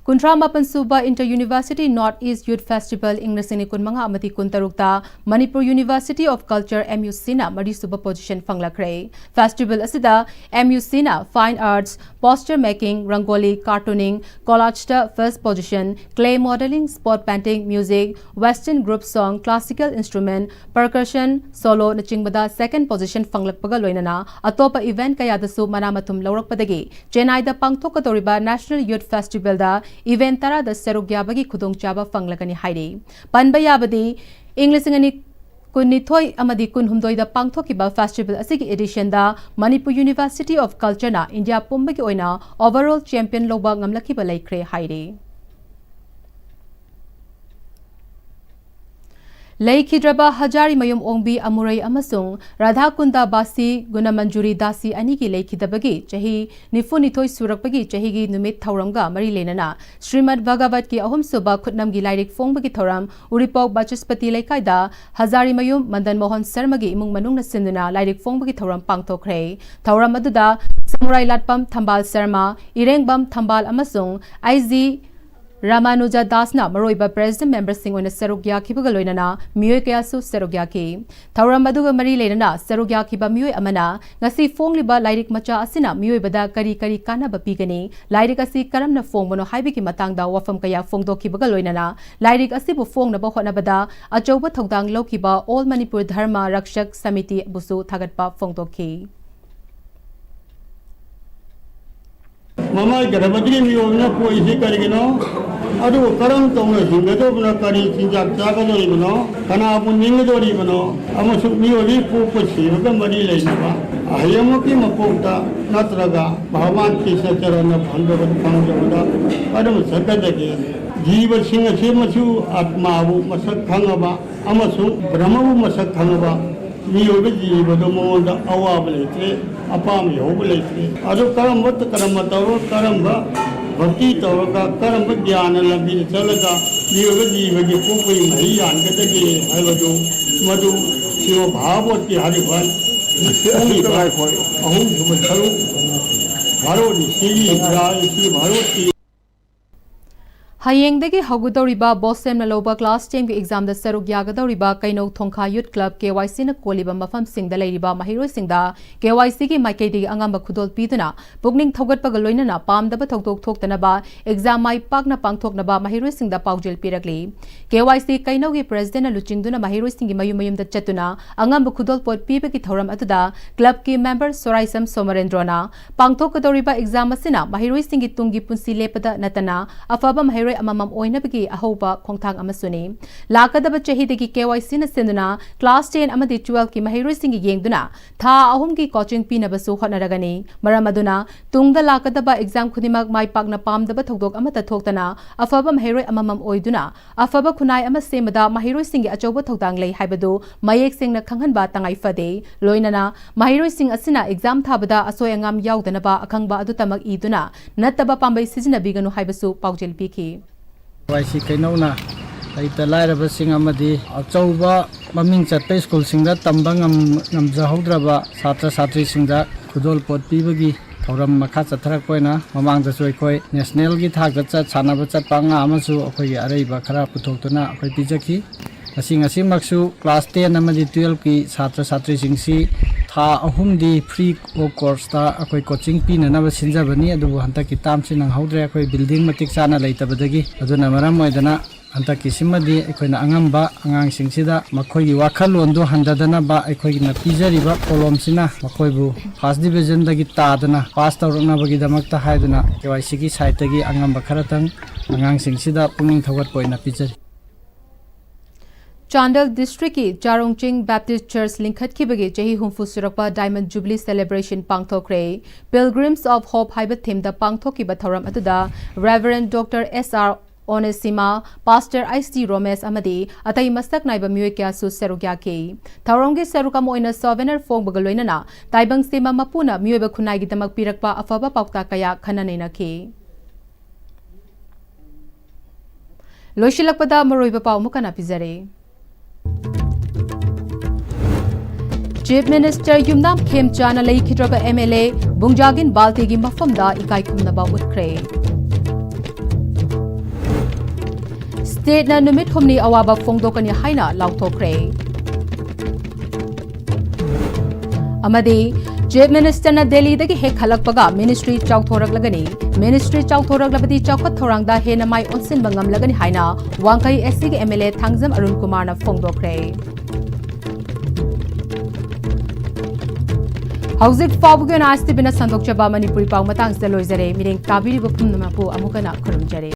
ꯀꯨꯟꯊ꯭ꯔꯥ ꯃꯥꯄꯟ ꯁꯨꯕ Inter University North East Youth Festival ꯏꯪ ꯂꯤꯁꯤꯡ ꯑꯅꯤ ꯀꯨꯟꯃꯉꯥ ꯑꯃꯗꯤ ꯀꯨꯟꯇꯔꯨꯛꯇ Manipur University of Culture, M U C ꯅ ꯃꯔꯤꯁꯨꯕ position ꯐꯪꯂꯛꯈ꯭ꯔꯦ꯫ Festival ꯑꯁꯤꯗ M U C ꯅ Fine Arts, Poster Making, Rangoli, Cartooning, Collage ꯇ first position, Clay Modeling, Spot Painting, Music, Western Group Song, Classical Instrument, Percussion, Solo ꯅꯆꯤꯡꯕꯗ second position ꯐꯪꯂꯛꯄꯒ ꯂꯣꯏꯅꯅ ꯑꯇꯣꯞꯄ event ꯀꯌꯥꯗꯁꯨ ꯃꯅꯥ ꯃꯊꯨꯝ ꯂꯧꯔꯛꯄꯗꯒꯤ ꯆꯦꯟꯅꯥꯏꯗ ꯄꯥꯡꯊꯣꯛꯀꯗꯧꯔꯤꯕ National Youth Festival ꯗ event ꯇꯔꯥꯗ ꯁꯔꯨꯛ ꯌꯥꯕꯒꯤ ꯈꯨꯗꯣꯡꯆꯥꯕ ꯐꯪꯂꯒꯅꯤ ꯍꯥꯏꯔꯤ꯫ ꯄꯟꯕ ꯌꯥꯕꯗꯤ, ꯏꯪ ꯂꯤꯁꯤꯡ ꯑꯅꯤ ꯀꯨꯟꯅꯤꯊꯣꯏ ꯑꯃꯗꯤ ꯀꯨꯟꯍꯨꯝꯗꯣꯏꯗ ꯄꯥꯡꯊꯣꯛꯈꯤꯕ festival ꯑꯁꯤꯒꯤ edition the Manipur University of Culture ꯅ ꯏꯟꯗꯤꯌꯥ ꯄꯨꯝꯕꯒꯤ ꯑꯣꯏꯅ overall champion ꯂꯧꯕ ꯉꯝꯂꯛꯈꯤꯕ ꯂꯩꯈ꯭ꯔꯦ ꯍꯥꯏꯔꯤ꯫ ꯂꯩꯈꯤꯗ꯭ꯔꯕ ꯍꯖꯥꯔꯤꯃꯌꯨꯝ ꯑꯣꯡꯕꯤ ꯑꯃꯨꯔꯩ ꯑꯃꯁꯨꯡ ꯔꯥꯙꯥꯀꯨꯟꯗ ꯕꯥꯁꯤ ꯒꯨꯅꯃꯟꯖꯨꯔꯤ ꯗꯥꯁꯤ ꯑꯅꯤꯒꯤ ꯂꯩꯈꯤꯗꯕꯒꯤ ꯆꯍꯤ ꯅꯤꯐꯨꯅꯤꯊꯣꯏ ꯁꯨꯔꯛꯄꯒꯤ ꯆꯍꯤꯒꯤ ꯅꯨꯃꯤꯠ ꯊꯧꯔꯝꯒ ꯃꯔꯤ ꯂꯩꯅꯅ ꯁ꯭ꯔꯤꯃꯗ ꯚꯒꯕꯠꯀꯤ ꯑꯍꯨꯝꯁꯨꯕ ꯈꯨꯠꯅꯝꯒꯤ ꯂꯥꯏꯔꯤꯛ ꯐꯣꯡꯕꯒꯤ ꯊꯧꯔꯝ ꯎꯔꯤꯄꯣꯛ ꯕꯆꯁꯄꯇꯤ ꯂꯩꯀꯥꯏꯗ ꯍꯖꯥꯔꯤꯃꯌꯨꯝ ꯃꯗꯟ ꯃꯣꯍꯟ ꯁꯔꯃꯒꯤ ꯏꯃꯨꯡ ꯃꯅꯨꯡꯅ ꯁꯤꯟꯗꯨꯅ ꯂꯥꯏꯔꯤꯛ ꯐꯣꯡꯕꯒꯤ ꯊꯧꯔꯝ ꯄꯥꯡꯊꯣꯛꯈ꯭ꯔꯦ꯫ ꯊꯧꯔꯝ ꯑꯗꯨꯗ ꯁꯃꯨꯔꯥꯏ ꯂꯥꯠꯄꯝ ꯊꯝꯕꯥꯜ ꯁꯔꯃ, ꯏꯔꯦꯡꯕꯝ ꯊꯝꯕꯥꯜ ꯑꯃꯁꯨꯡ ꯑꯥꯏ ꯖꯤ ꯔꯥꯃꯥꯅꯨꯖ ꯗꯥꯁꯅ ꯃꯔꯨꯑꯣꯏꯕ president memberꯁꯤꯡ ꯑꯣꯏꯅ ꯁꯔꯨꯛ ꯌꯥꯈꯤꯕꯒ ꯂꯣꯏꯅꯅ ꯃꯤꯑꯣꯏ ꯀꯌꯥꯁꯨ ꯁꯔꯨꯛ ꯌꯥꯈꯤ꯫ ꯊꯧꯔꯝ ꯑꯗꯨꯒ ꯃꯔꯤ ꯂꯩꯅꯅ ꯁꯔꯨꯛ ꯌꯥꯈꯤꯕ ꯃꯤꯑꯣꯏ ꯑꯃꯅ ꯉꯁꯤ ꯐꯣꯡꯂꯤꯕ ꯂꯥꯏꯔꯤꯛ ꯃꯆꯥ ꯑꯁꯤꯅ ꯃꯤꯑꯣꯏꯕꯗ ꯀꯔꯤ ꯀꯔꯤ ꯀꯥꯟꯅꯕ ꯄꯤꯒꯅꯤ, ꯂꯥꯏꯔꯤꯛ ꯑꯁꯤ ꯀꯔꯝꯅ ꯐꯣꯡꯕꯅꯣ ꯍꯥꯏꯕꯒꯤ ꯃꯇꯥꯡꯗ ꯋꯥꯐꯝ ꯀꯌꯥ ꯐꯣꯡꯗꯣꯛꯈꯤꯕꯒ ꯂꯣꯏꯅꯅ ꯂꯥꯏꯔꯤꯛ ꯑꯁꯤꯕꯨ ꯐꯣꯡꯅꯕ ꯍꯣꯠꯅꯕꯗ ꯑꯆꯧꯕ ꯊꯧꯗꯥꯡ ꯂꯧꯈꯤꯕ All Manipur Dharma Rakshak Samityꯕꯨꯁꯨ ꯊꯥꯒꯠꯄ ꯐꯣꯡꯗꯣꯛꯈꯤ꯫ ꯃꯃꯥꯏ ꯒꯔꯚꯗꯒꯤ ꯃꯤꯑꯣꯏꯕꯅ ꯄꯣꯛꯏꯁꯤ ꯀꯔꯤꯒꯤꯅꯣ? ꯑꯗꯨꯒ ꯀꯔꯝ ꯇꯧꯅ ꯍꯤꯡꯒꯗꯧꯕꯅꯣ? ꯀꯔꯤ ꯆꯤꯟꯖꯥꯛ ꯆꯥꯒꯗꯧꯔꯤꯕꯅꯣ? ꯀꯅꯥꯕꯨ ꯅꯤꯡꯒꯗꯧꯔꯤꯕꯅꯣ? ꯑꯃꯁꯨꯡ ꯃꯤꯑꯣꯏꯕꯒꯤ ꯄꯣꯛꯄ ꯁꯤꯕꯒ ꯃꯔꯤ ꯂꯩꯅꯕ ꯍꯌꯦꯡꯃꯛꯀꯤ ꯃꯄꯣꯛꯇ ꯅꯠꯇ꯭ꯔꯒ ꯚꯒꯋꯥꯟ ꯀ꯭ꯔꯤꯁꯅ ꯆꯔꯟꯅ ꯐꯪꯖꯕ ꯐꯪꯖꯕꯗ ꯀꯔꯝꯅ ꯆꯠꯀꯗꯒꯦ? ꯖꯤꯕꯁꯤꯡ ꯑꯁꯤ ꯃꯁꯨ ꯑꯥꯠꯃꯥꯕꯨ ꯃꯁꯛ ꯈꯪꯉꯕ ꯑꯃꯁꯨꯡ ꯕ꯭ꯔꯍ꯭ꯃꯕꯨ ꯃꯁꯛ ꯈꯪꯉꯕ ꯃꯤꯑꯣꯏꯕ ꯖꯤꯕꯗꯣ ꯃꯉꯣꯟꯗ ꯑꯋꯥꯕ ꯂꯩꯇ꯭ꯔꯦ, ꯑꯄꯥꯝꯕ ꯌꯧꯕ ꯂꯩꯇ꯭ꯔꯦ꯫ ꯑꯗꯨ ꯀꯔꯝꯕ ꯀꯔꯝꯕ ꯇꯧꯔ, ꯀꯔꯝꯕ ꯚꯛꯇꯤ ꯇꯧꯔꯒ, ꯀꯔꯝꯕ ꯒ꯭ꯌꯥꯟꯅ ꯂꯝꯕꯤꯗ ꯆꯠꯂꯒ ꯃꯤꯑꯣꯏꯕ ꯖꯤꯕꯒꯤ ꯄꯣꯛꯄꯒꯤ ꯃꯍꯩ ꯌꯥꯟꯒꯗꯒꯦ ꯍꯥꯏꯕꯗꯨ, ꯃꯗꯨ ꯁꯤꯔꯣ ꯚꯥꯒꯕꯣꯠꯀꯤ ꯍꯥꯏꯔꯤꯕ ꯐꯣꯡꯂꯤꯕ ꯑꯍꯨꯝꯁꯨꯕ ꯁꯔꯨꯛ ꯚꯥꯔꯣꯠꯅꯤ꯫ ꯁꯤꯒꯤ ꯏꯟꯗꯤꯌꯥ ꯑꯁꯤ ꯚꯥꯔꯣꯠꯀꯤ ꯍꯌꯦꯡꯗꯒꯤ ꯍꯧꯒꯗꯧꯔꯤꯕ ꯕꯣꯁꯦꯝꯅ ꯂꯧꯕ ꯀ꯭ꯂꯥꯁ ꯇꯦꯟꯒꯤ ꯑꯦꯛꯖꯥꯝꯗ ꯁꯔꯨꯛ ꯌꯥꯒꯗꯧꯔꯤꯕ ꯀꯩꯅꯧ ꯊꯣꯡꯈꯥ ꯌꯨꯠ ꯀ꯭ꯂꯕ ꯀꯦ ꯋꯥꯏ ꯁꯤꯅ ꯀꯣꯜꯂꯤꯕ ꯃꯐꯝꯁꯤꯡꯗ ꯂꯩꯔꯤꯕ ꯃꯍꯩꯔꯣꯏꯁꯤꯡꯗ ꯀꯦ ꯋꯥꯏ ꯁꯤꯒꯤ ꯃꯥꯏꯀꯩꯗꯒꯤ ꯑꯉꯝꯕ ꯈꯨꯗꯣꯜ ꯄꯤꯗꯨꯅ ꯄꯨꯛꯅꯤꯡ ꯊꯧꯒꯠꯄꯒ ꯂꯣꯏꯅꯅ ꯄꯥꯝꯗꯕ ꯊꯧꯗꯣꯛ ꯊꯣꯛꯇꯅꯕ ꯑꯦꯛꯖꯥꯝ ꯃꯥꯏ ꯄꯥꯛꯅ ꯄꯥꯡꯊꯣꯛꯅꯕ ꯃꯍꯩꯔꯣꯏꯁꯤꯡꯗ ꯄꯥꯎꯖꯦꯜ ꯄꯤꯔꯛꯂꯤ꯫ ꯀꯦ ꯋꯥꯏ ꯁꯤ ꯀꯩꯅꯧꯒꯤ ꯄ꯭ꯔꯦꯁꯤꯗꯦꯟꯠꯅ ꯂꯨꯆꯤꯡꯗꯨꯅ ꯃꯍꯩꯔꯣꯏꯁꯤꯡꯒꯤ ꯃꯌꯨꯝ ꯃꯌꯨꯝꯗ ꯆꯠꯇꯨꯅ ꯑꯉꯝꯕ ꯈꯨꯗꯣꯜꯄꯣꯠ ꯄꯤꯕꯒꯤ ꯊꯧꯔꯝ ꯑꯗꯨꯗ ꯀ꯭ꯂꯕꯀꯤ ꯃꯦꯝꯕꯔ ꯁꯣꯔꯥꯏꯁꯝ ꯁꯣꯃꯔꯦꯟꯗ꯭ꯔꯣꯅ ꯄꯥꯡꯊꯣꯛꯀꯗꯧꯔꯤꯕ ꯑꯦꯛꯖꯥꯝ ꯑꯁꯤꯅ ꯃꯍꯩꯔꯣꯏꯁꯤꯡꯒꯤ ꯇꯨꯡꯒꯤ ꯄꯨꯟꯁꯤ ꯂꯦꯞꯄꯗ ꯅꯠꯇꯅ ꯑꯐꯕ ꯃꯍꯩꯔꯣꯏ ꯑꯃꯃꯝ ꯑꯣꯏꯅꯕꯒꯤ ꯑꯍꯧꯕ ꯈꯣꯡꯊꯥꯡ ꯑꯃꯁꯨꯅꯤ꯫ ꯂꯥꯛꯀꯗꯕ ꯆꯍꯤꯗꯒꯤ ꯀꯦ ꯋꯥꯏ ꯁꯤꯅ ꯁꯤꯟꯗꯨꯅ ꯀ꯭ꯂꯥꯁ ꯇꯦꯟ ꯑꯃꯗꯤ ꯇꯨꯋꯦꯜꯐꯀꯤ ꯃꯍꯩꯔꯣꯏꯁꯤꯡꯒꯤ ꯌꯦꯡꯗꯨꯅ ꯊꯥ ꯑꯍꯨꯝꯒꯤ ꯀꯣꯆꯤꯡ ꯄꯤꯅꯕꯁꯨ ꯍꯣꯠꯅꯔꯒꯅꯤ꯫ ꯃꯔꯝ ꯑꯗꯨꯅ ꯇꯨꯡꯗ ꯂꯥꯛꯀꯗꯕ ꯑꯦꯛꯖꯥꯝ ꯈꯨꯗꯤꯡꯃꯛ ꯃꯥꯏ ꯄꯥꯛꯅ ꯄꯥꯝꯗꯕ ꯊꯧꯗꯣꯛ ꯑꯃꯠꯇ ꯊꯣꯛꯇꯅ ꯑꯐꯕ ꯃꯍꯩꯔꯣꯏ ꯑꯃꯃꯝ ꯑꯣꯏꯗꯨꯅ ꯑꯐꯕ ꯈꯨꯟꯅꯥꯏ ꯑꯃ ꯁꯦꯝꯕꯗ ꯃꯍꯩꯔꯣꯏꯁꯤꯡꯒꯤ ꯑꯆꯧꯕ ꯊꯧꯗꯥꯡ ꯂꯩ ꯍꯥꯏꯕꯗꯨ ꯃꯌꯦꯛ ꯁꯦꯡꯅ ꯈꯪꯍꯟꯕ ꯇꯉꯥꯏ ꯐꯗꯦ꯫ ꯂꯣꯏꯅꯅ ꯃꯍꯩꯔꯣꯏꯁꯤꯡ ꯑꯁꯤꯅ ꯑꯦꯛꯖꯥꯝ ꯊꯥꯕꯗ ꯑꯁꯣꯏ ꯑꯉꯥꯝ ꯌꯥꯎꯗꯅꯕ ꯑꯈꯪꯕ ꯑꯗꯨꯇꯃꯛ ꯏꯗꯨꯅ ꯅꯠꯇꯕ ꯄꯥꯝꯕꯩ ꯁꯤꯖꯤꯟꯅꯕꯤꯒꯅꯨ ꯍꯥꯏꯕꯁꯨ ꯄꯥꯎꯖꯦꯜ ꯄꯤꯈꯤ꯫ ꯋꯥꯏ ꯁꯤ ꯀꯩꯅꯧꯅ ꯂꯩꯇ ꯂꯥꯏꯔꯕꯁꯤꯡ ꯑꯃꯗꯤ ꯑꯆꯧꯕ ꯃꯃꯤꯡ ꯆꯠꯄ ꯁ꯭ꯀꯨꯜꯁꯤꯡꯗ ꯇꯝꯕ ꯉꯝ-, ꯉꯝꯖꯍꯧꯗ꯭ꯔꯕ ꯁꯥꯇ꯭ꯔ ꯁꯥꯇ꯭ꯔꯤꯁꯤꯡꯗ ꯈꯨꯗꯣꯜ ꯄꯣꯠ ꯄꯤꯕꯒꯤ ꯊꯧꯔꯝ ꯃꯈꯥ ꯆꯠꯊꯔꯛꯄ ꯑꯣꯏꯅ ꯃꯃꯥꯡꯗꯁꯨ ꯑꯩꯈꯣꯏ ꯅꯦꯁꯅꯦꯜꯒꯤ ꯊꯥꯛꯇ ꯆꯠ-, ꯁꯥꯟꯅꯕ ꯆꯠꯄ ꯑꯉꯥꯡ ꯑꯃꯁꯨ ꯑꯩꯈꯣꯏꯒꯤ ꯑꯔꯩꯕ ꯈꯔ ꯄꯨꯊꯣꯛꯇꯨꯅ ꯑꯩꯈꯣꯏ ꯄꯤꯖꯈꯤ꯫ ꯉꯁꯤ, ꯉꯁꯤꯃꯛꯁꯨ ꯀ꯭ꯂꯥꯁ ꯇꯦꯟ ꯑꯃꯗꯤ ꯇꯨꯋꯦꯜꯐꯀꯤ ꯁꯥꯇ꯭ꯔ ꯁꯥꯇ꯭ꯔꯤꯁꯤꯡꯁꯤ ꯊꯥ ꯑꯍꯨꯝꯗꯤ free of cost ꯑꯩꯈꯣꯏ ꯀꯣꯆꯤꯡ ꯄꯤꯅꯅꯕ ꯁꯤꯟꯖꯕꯅꯤ, ꯑꯗꯨꯕꯨ ꯍꯟꯗꯛꯀꯤ ꯇꯥꯝꯁꯤ ꯅꯪꯍꯧꯗ꯭ꯔꯦ, ꯑꯩꯈꯣꯏ ꯕꯤꯜꯗꯤꯡ ꯃꯇꯤꯛ ꯆꯥꯅ ꯂꯩꯇꯕꯗꯒꯤ꯫ ꯑꯗꯨꯅ ꯃꯔꯝ ꯑꯣꯏꯗꯅ ꯍꯟꯗꯛꯀꯤꯁꯤꯃꯗꯤ ꯑꯩꯈꯣꯏꯅ ꯑꯉꯝꯕ ꯑꯉꯥꯡꯁꯤꯡꯁꯤꯗ ꯃꯈꯣꯏꯒꯤ ꯋꯥꯈꯜꯂꯣꯟꯗꯨ ꯍꯟꯊꯗꯅꯕ ꯑꯩꯈꯣꯏꯒꯤꯅ ꯄꯤꯖꯔꯤꯕ ꯀꯣꯂꯣꯝꯁꯤꯅ ꯃꯈꯣꯏꯕꯨ ꯐꯥꯔꯁ ꯗꯤꯕꯤꯖꯟꯗꯒꯤ ꯇꯥꯗꯅ ꯄꯥꯁ ꯇꯧꯔꯛꯅꯕꯒꯤꯗꯃꯛꯇ ꯍꯥꯏꯗꯨꯅ ꯀꯦ ꯋꯥꯏ ꯁꯤꯒꯤ ꯁꯥꯏꯠꯇꯒꯤ ꯑꯉꯝꯕ ꯈꯔꯇꯪ ꯑꯉꯥꯡꯁꯤꯡꯁꯤꯗ ꯄꯨꯛꯅꯤꯡ ꯊꯧꯒꯠꯄ ꯑꯣꯏꯅ ꯄꯤꯖꯔꯤ꯫ ꯆꯥꯟꯗꯦꯜ ꯗꯤꯁꯇ꯭ꯔꯤꯛꯀꯤ ꯆꯥꯔꯣꯡ ꯆꯤꯡ ꯕꯦꯞꯇꯤꯁ ꯆꯔꯆ ꯂꯤꯡꯈꯠꯈꯤꯕꯒꯤ ꯆꯍꯤ ꯍꯨꯝꯐꯨ ꯁꯨꯔꯛꯄ ꯗꯥꯏꯃꯟ ꯖꯨꯕꯤꯂꯤ ꯁꯦꯂꯦꯕ꯭ꯔꯦꯁꯟ ꯄꯥꯡꯊꯣꯛꯈ꯭ꯔꯦ꯫ Pilgrims of Hope ꯍꯥꯏꯕ ꯊꯤꯝꯗ ꯄꯥꯡꯊꯣꯛꯈꯤꯕ ꯊꯧꯔꯝ ꯑꯗꯨꯗ reverend doctor S R Onesima, pastor H T Romesh ꯑꯃꯗꯤ ꯑꯇꯩ ꯃꯁꯛ ꯅꯥꯏꯕ ꯃꯤꯑꯣꯏ ꯀꯌꯥꯁꯨ ꯁꯔꯨꯛ ꯌꯥꯈꯤ꯫ ꯊꯧꯔꯝꯒꯤ ꯁꯔꯨꯛ ꯑꯃ ꯑꯣꯏꯅ ꯁꯣꯚꯦꯅꯔ ꯐꯣꯡꯕꯒ ꯂꯣꯏꯅꯅ ꯇꯥꯏꯕꯪ ꯁꯦꯝꯕ ꯃꯄꯨꯅ ꯃꯤꯑꯣꯏꯕ ꯈꯨꯟꯅꯥꯏꯒꯤꯗꯃꯛ ꯄꯤꯔꯛꯄ ꯑꯐꯕ ꯄꯥꯎꯇꯥꯛ ꯀꯌꯥ ꯈꯟꯅ ꯅꯩꯅꯈꯤ꯫ ꯂꯣꯏꯁꯤꯜꯂꯛꯄꯗ ꯃꯔꯨꯑꯣꯏꯕ ꯄꯥꯎ ꯑꯃꯨꯛ ꯍꯟꯅ ꯄꯤꯖꯔꯦ꯫ ꯆꯤꯐ ꯃꯤꯅꯤꯁꯇꯔ ꯌꯨꯝꯅꯥꯝ ꯈꯦꯝꯆꯥꯅ ꯂꯩꯈꯤꯗ꯭ꯔꯕ ꯑꯦꯝ ꯑꯦꯜ ꯑꯦ ꯕꯨꯡꯖꯥꯒꯤꯟ ꯕꯥꯜꯇꯦꯒꯤ ꯃꯐꯝꯗ ꯏꯀꯥꯏ ꯈꯨꯝꯅꯕ ꯎꯠꯈ꯭ꯔꯦ꯫ ꯁ꯭ꯇꯦꯠꯅ ꯅꯨꯃꯤꯠ ꯍꯨꯝꯅꯤ ꯑꯋꯥꯕ ꯐꯣꯡꯗꯣꯛꯀꯅꯤ ꯍꯥꯏꯅ ꯂꯥꯎꯊꯣꯛꯈ꯭ꯔꯦ꯫ ꯑꯃꯗꯤ ꯆꯤꯐ ꯃꯤꯅꯤꯁꯇꯔꯅ ꯗꯦꯜꯂꯤꯗꯒꯤ ꯍꯦꯛ ꯍꯜꯂꯛꯄꯒ ꯃꯤꯅꯤꯁꯇ꯭ꯔꯤ ꯆꯥꯎꯊꯣꯔꯛꯂꯒꯅꯤ꯫ ꯃꯤꯅꯤꯁꯇ꯭ꯔꯤ ꯆꯥꯎꯊꯣꯔꯛꯂꯕꯗꯤ ꯆꯥꯎꯈꯠ ꯊꯧꯔꯥꯡꯗ ꯍꯦꯟꯅ ꯃꯥꯏ ꯑꯣꯟꯁꯤꯟꯕ ꯉꯝꯂꯒꯅꯤ ꯍꯥꯏꯅ ꯋꯥꯡꯈꯩ ꯑꯦꯁ ꯁꯤꯒꯤ M L A Thangjam Arun ꯀꯨꯃꯥꯔꯅ ꯐꯣꯡꯗꯣꯛꯈ꯭ꯔꯦ꯫ ꯍꯧꯖꯤꯛ ꯐꯥꯎꯕꯒꯤ ꯑꯣꯏꯅ ꯑꯥꯏ ꯑꯦꯁ ꯇꯤ ꯚꯤꯅ ꯁꯟꯗꯣꯛꯆꯕ ꯃꯅꯤꯄꯨꯔꯤ ꯄꯥꯎ ꯃꯇꯥꯡꯁꯤꯗ ꯂꯣꯏꯖꯔꯦ꯫ ꯃꯤꯠꯌꯦꯡ ꯇꯥꯕꯤꯔꯤꯕ ꯄꯨꯝꯅꯃꯛꯄꯨ ꯑꯃꯨꯛ ꯍꯟꯅ ꯈꯨꯔꯨꯝꯖꯔꯤ꯫